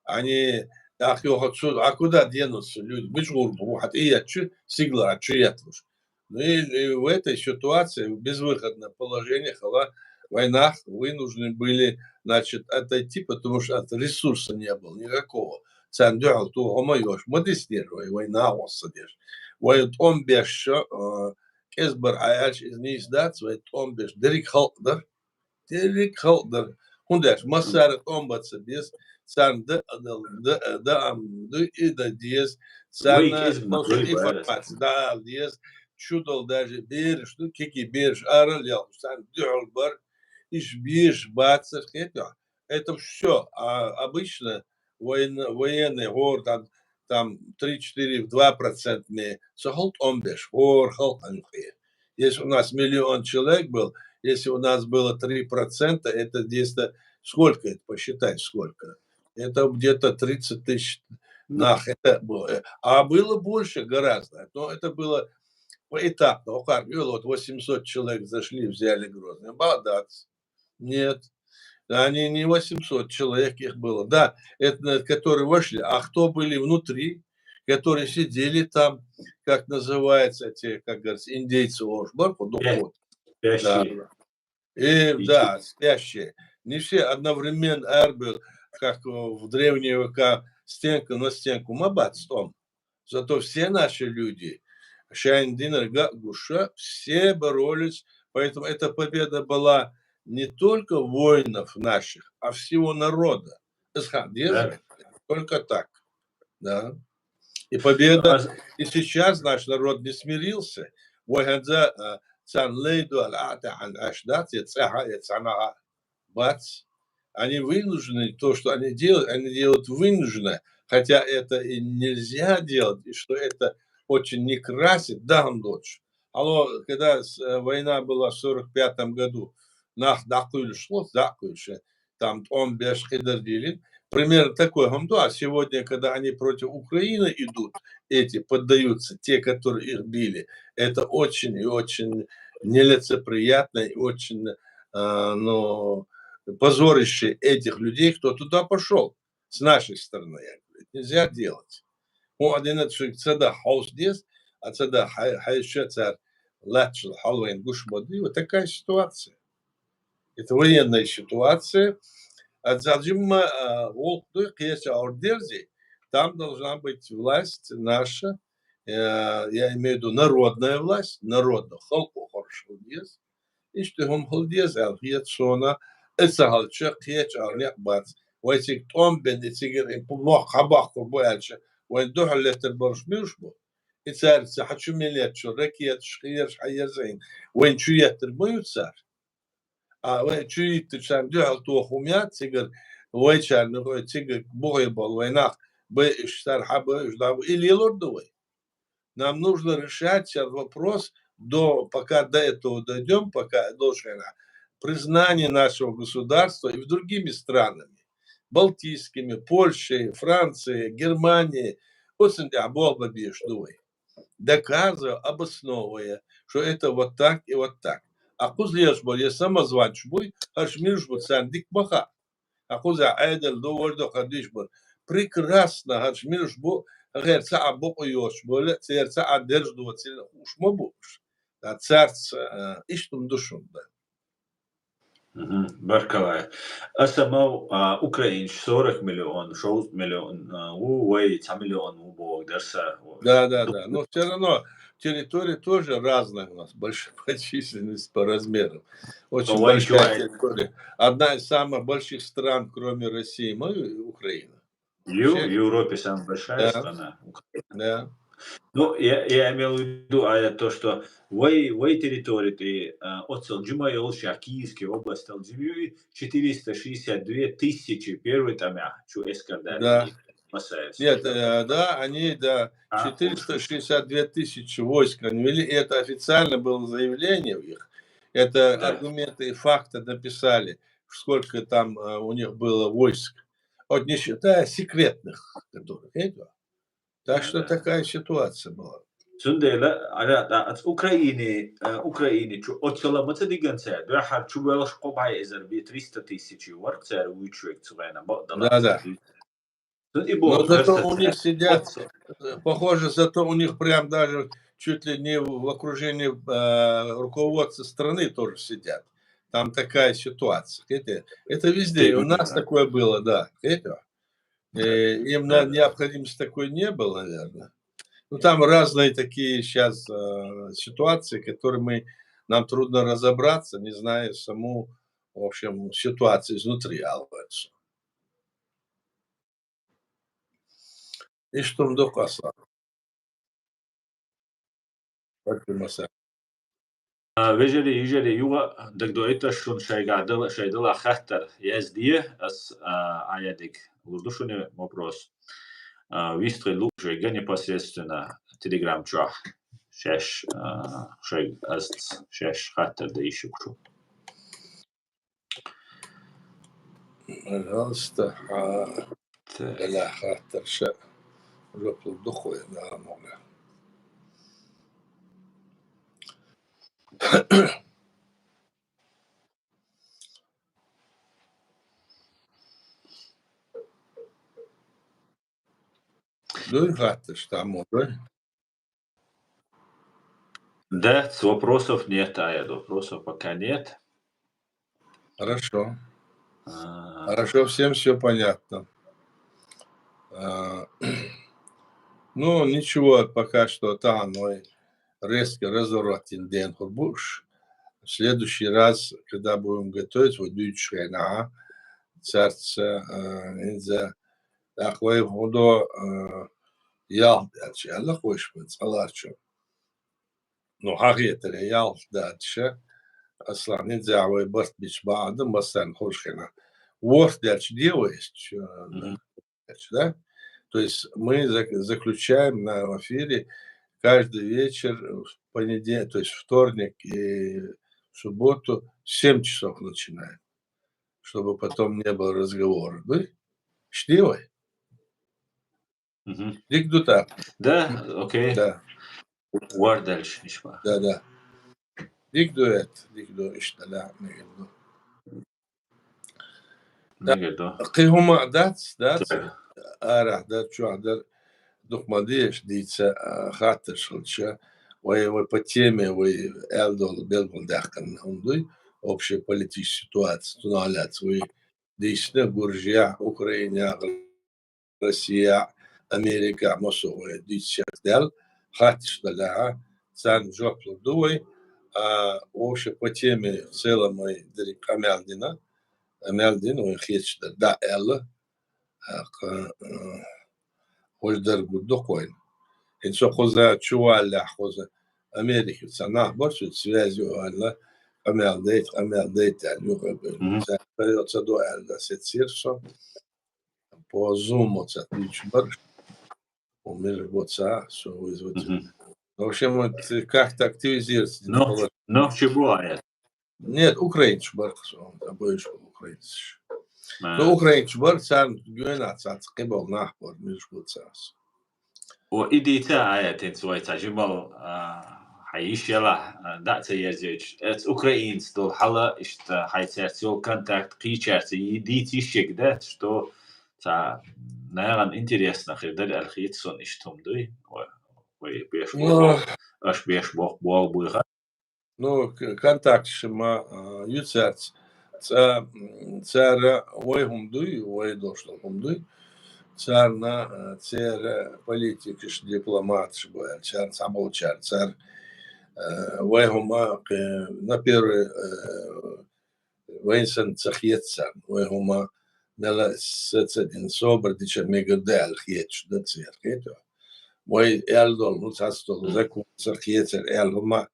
Они, так, ё-, отсюда, а куда денутся люди? Мича гӀур бу, хӀаьта и я чу, сигала чу ятлуш. Ну и, и в этой ситуации, в безвыходном положении, хала вайнах вынуждены были, значит, отойти, потому что от ресурса не было никакого. Царна дуьхьал ту хӀума йош, ма дис деш вай, вай нагӀо ца деш. Вай тӀом беш, э, кӀезбар Ӏаьлча из нийса дац, вай тӀом беш дерриг халкъ дар. Дерриг халкъ дар. ХӀунда аьлча массара тӀом бац деза, царна да, да, да, да, ам, да, и да деза, царна кӀезбар информация да деза, чудал даже бераш, ну, кики бераш, арал ял, царна дуьхьал бар, иш беш бацар, хетё. Это всё. А обычно воен-, военный гор там, там три-четыре, два процента ме, со хал тӀом беш, гор халкъан хе. Если у нас миллион человек был, если у нас было три процента, это где-то, сколько это, посчитай, сколько? Это где-то тридцать тысяч нах, это было. А было больше гораздо, но это было поэтапно. О, как, вот восемьсот человек зашли, взяли Грозный. Бадац. Нет. Они не восемьсот человек их было. Да, это, которые вошли. А кто были внутри, которые сидели там, как называется, те, как говорится, индейцы, ож бар хӀу духот. Спящие. Да. И, да, спящие. Не все одновременно арбел, как в древние века, стенка на стенку ма бац тӀом. Зато все наши люди, шайн динар га гуш, все боролись, поэтому эта победа была не только воинов наших, а всего народа. Исхак, да, только так. Да. И победа, и сейчас наш народ не смирился. Вай хӀанз а, царна лай ду аьлла, а, тӀехьа аш дац, я цӀаьхьа, я цӀанагӀа бац. Они вынуждены, то, что они делают, они делают вынужденно, хотя это и нельзя делать, и что это очень не красит, да, ам дочь. Алло, когда с-, э, война была в сорок пятом году, нах дакъуйлуш, вот дакъуйлуш, там тӀом беш хидар дилин. Примерно такой хӀума ду, а сегодня, когда они против Украины идут, эти поддаются, те, которые их били, это очень и очень нелицеприятно и очень, а, ну, позорище этих людей, кто туда пошёл с нашей стороны. Я говорю, это нельзя делать. О, один отсюда цада хаус дес, а цада хай, хай ещё цар латшил халвайн гуш моды. Вот такая ситуация. Это военная ситуация. А за джимма, а, волк дуй, кеша ордерзи, там должна быть власть наша, э, я имею в виду народная власть, народная, халкъо хорошо есть. Иштта хӀума хила деза аьлла хета сона, и ца хилча кхеча аргӀан некъ бац. Вай цига тӀом бен, и цигара и пу-, мох хьабаккхур бу аьлча, вайн духьал леттар бараш муьлш бу? И цаьрца хьачу мел еттачу ракеташ, хераш хьаерзайна, вайн чу еттар ма ю цар. А вай чу йиттачарна дуьхьал тоху хӀума яц цигара, вайчарна, вай цига бухе болу вай нах, бай уьш цар хьабай уьш дӀабу, и лелор ду вай. Нам нужно решать этот вопрос до, пока до этого дойдём, пока должен признание нашего государства и в другими странами, балтийскими, Польшей, Францией, Германией, оцин тӀехь болх бан безаш ду вай. Доказывая, обосновывая, что это вот так и вот так. А кхуза лелаш болу я самозванчаш буй, хӀарш муьлш бу царна дика ма хаьа. А кхуза Ӏедал ду, вара доккха диш бара. Прекрасно, хӀарш муьлш бу, хӀара цхьа а букъ йоцуш болу, церан цхьа а держ доцийла хууш ма бу уьш. Ткъа цаьрца, а, иштта хӀума ду шуна дан. Мгм. Баркалла. Аса мал, а, украинцаш сорок миллион, шовзткъа миллион, а, ву, вай цхьа миллион ву боху дара са. Да, да, да. Но всё равно территория тоже разная у нас, большая по численности, по размеру. Очень большая территория. Одна из самых больших стран, кроме России, мы, Украина. Ю-, Европе самая большая страна. Да. Ну, я, я имел в виду, а, то, что вай, вай территория, ты, а, оцел джима йолуш, я Киевская область, ал джима ю, четыреста шестьдесят две тысячи первый там, я, чу эскар да. Да. Нет, э, да, они, да, четыреста шестьдесят две тысячи войск они вели, и это официально было заявление у них. Это аргументы и факты написали, сколько там э, у них было войск, вот не считая секретных, которых это. Так что такая ситуация была. Цундела, ара, да, ац Украине, э, Украине чу, оцела маца диганца, да, хар чу велш кобай эзер би триста тысяч варк цар вучвек цугайна, бо, да, Да, да. Цуд и Но бо, зато верса у них цар. сидят, Оцо. э, похоже, зато у них прям даже чуть ли не в в окружении э, руководства страны тоже сидят. Там такая ситуация. Это, это везде. И у нас такое было, да. Это, э, им на- необходимости такой не было, наверное. Ну, там разные такие сейчас э, ситуации, которые мы, нам трудно разобраться, не зная саму, в общем, ситуацию изнутри, Алварцу. Иштум дукъаса. Бакъ маса. А, вежери, ижери, юга, дагдоита шун шайга дала, шайдала хаттар. Яздие, ас, а, аядик. Лурду шуни вопрос. А, вистхи лу шайга непосредственно Telegram чуа. Шеш, а, шай, ас, шеш хаттар да иши кшу. Пожалуйста. А, Так. Бала хаттар ша. Жоп лурду хой, да, могла. Дуй хаттар, что там, дуй? Да, с вопросов нет, Аяд, вопросов пока нет. Хорошо. А, Хорошо, всем все понятно. А, Ну, ничего, пока что там мой резкий разворот инден хурбуш. В следующий раз, когда будем готовить, вот дючхена, царца, э, инза, такой худо, э, ял, дальше, Аллах, хойш, цаларчу. Ну, хагетер, ял, дальше. Аслан, инза, вай барт бич баада, масан, хойш, хена. Ворт, дальше, делаешь, Мгм. Да? То есть мы зак- заключаем на эфире каждый вечер в понедельник, то есть вторник и в субботу в семь часов начинаем, чтобы потом не было разговора. Да? Штивай? Мгм. Дик ду так. Да, окей. Да, Вар дальше, нишма. Да, да. Дик ду это, дик ду иштала, не ду. Да. Неге до. Кыйхума дац, дац. Так. Ара, да, чуа, да. Духмадеш, дица, а, хаттар шалча. Вай, вай по теме, вай элдол, белгол дахкан, ундуй. Общая политическая ситуация, туналяц, вай. Дисна, Гуржия, Украина, Россия, Америка, мосо, вай, дисчак дел. Хаттар шалча, цан жоп лурду вай. А, общая по теме в целом, вай, дерик амялдина. Амялдин, вай, хечда, да, элла. Ака, э, хождар гуддо койн. Ин со хоза чувалля хоза. Америка цана борсу связи валла. Амялдейт, амялдейт, ан юха бе. Мгм. Цаца до алла сетсир со. По зуму цат ничбар. Умир боца, со вызвать. Мгм. В общем, вот, э, как-то активизироваться. Но, но чего, а это? Нет, украинч бар, обоюш украинч. А, Ну, украинч бар, цан гёна цац кыбал нах бар, миш бу цац. О, идите, а это инсуэца жимал, а, хайш яла, а, да, це языч. Это украинец дол хала, ишта, хай церцел контакт, кичерце, идите ищик, да, что, ца, наверное, интересно, хирдаль алхит сон иштум дуй. Ой, ой, беш Ну. Аш беш бох бол буйха. Ну, к- контакт шима, а, ю церц. Ца, м, цера вай хумдуй, вай дошло хумдуй. Царна, а, цера политикаш, дипломатш буял, цар цабол цар, цар, а, вай хума, к- на первый, а, вайнсан цахьет цар, вай хума мела сецедин собр дича мегадал хьет, да цер хьет. Вай элдол, ну, цацдол, закон цахьет цар, эл хума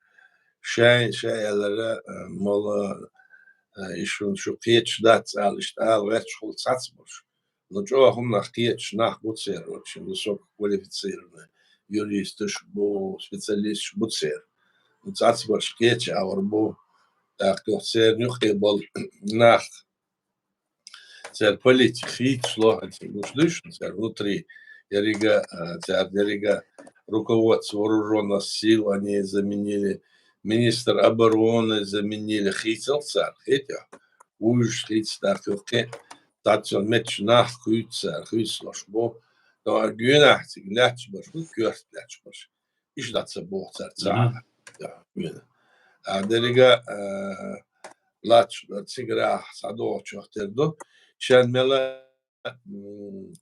шай, шай элара, а, мола, а, ишун шу хьет дац ал, ишт ал, вач хул цацбуш. Ну, чо хум нах хьет, нах буцер, очень высококвалифицированный юристш бу, специалистш буцер. Ну, цацбуш хьет, авар бу, так, то цер нюхе бол нах, цар политика хийцаш ло, хӀанз гуш дуй шуна, цар внутри еррига, а, цар еррига руководство вооружённых сил они заменили, министр обороны заменили, хийцалц цар, хетя, уж хийцаш дӀакхухкхе, таццал метташ нах кхуьйцу цар, хуьйцуш бу, но гуьнахь цига лаьтташ бараш бу, коьрта лаьтташ бараш. Иштта дац боху цара ца Мгм. Ӏа. Да, именно. А деррига, а, лаьтташ дар цигара схьадогӀучух тера ду. Шен мела, м,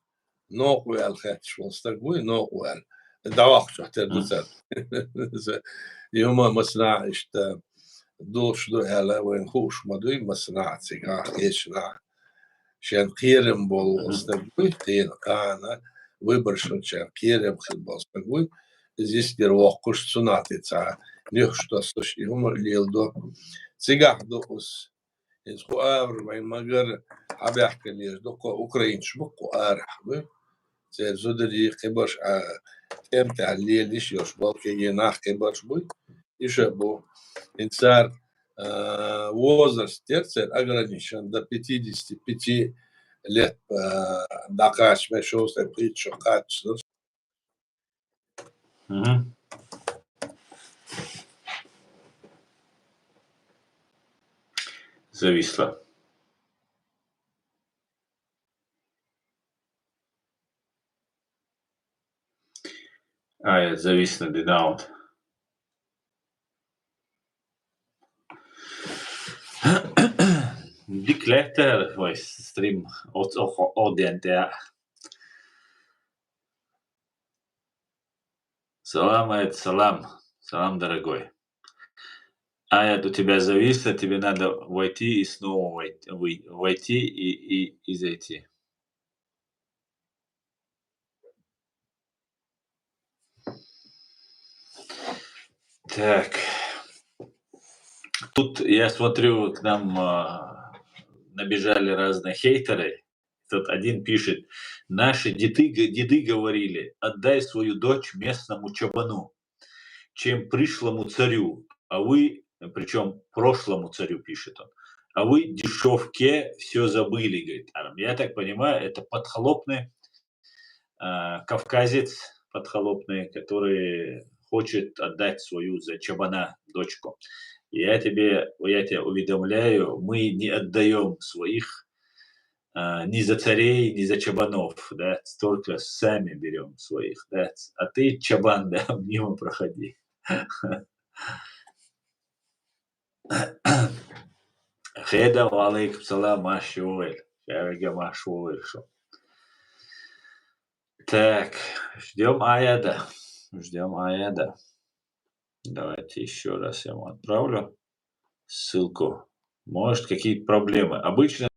новкъа ваьлла хетташ волу стаг вуй, новкъа ваьлла. ДӀавахчух тера ду Мгм. Цара. И хӀума массанхьа иштта долуш ду аьлла, вайна хууш ма дуй, массанхьа цигахь, кхечанхьа. Шен кхерам болу Мгм. Стаг вуй, кхена, кхана, выборшна шен кхерам хир болу стаг вуй, иза йистера воккхуш, цунах тӀе цхьа нуьхаш тосуш, и хӀума леладо. Цигахь ду уьш, иза кху агӀор вайн магар хьабаьхкина лелаш ду, кху украинцаш бу, кху арахь бу. Церан зударий кхибарш, а, тӀемтехь лелаш йолуш болу кегий нах кхибарш буй, иша бу. ХӀинца цара, а, возраст тера церан ограничен до пятидесяти пяти лет, а, дӀакхача, шовзткъе пхийтта шо кхаччалц. Мгм. Зависла. Ай, зависла, ди даун. Дика лаьттара вай стрим оц-, охо-, оден тӀе. Салам, Айд, салам. Салам, дорогой. Айд, у тебя зависло, тебе надо войти и снова войти, вы-, войти и, и, и зайти. Так. Тут, я смотрю, к нам, а, набежали разные хейтеры. Тут один пишет: «Наши деды, г-, деды говорили: отдай свою дочь местному чабану, чем пришлому царю, а вы», причём прошлому царю, пишет он, «а вы дешёвке всё забыли», говорит, Арам. Я так понимаю, это подхалопный, а, кавказец подхалопный, который хочет отдать свою за чабана дочку. Я тебе, я тебя уведомляю, мы не отдаём своих, а, ни за царей, ни за чабанов, да, только сами берём своих, да. А ты, чабан, да, мимо проходи. Хеда, ва алейкум салам, Машуэль. Шавега Машуэль шу. Так, ждём Аяда. Ждём Аяда. Давайте ещё раз я вам отправлю ссылку. Может, какие-то проблемы. Обычно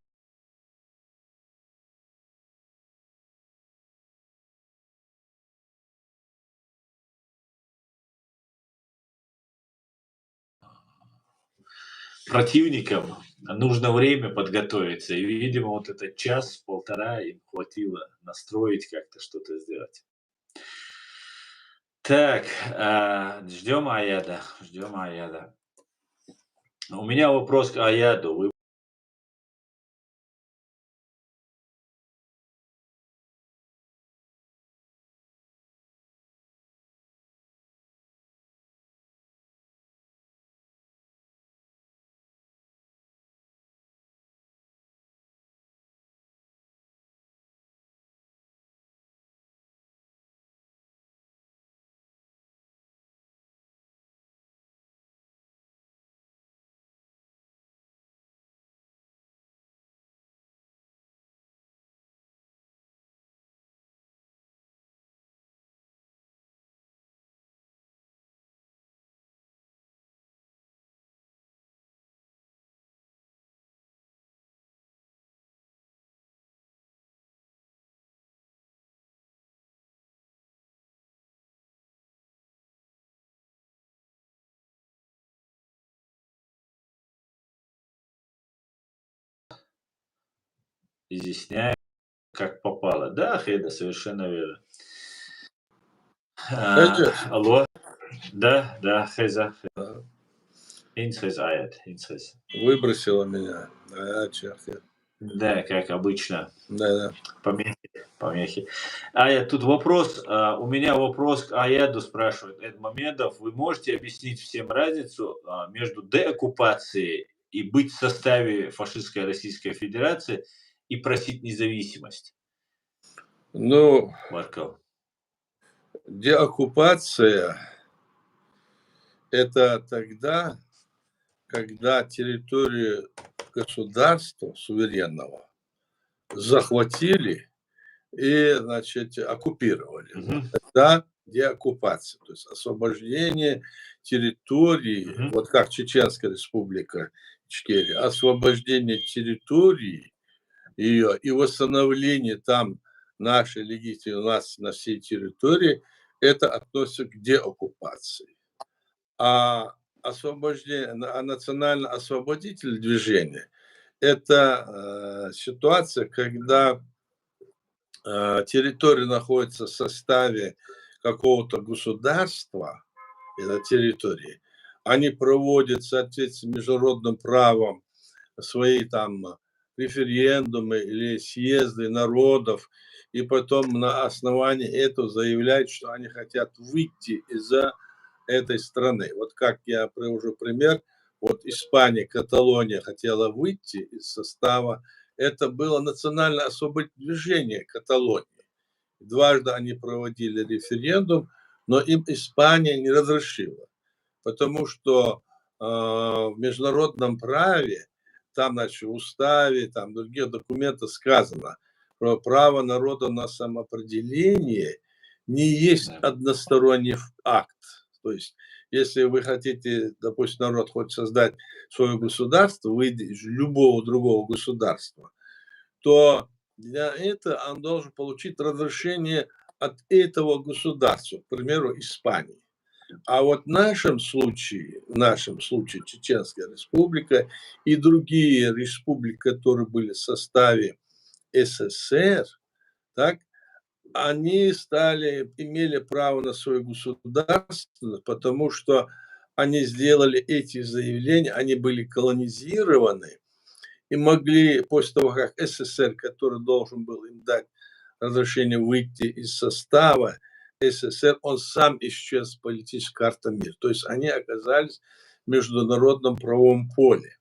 противникам нужно время подготовиться. И, видимо, вот этот час-полтора им хватило настроить как-то, что-то сделать. Так, а, ждём Аяда, ждём Аяда. У меня вопрос к Аяду. Вы Изъясняю, как попало. Да, Хеда, совершенно верно. А, алло. Да, да, Хеза, Хеза. Инц Хеза, Аяд, инц Хеза. Выбросила меня. А, чё, Хеза. Да, как обычно. Да, да. Помехи, помехи. А я тут вопрос, а, у меня вопрос к Аяду, спрашивает Эдмамедов. Вы можете объяснить всем разницу а, между деоккупацией и быть в составе фашистской Российской Федерации и просить независимость? Ну, Марков. Деоккупация — это тогда, когда территорию государства суверенного захватили и, значит, оккупировали. Мгм. Да, деоккупация, то есть освобождение территории, Мгм. Вот как Чеченская Республика Ичкерия, освобождение территории ее и восстановление там нашей легитимной власти на всей территории, это относится к деоккупации. А освобождение, а национально-освободительное движение — это э, ситуация, когда э, территория находится в составе какого-то государства, это территории, они проводят в соответствии с международным правом свои там референдумы или съезды народов, и потом на основании этого заявляют, что они хотят выйти из этой страны. Вот как я привожу пример, вот Испания, Каталония хотела выйти из состава. Это было национально-освободительное движение Каталонии. Дважды они проводили референдум, но им Испания не разрешила, потому что э, в международном праве, там, значит, в уставе, там, в других документах сказано, что право народа на самоопределение не есть Да. Односторонний акт. То есть, если вы хотите, допустим, народ хочет создать свое государство, выйти из любого другого государства, то для этого он должен получить разрешение от этого государства, к примеру, Испании. А вот в нашем случае, в нашем случае Чеченская Республика и другие республики, которые были в составе СССР, так, они стали, имели право на свою государственность, потому что они сделали эти заявления, они были колонизированы и могли, после того, как СССР, который должен был им дать разрешение выйти из состава СССР, он сам исчез с политической карты мира. То есть они оказались в международном правовом поле.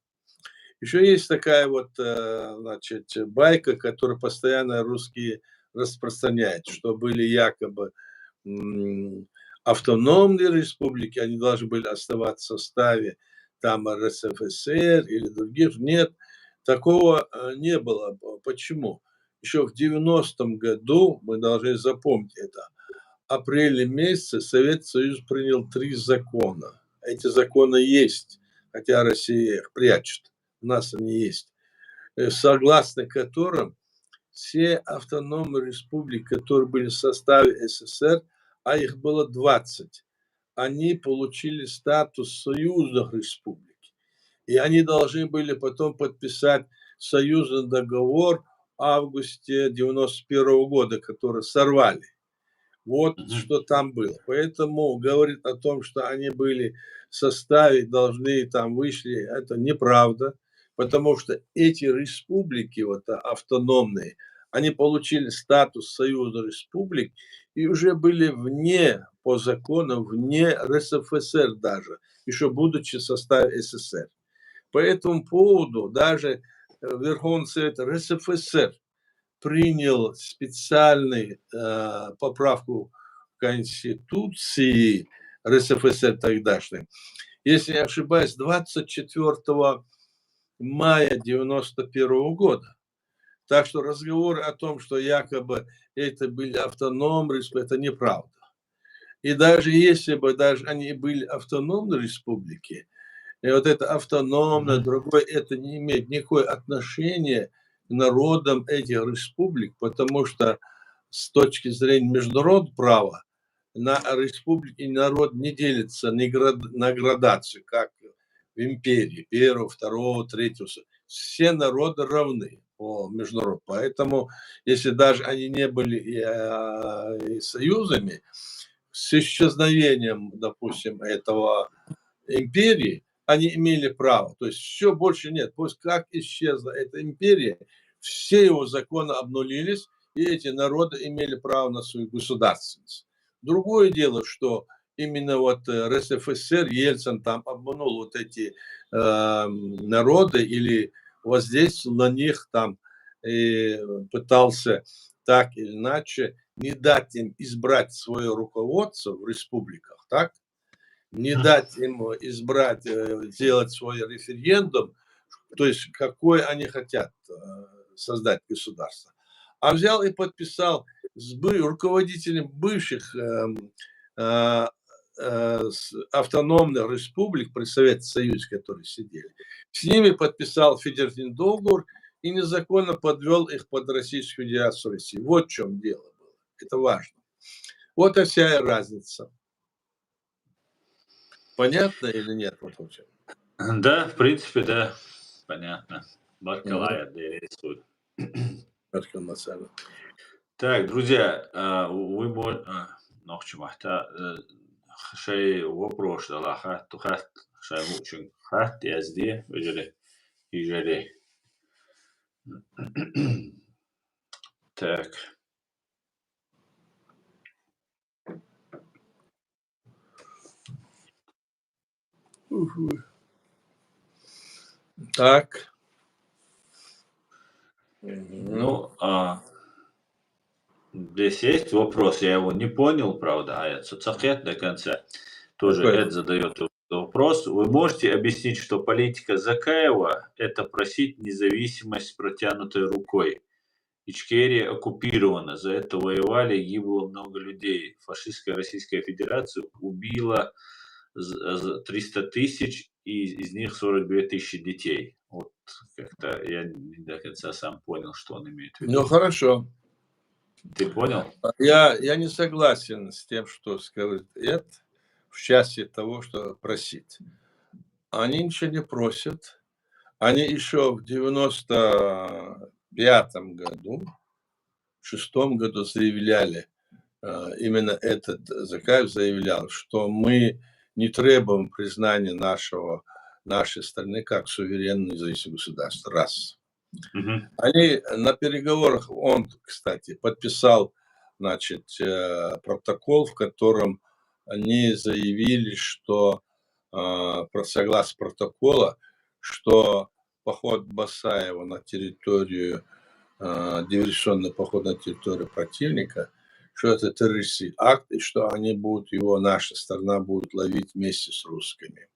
Еще есть такая вот, э, значит, байка, которую постоянно русские распространяют, что были якобы автономные республики, они должны были оставаться в составе там РСФСР или других. Нет, такого э, не было. Почему? Еще в девяностом году, мы должны запомнить это, апреле месяце Совет Союз принял три закона. Эти законы есть, хотя Россия их прячет. У нас они есть. Э, согласно которым все автономные республики, которые были в составе СССР, а их было двадцать, они получили статус союзных республик. И они должны были потом подписать союзный договор в августе девяносто первого года, который сорвали. Вот Мгм. Что там было. Поэтому говорит о том, что они были в составе, должны там вышли, это неправда, потому что эти республики вот автономные, они получили статус союзных республик и уже были вне, по закону, вне РСФСР даже, еще будучи в составе СССР. По этому поводу даже э, Верховный Совет РСФСР принял специальную э, поправку Конституции РСФСР тогдашней, если не ошибаюсь, двадцать четвёртого мая девяносто первого года. Так что разговор о том, что якобы это были автономные республики, это неправда. И даже если бы даже они были автономные республики, и вот это автономное, Мгм. Другое, это не имеет никакого отношения к народам этих республик, потому что с точки зрения международного права на республики народ не делится на град- на градацию, как в империи, первого, второго, третьего. Все народы равны по международному. Поэтому, если даже они не были и, а, и союзами, с исчезновением, допустим, этого империи, они имели право. То есть все больше нет. Пусть как исчезла эта империя, все его законы обнулились, и эти народы имели право на свою государственность. Другое дело, что именно вот э, РСФСР, Ельцин там обманул вот эти э, народы или воздействовал на них там и пытался так или иначе не дать им избрать свое руководство в республиках, так? Не дать им избрать, э, сделать свой референдум, то есть какой они хотят э, создать государство. А взял и подписал с бы- руководителем бывших э, э, э, с- автономных республик при Советском Союзе, которые сидели. С ними подписал федеративный договор и незаконно подвел их под Российскую Федерацию России. Вот в чем дело было. Это важно. Вот и вся и разница. Понятно или нет? Вот вообще. Да, в принципе, да. Понятно. Баркалла, я дересуд. Баркалла, Сара. Так, друзья, а, вы можете... Нохчи махта, э, шай вопрос дала, хат, хат, шай мучин хат, язди, ежели, ежели. Так. Так. Ну, а, здесь есть вопрос, я его не понял, правда, а я цуцакет до конца. Тоже Эд задает вопрос. Вы можете объяснить, что политика Закаева — это просить независимость с протянутой рукой? Ичкерия оккупирована, за это воевали, гибло много людей. Фашистская Российская Федерация убила триста тысяч, и из них сорок две тысячи детей. Вот как-то я не до конца сам понял, что он имеет в виду. Ну, хорошо. Ты понял? Я, я не согласен с тем, что скажет Эд, в части того, что просить. Они ничего не просят. Они еще в девяносто пятом году, в шестом году заявляли, э, именно этот Закаев заявлял, что мы не требуем признания нашего, нашей страны как суверенного независимого государства. Раз. Угу. Они на переговорах, он, кстати, подписал, значит, э, протокол, в котором они заявили, что э, согласно протокола, что поход Басаева на территорию, э, диверсионный поход на территорию противника, что это террористический акт, и что они будут его, наша сторона будет ловить вместе с русскими.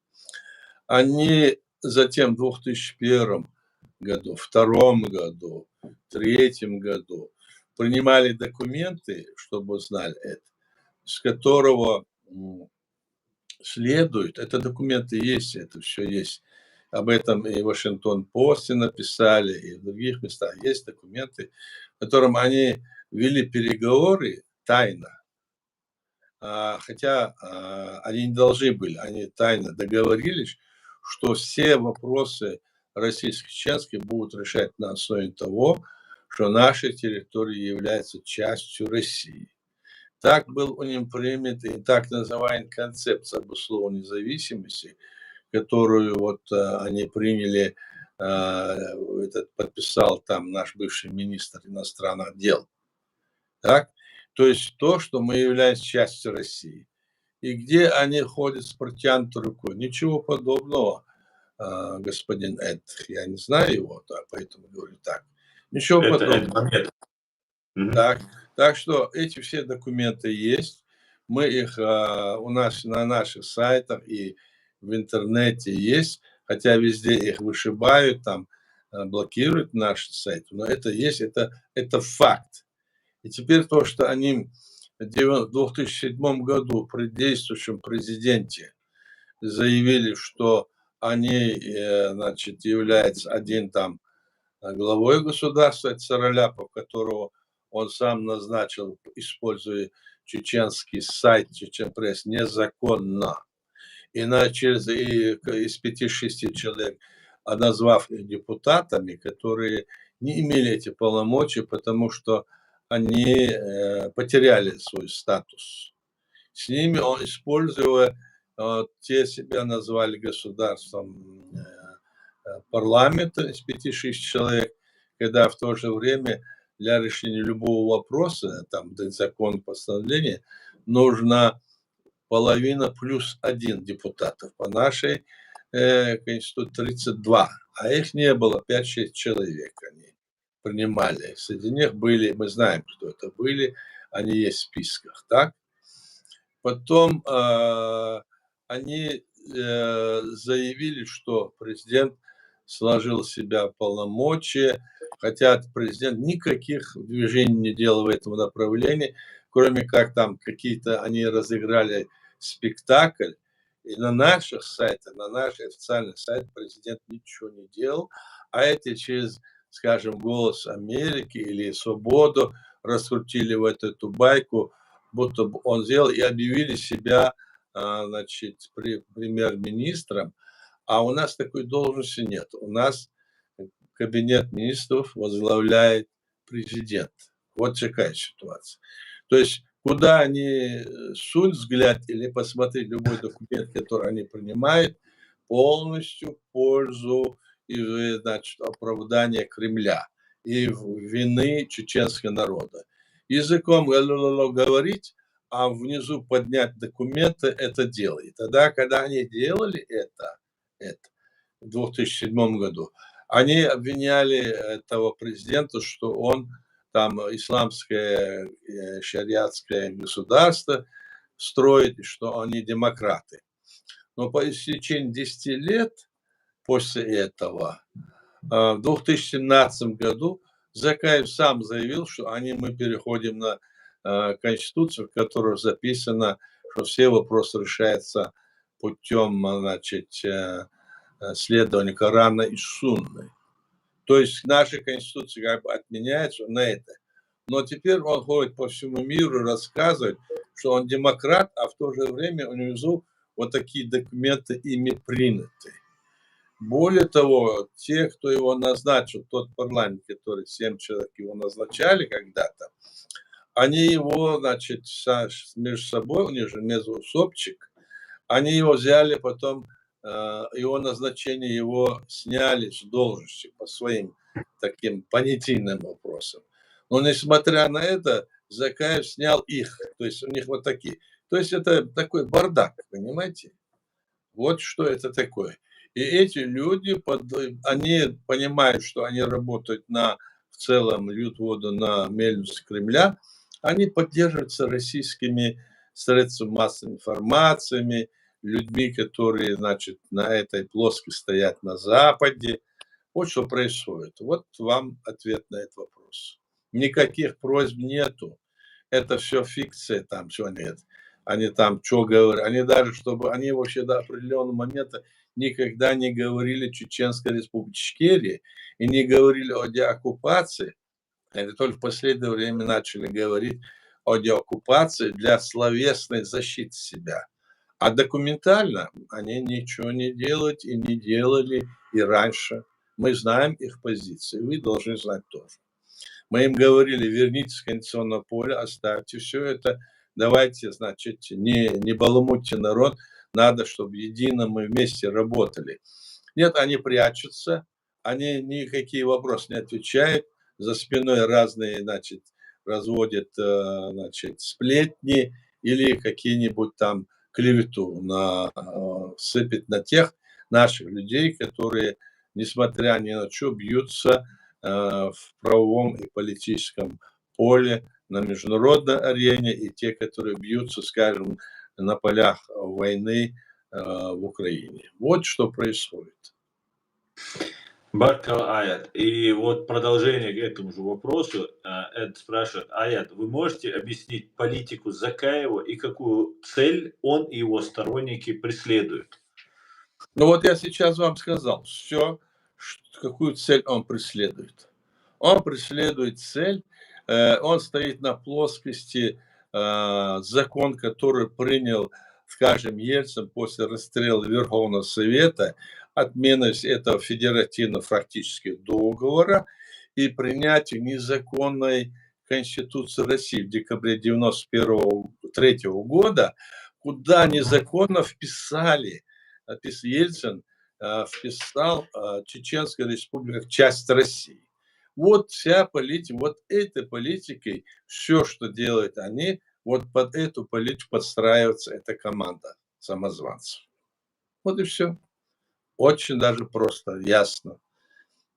Они затем в две тысячи первом году, втором году, третьем году принимали документы, чтобы знали это, с которого следует, это документы есть, это все есть. Об этом и в Вашингтон-Посте написали, и в других местах есть документы, в котором они вели переговоры тайно. А, хотя а, они не должны были, они тайно договорились, что все вопросы российско-чеченские будут решать на основе того, что наши территории являются частью России. Так был у них принят и так называемый концепт об условной независимости, которую вот э, они приняли, э, этот, подписал там наш бывший министр иностранных дел. Так? То есть то, что мы являемся частью России. И где они ходят с протянутой рукой? Ничего подобного, э, господин Эд. Я не знаю его, да, поэтому говорю так. Ничего Это подобного. Эд Мамед. Мгм. Так, так что эти все документы есть. Мы их а, у нас на наших сайтах и в интернете есть, хотя везде их вышибают, там э, блокируют наши сайты, но это есть, это, это факт. И теперь то, что они в дев- в две тысячи седьмом году при действующем президенте заявили, что они, э, значит, являются один там э, главой государства, это Сараляпов, которого он сам назначил, используя чеченский сайт Чечен Пресс незаконно. И на, через и, к- из пяти-шести человек, а назвав их депутатами, которые не имели эти полномочия, потому что они э, потеряли свой статус. С ними он, используя э, те себя назвали государством э, э, парламента из пяти-шести человек, когда в то же время для решения любого вопроса, там, д- закон, постановление, нужна половина плюс один депутатов. По нашей э, Конституции тридцать два, а их не было, пять-шесть человек они принимали. Среди них были, мы знаем, кто это были, они есть в списках, так? Потом э, они э, заявили, что президент сложил в себя полномочия, хотя президент никаких движений не делал в этом направлении, кроме как там какие-то они разыграли спектакль, и на наших сайтах, на наш официальный сайт президент ничего не делал, а эти через, скажем, «Голос Америки» или «Свободу» раскрутили в эту, эту байку, будто бы он сделал, и объявили себя а, значит, пре- премьер-министром, а у нас такой должности нет. У нас кабинет министров возглавляет президент. Вот такая ситуация. То есть куда они э, сунь взгляд или посмотри любой документ, который они принимают, полностью в пользу и, э, значит, оправдания Кремля и в- вины чеченского народа. Языком ла-ла-ла говорить, а внизу поднять документы, это дело. И тогда, когда они делали это, это в две тысячи седьмом году, они обвиняли этого президента, что он там исламское э, шариатское государство строит, и что они демократы. Но по истечении десяти лет после этого, э, в две тысячи семнадцатом году Закаев сам заявил, что они, мы переходим на э, Конституцию, в которой записано, что все вопросы решаются путем, значит, э, э, следования Корана и Сунны. То есть наша Конституция как бы отменяется на это. Но теперь он ходит по всему миру, рассказывает, что он демократ, а в то же время внизу вот такие документы ими приняты. Более того, те, кто его назначил, тот парламент, который семь человек его назначали когда-то, они его, значит, са- между собой, у них же межусобчик, они его взяли потом, э, его назначение, его сняли с должности по своим таким понятийным вопросам. Но несмотря на это, Закаев снял их, то есть у них вот такие. То есть это такой бардак, понимаете? Вот что это такое. И эти люди, под- они понимают, что они работают на, в целом льют воду на мельницу Кремля, они поддерживаются российскими средствами массовой информации, людьми, которые, значит, на этой плоскости стоят на Западе. Вот что происходит. Вот вам ответ на этот вопрос. Никаких просьб нету. Это все фикция, там все нет. Они там что говорят, они даже, чтобы они вообще до определенного момента никогда не говорили Чеченской Республике Ичкерия и не говорили о деоккупации. Они только в последнее время начали говорить о деоккупации для словесной защиты себя. А документально они ничего не делают и не делали и раньше. Мы знаем их позиции, вы должны знать тоже. Мы им говорили: вернитесь в конституционное поле, оставьте все это, давайте, значит, не, не баламутьте народ, надо, чтобы едино мы вместе работали. Нет, они прячутся, они никакие вопросы не отвечают, за спиной разные, значит, разводят, э, значит, сплетни или какие-нибудь там клевету на, э, сыпят на тех наших людей, которые, несмотря ни на что, бьются э, в правовом и политическом поле на международной арене, и те, которые бьются, скажем, на полях войны э, в Украине. Вот что происходит. Баркал, Аят. И вот продолжение к этому же вопросу. Э, Эд спрашивает: Аят, вы можете объяснить политику Закаева и какую цель он и его сторонники преследуют? Ну вот я сейчас вам сказал все, какую цель он преследует. Он преследует цель, э, он стоит на плоскости э, закон, который принял, скажем, Ельцин после расстрела Верховного Совета, отмены этого федеративно-фактического договора и принятие незаконной Конституции России в декабре девяносто первого, третьего года, куда незаконно вписали, Ельцин э, вписал э, Чеченская Республика в часть России. Вот вся политика, вот этой политикой, все, что делают они, вот под эту политику подстраивается эта команда самозванцев. Вот и все. Очень даже просто, ясно.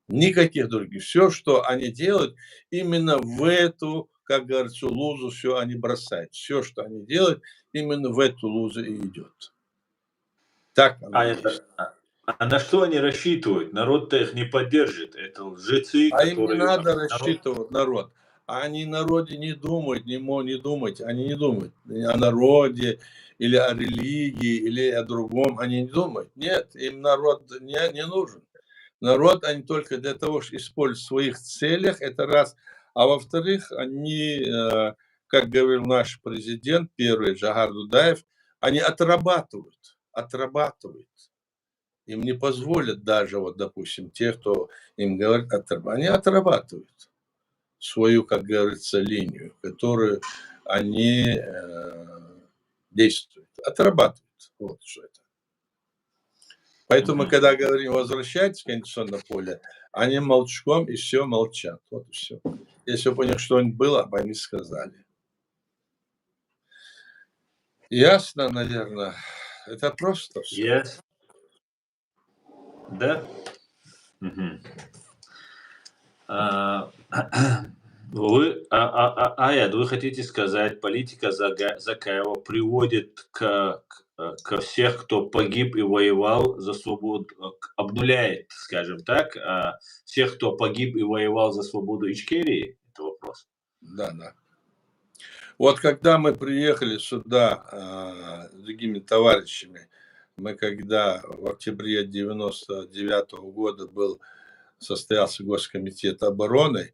Никаких других. Все, что они делают, именно в эту, как говорится, лузу все они бросают. Все, что они делают, именно в эту лузу и идет. Так оно А есть. это, а, а на что они рассчитывают? Народ-то их не поддержит. Это лжецы, А им не которые надо народ рассчитывать народ. Они народе не думают, не, мо- не думать, они не думают о народе или о религии, или о другом, они не думают. Нет, им народ не, не нужен. Народ они только для того, чтобы использовать в своих целях, это раз. А во-вторых, они, э, как говорил наш президент первый, Джохар Дудаев, они отрабатывают, отрабатывают. Им не позволят даже, вот, допустим, те, кто им говорит, отраб- они отрабатывают свою, как говорится, линию, которую они э, действуют, отрабатывают. Вот что это. Поэтому, Мгм. Когда говорим «возвращайтесь в конституционное поле», они молчком и все молчат. Вот и все. Если бы у них что-нибудь было, бы они сказали. Ясно, наверное. Это просто все. Yes. Да? Мгм. А, вы, а, а, а, Аяд, вы хотите сказать, политика Зага- Закаева приводит к, к, э, ко всех, кто погиб и воевал за свободу, э, к- обнуляет, скажем так, а, всех, кто погиб и воевал за свободу Ичкерии? Это вопрос. Да, да. Вот когда мы приехали сюда а, с другими товарищами, мы когда в октябре девяносто девятого года был, состоялся Госкомитет обороны,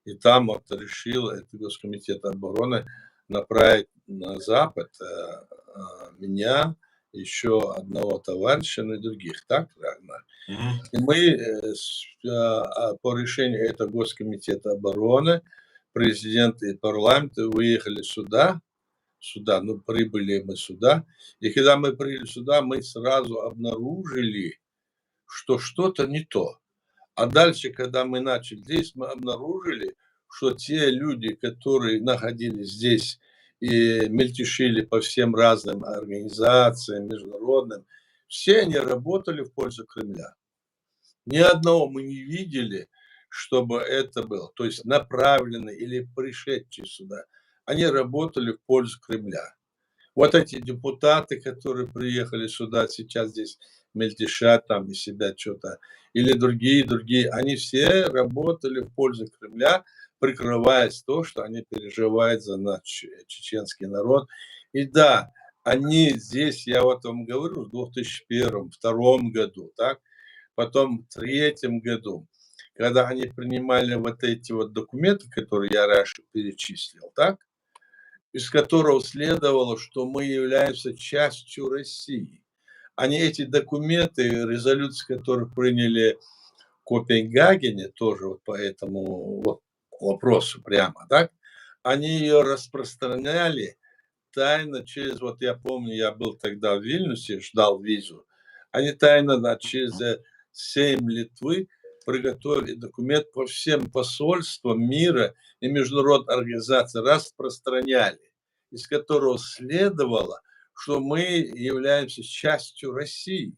и там вот решил этот Госкомитет обороны направить на Запад э, э, меня, еще одного товарища, ну и других, так, Рагнар? Мгм. И мы э, с- а, а, по решению этого Госкомитета обороны, президент и парламент выехали сюда, сюда, ну, прибыли мы сюда. И когда мы прибыли сюда, мы сразу обнаружили, что что-то не то. А дальше, когда мы начали здесь, мы обнаружили, что те люди, которые находились здесь и мельтешили по всем разным организациям международным, все они работали в пользу Кремля. Ни одного мы не видели, чтобы это было, то есть направленный или пришедший сюда. Они работали в пользу Кремля. Вот эти депутаты, которые приехали сюда, сейчас здесь мельтешат там и себя что-то, или другие, другие, они все работали в пользу Кремля, прикрываясь то, что они переживают за наш че- чеченский народ. И да, они здесь, я вот вам говорю, в две тысячи первом, втором году, так, потом в третьем году, когда они принимали вот эти вот документы, которые я раньше перечислил, так, из которого следовало, что мы являемся частью России. Они эти документы, резолюции, которые приняли в Копенгагене, тоже вот по этому вот вопросу прямо, так, они ее распространяли тайно через, вот я помню, я был тогда в Вильнюсе, ждал визу, они тайно, значит, через э, Сейм Литвы приготовили документ по всем посольствам мира и международной организации, распространяли, из которого следовало, что мы являемся частью России.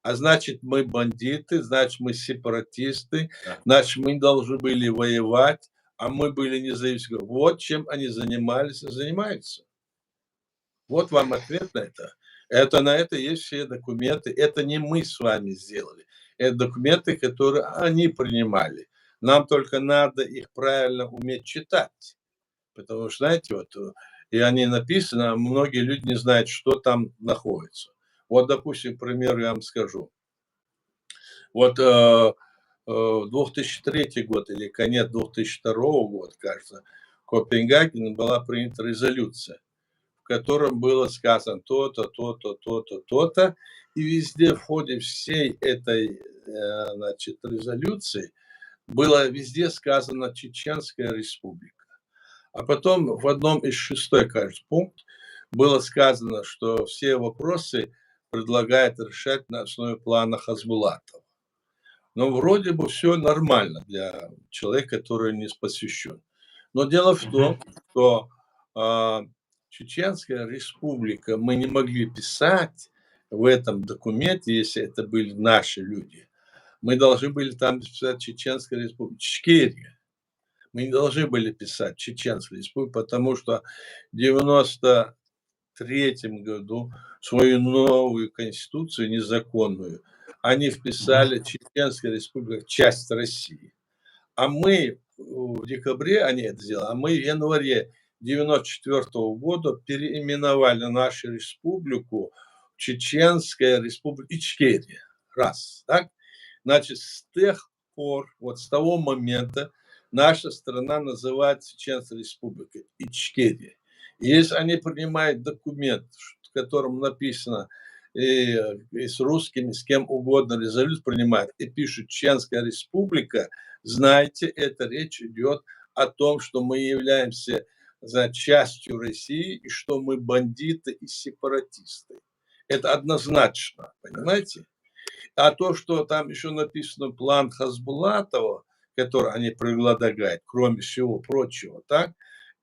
А значит, мы бандиты, значит, мы сепаратисты, Да. Значит, мы должны были воевать, а мы были независимы. Вот чем они занимались и занимаются. Вот вам ответ на это. Это на это есть все документы. Это не мы с вами сделали. Это документы, которые они принимали. Нам только надо их правильно уметь читать. Потому что, знаете, вот э, и они написаны, а многие люди не знают, что там находится. Вот, допустим, к примеру, я вам скажу. Вот э, э, две тысячи третий год или конец две тысячи второго года, кажется, в Копенгагене была принята резолюция, в котором было сказано то-то, то-то, то-то, то-то, и везде в ходе всей этой э, значит, резолюции было везде сказано «Чеченская республика». А потом в одном из шестой, кажется, пункт было сказано, что все вопросы предлагает решать на основе плана Хасбулатова. Но вроде бы все нормально для человека, который не посвящен. Но дело в том, что а, Чеченская республика, мы не могли писать в этом документе, если это были наши люди. Мы должны были там писать Чеченская республика, Ичкерия. Мы не должны были писать Чеченская республика, потому что в девяносто третьем году свою новую конституцию незаконную они вписали Чеченская республика как часть России. А мы в декабре они это сделали, а мы в январе девяносто четвёртого года переименовали нашу республику в Чеченская республика Ичкерия. Раз, так? Значит, с тех пор, вот с того момента, наша страна называется Чеченская Республика Ичкерия. И если они принимают документ, в котором написано, и, и с русскими, с кем угодно резолют принимают, и пишут «Чеченская Республика», знаете, это речь идет о том, что мы являемся, значит, частью России, и что мы бандиты и сепаратисты. Это однозначно, понимаете? А то, что там еще написано план Хасбулатова, который они предлагают, кроме всего прочего, так,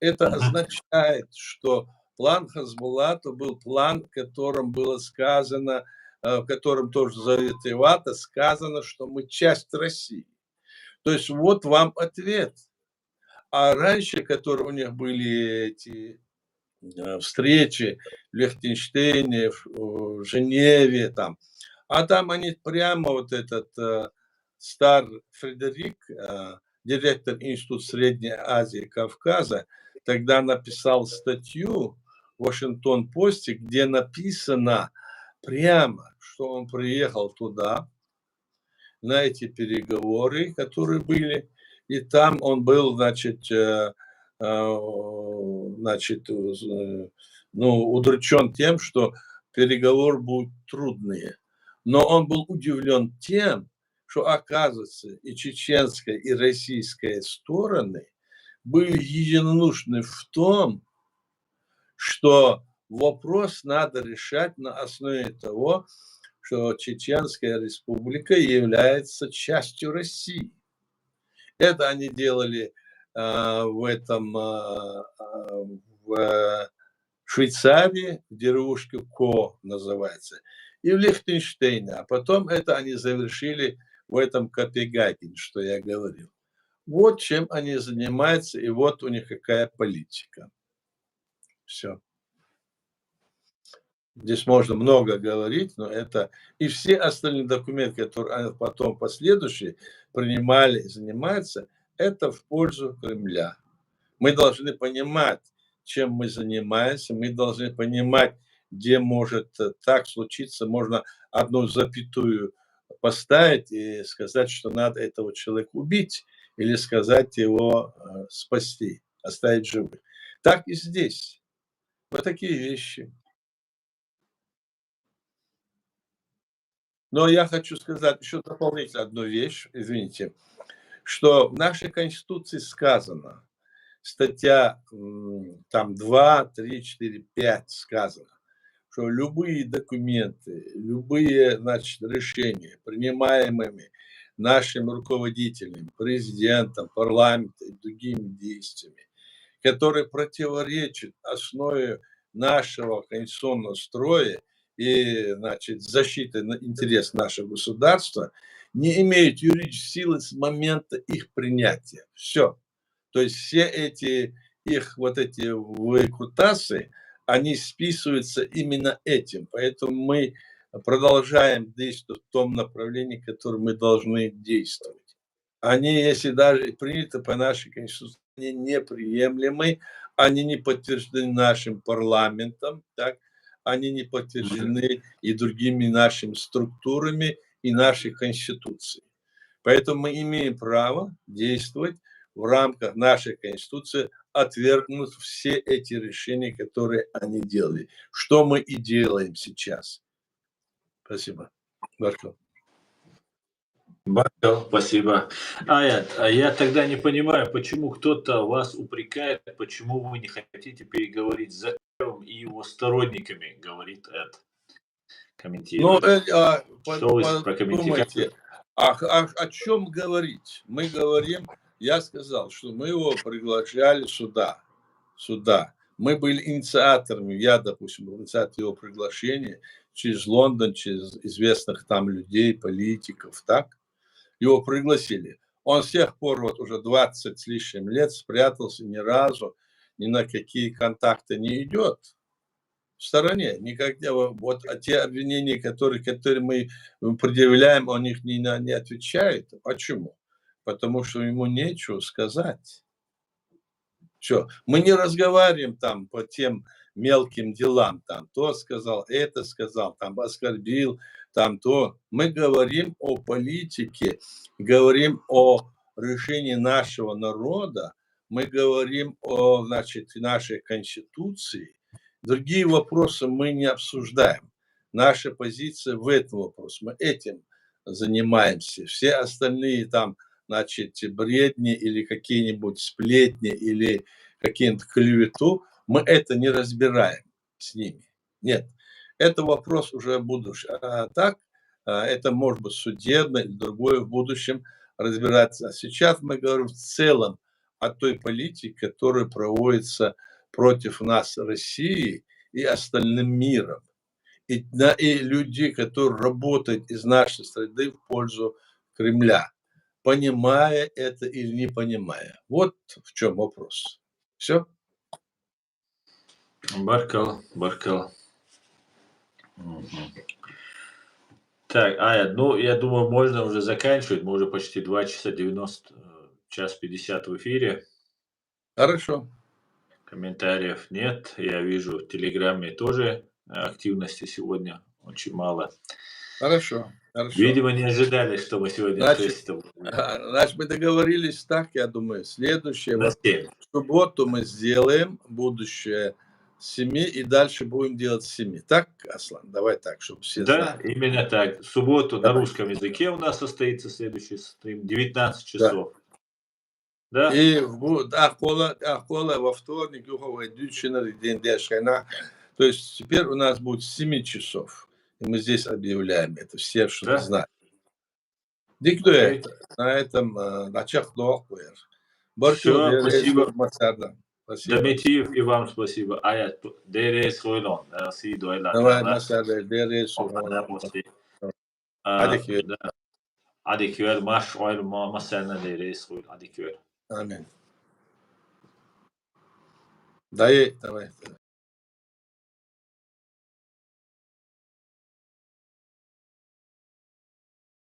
это означает, что план Хасбулатова был план, в котором было сказано, э, в котором тоже завитиевато сказано, что мы часть России. То есть вот вам ответ. А раньше, которые у них были эти э, встречи в Лихтенштейне, в, в Женеве, там. А там они прямо вот этот э, Стар Фредерик, э, директор Института Средней Азии и Кавказа, тогда написал статью в Вашингтон-Посте, где написано прямо, что он приехал туда, на эти переговоры, которые были, и там он был, значит, э, э, значит, э, ну, удручен тем, что переговоры будут трудные. Но он был удивлен тем, что, оказывается, и чеченская, и российская стороны были единодушны в том, что вопрос надо решать на основе того, что Чеченская Республика является частью России. Это они делали э, в этом э, в Швейцарии, в деревушке Ко называется, и в Лихтенштейне. А потом это они завершили в этом Копенгагене, что я говорил. Вот чем они занимаются, и вот у них какая политика. Все. Здесь можно много говорить, но это и все остальные документы, которые они потом последующие принимали и занимаются, это в пользу Кремля. Мы должны понимать, чем мы занимаемся, мы должны понимать, где может э, так случиться, можно одну запятую поставить и сказать, что надо этого человека убить, или сказать его э, спасти, оставить живых. Так и здесь. Вот такие вещи. Но я хочу сказать еще дополнительно одну вещь, извините, что в нашей Конституции сказано, статья там два, три, четыре, пять сказано, что любые документы, любые, значит, решения, принимаемыми нашими руководителями, президентом, парламентом и другими действиями, которые противоречат основе нашего конституционного строя и, значит, защиты интересов нашего государства, не имеют юридической силы с момента их принятия. Все. То есть все эти их вот эти выкрутасы, они списываются именно этим. Поэтому мы продолжаем действовать в том направлении, в котором мы должны действовать. Они, если даже и приняты по нашей Конституции, они неприемлемы, они не подтверждены нашим парламентом, так? Они не подтверждены и другими нашими структурами, и нашей Конституцией. Поэтому мы имеем право действовать в рамках нашей Конституции, отвергнуть все эти решения, которые они делали. Что мы и делаем сейчас. Спасибо. Баркал. Баркал, спасибо. Аят, а я тогда не понимаю, почему кто-то вас упрекает, почему вы не хотите переговорить с Закаевым и его сторонниками, говорит Эд. Комментирует. Ну, э, а, что вы прокомментируете? А, а о чем говорить? Мы говорим, я сказал, что мы его приглашали сюда, сюда. Мы были инициаторами, я, допустим, был инициатором его приглашения через Лондон, через известных там людей, политиков, так? Его пригласили. Он с тех пор вот уже двадцать с лишним лет спрятался, ни разу ни на какие контакты не идет. В стороне. Никогда, вот те обвинения, которые, которые мы предъявляем, он их не, не отвечает. Почему? Потому что ему нечего сказать. Все. Мы не разговариваем там по тем мелким делам, там то сказал, это сказал, там оскорбил, там то. Мы говорим о политике, говорим о решении нашего народа, мы говорим о, значит, нашей Конституции. Другие вопросы мы не обсуждаем. Наша позиция в этом вопросе. Мы этим занимаемся. Все остальные там, значит, бредни или какие-нибудь сплетни или какие-нибудь клевету, мы это не разбираем с ними. Нет. Это вопрос уже будущего. А так, а, это может быть судебное или другое в будущем разбираться. А сейчас мы говорим в целом о той политике, которая проводится против нас России и остальным миром. И, на, и людей, которые работают из нашей среды в пользу Кремля, понимая это или не понимая. Вот в чем вопрос. Все. Баркал, баркал. Мгм. Так, Ая, ну, я думаю, можно уже заканчивать. Мы уже почти два часа девяносто, э, час пятьдесят в эфире. Хорошо. Комментариев нет. Я вижу, в Телеграме тоже активности сегодня очень мало. Хорошо, хорошо. Видимо, не ожидали, что мы сегодня Значит, шесть с тобой. А, Значит, мы договорились так, я думаю. Следующее, На вот семь. В субботу мы сделаем будущее с семи, и дальше будем делать с семи. Так, Аслан? Давай так, чтобы все Да, знали. Именно так. В субботу на Давай. Русском языке у нас состоится следующий стрим, девятнадцать часов. Да? И в бу- а кола, а кола во вторник, юха вай дючинер день дешхайна. То есть теперь у нас будет с семи часов. И мы здесь объявляем это, все, что Да. Знают. Диктует. Окей. На этом, э, начах долг вер. Всё, спасибо. Масарда. Спасибо. Дометиев, и вам спасибо. Аят, Дерес Хойлон, да, си дуэла. Давай, Масарда, Дерес Хойлон. Адик Адик вер. Да. Адик вер, маш ойл, ма, масарна Дерес Хойл, адик вер. Амин. Дае, давай.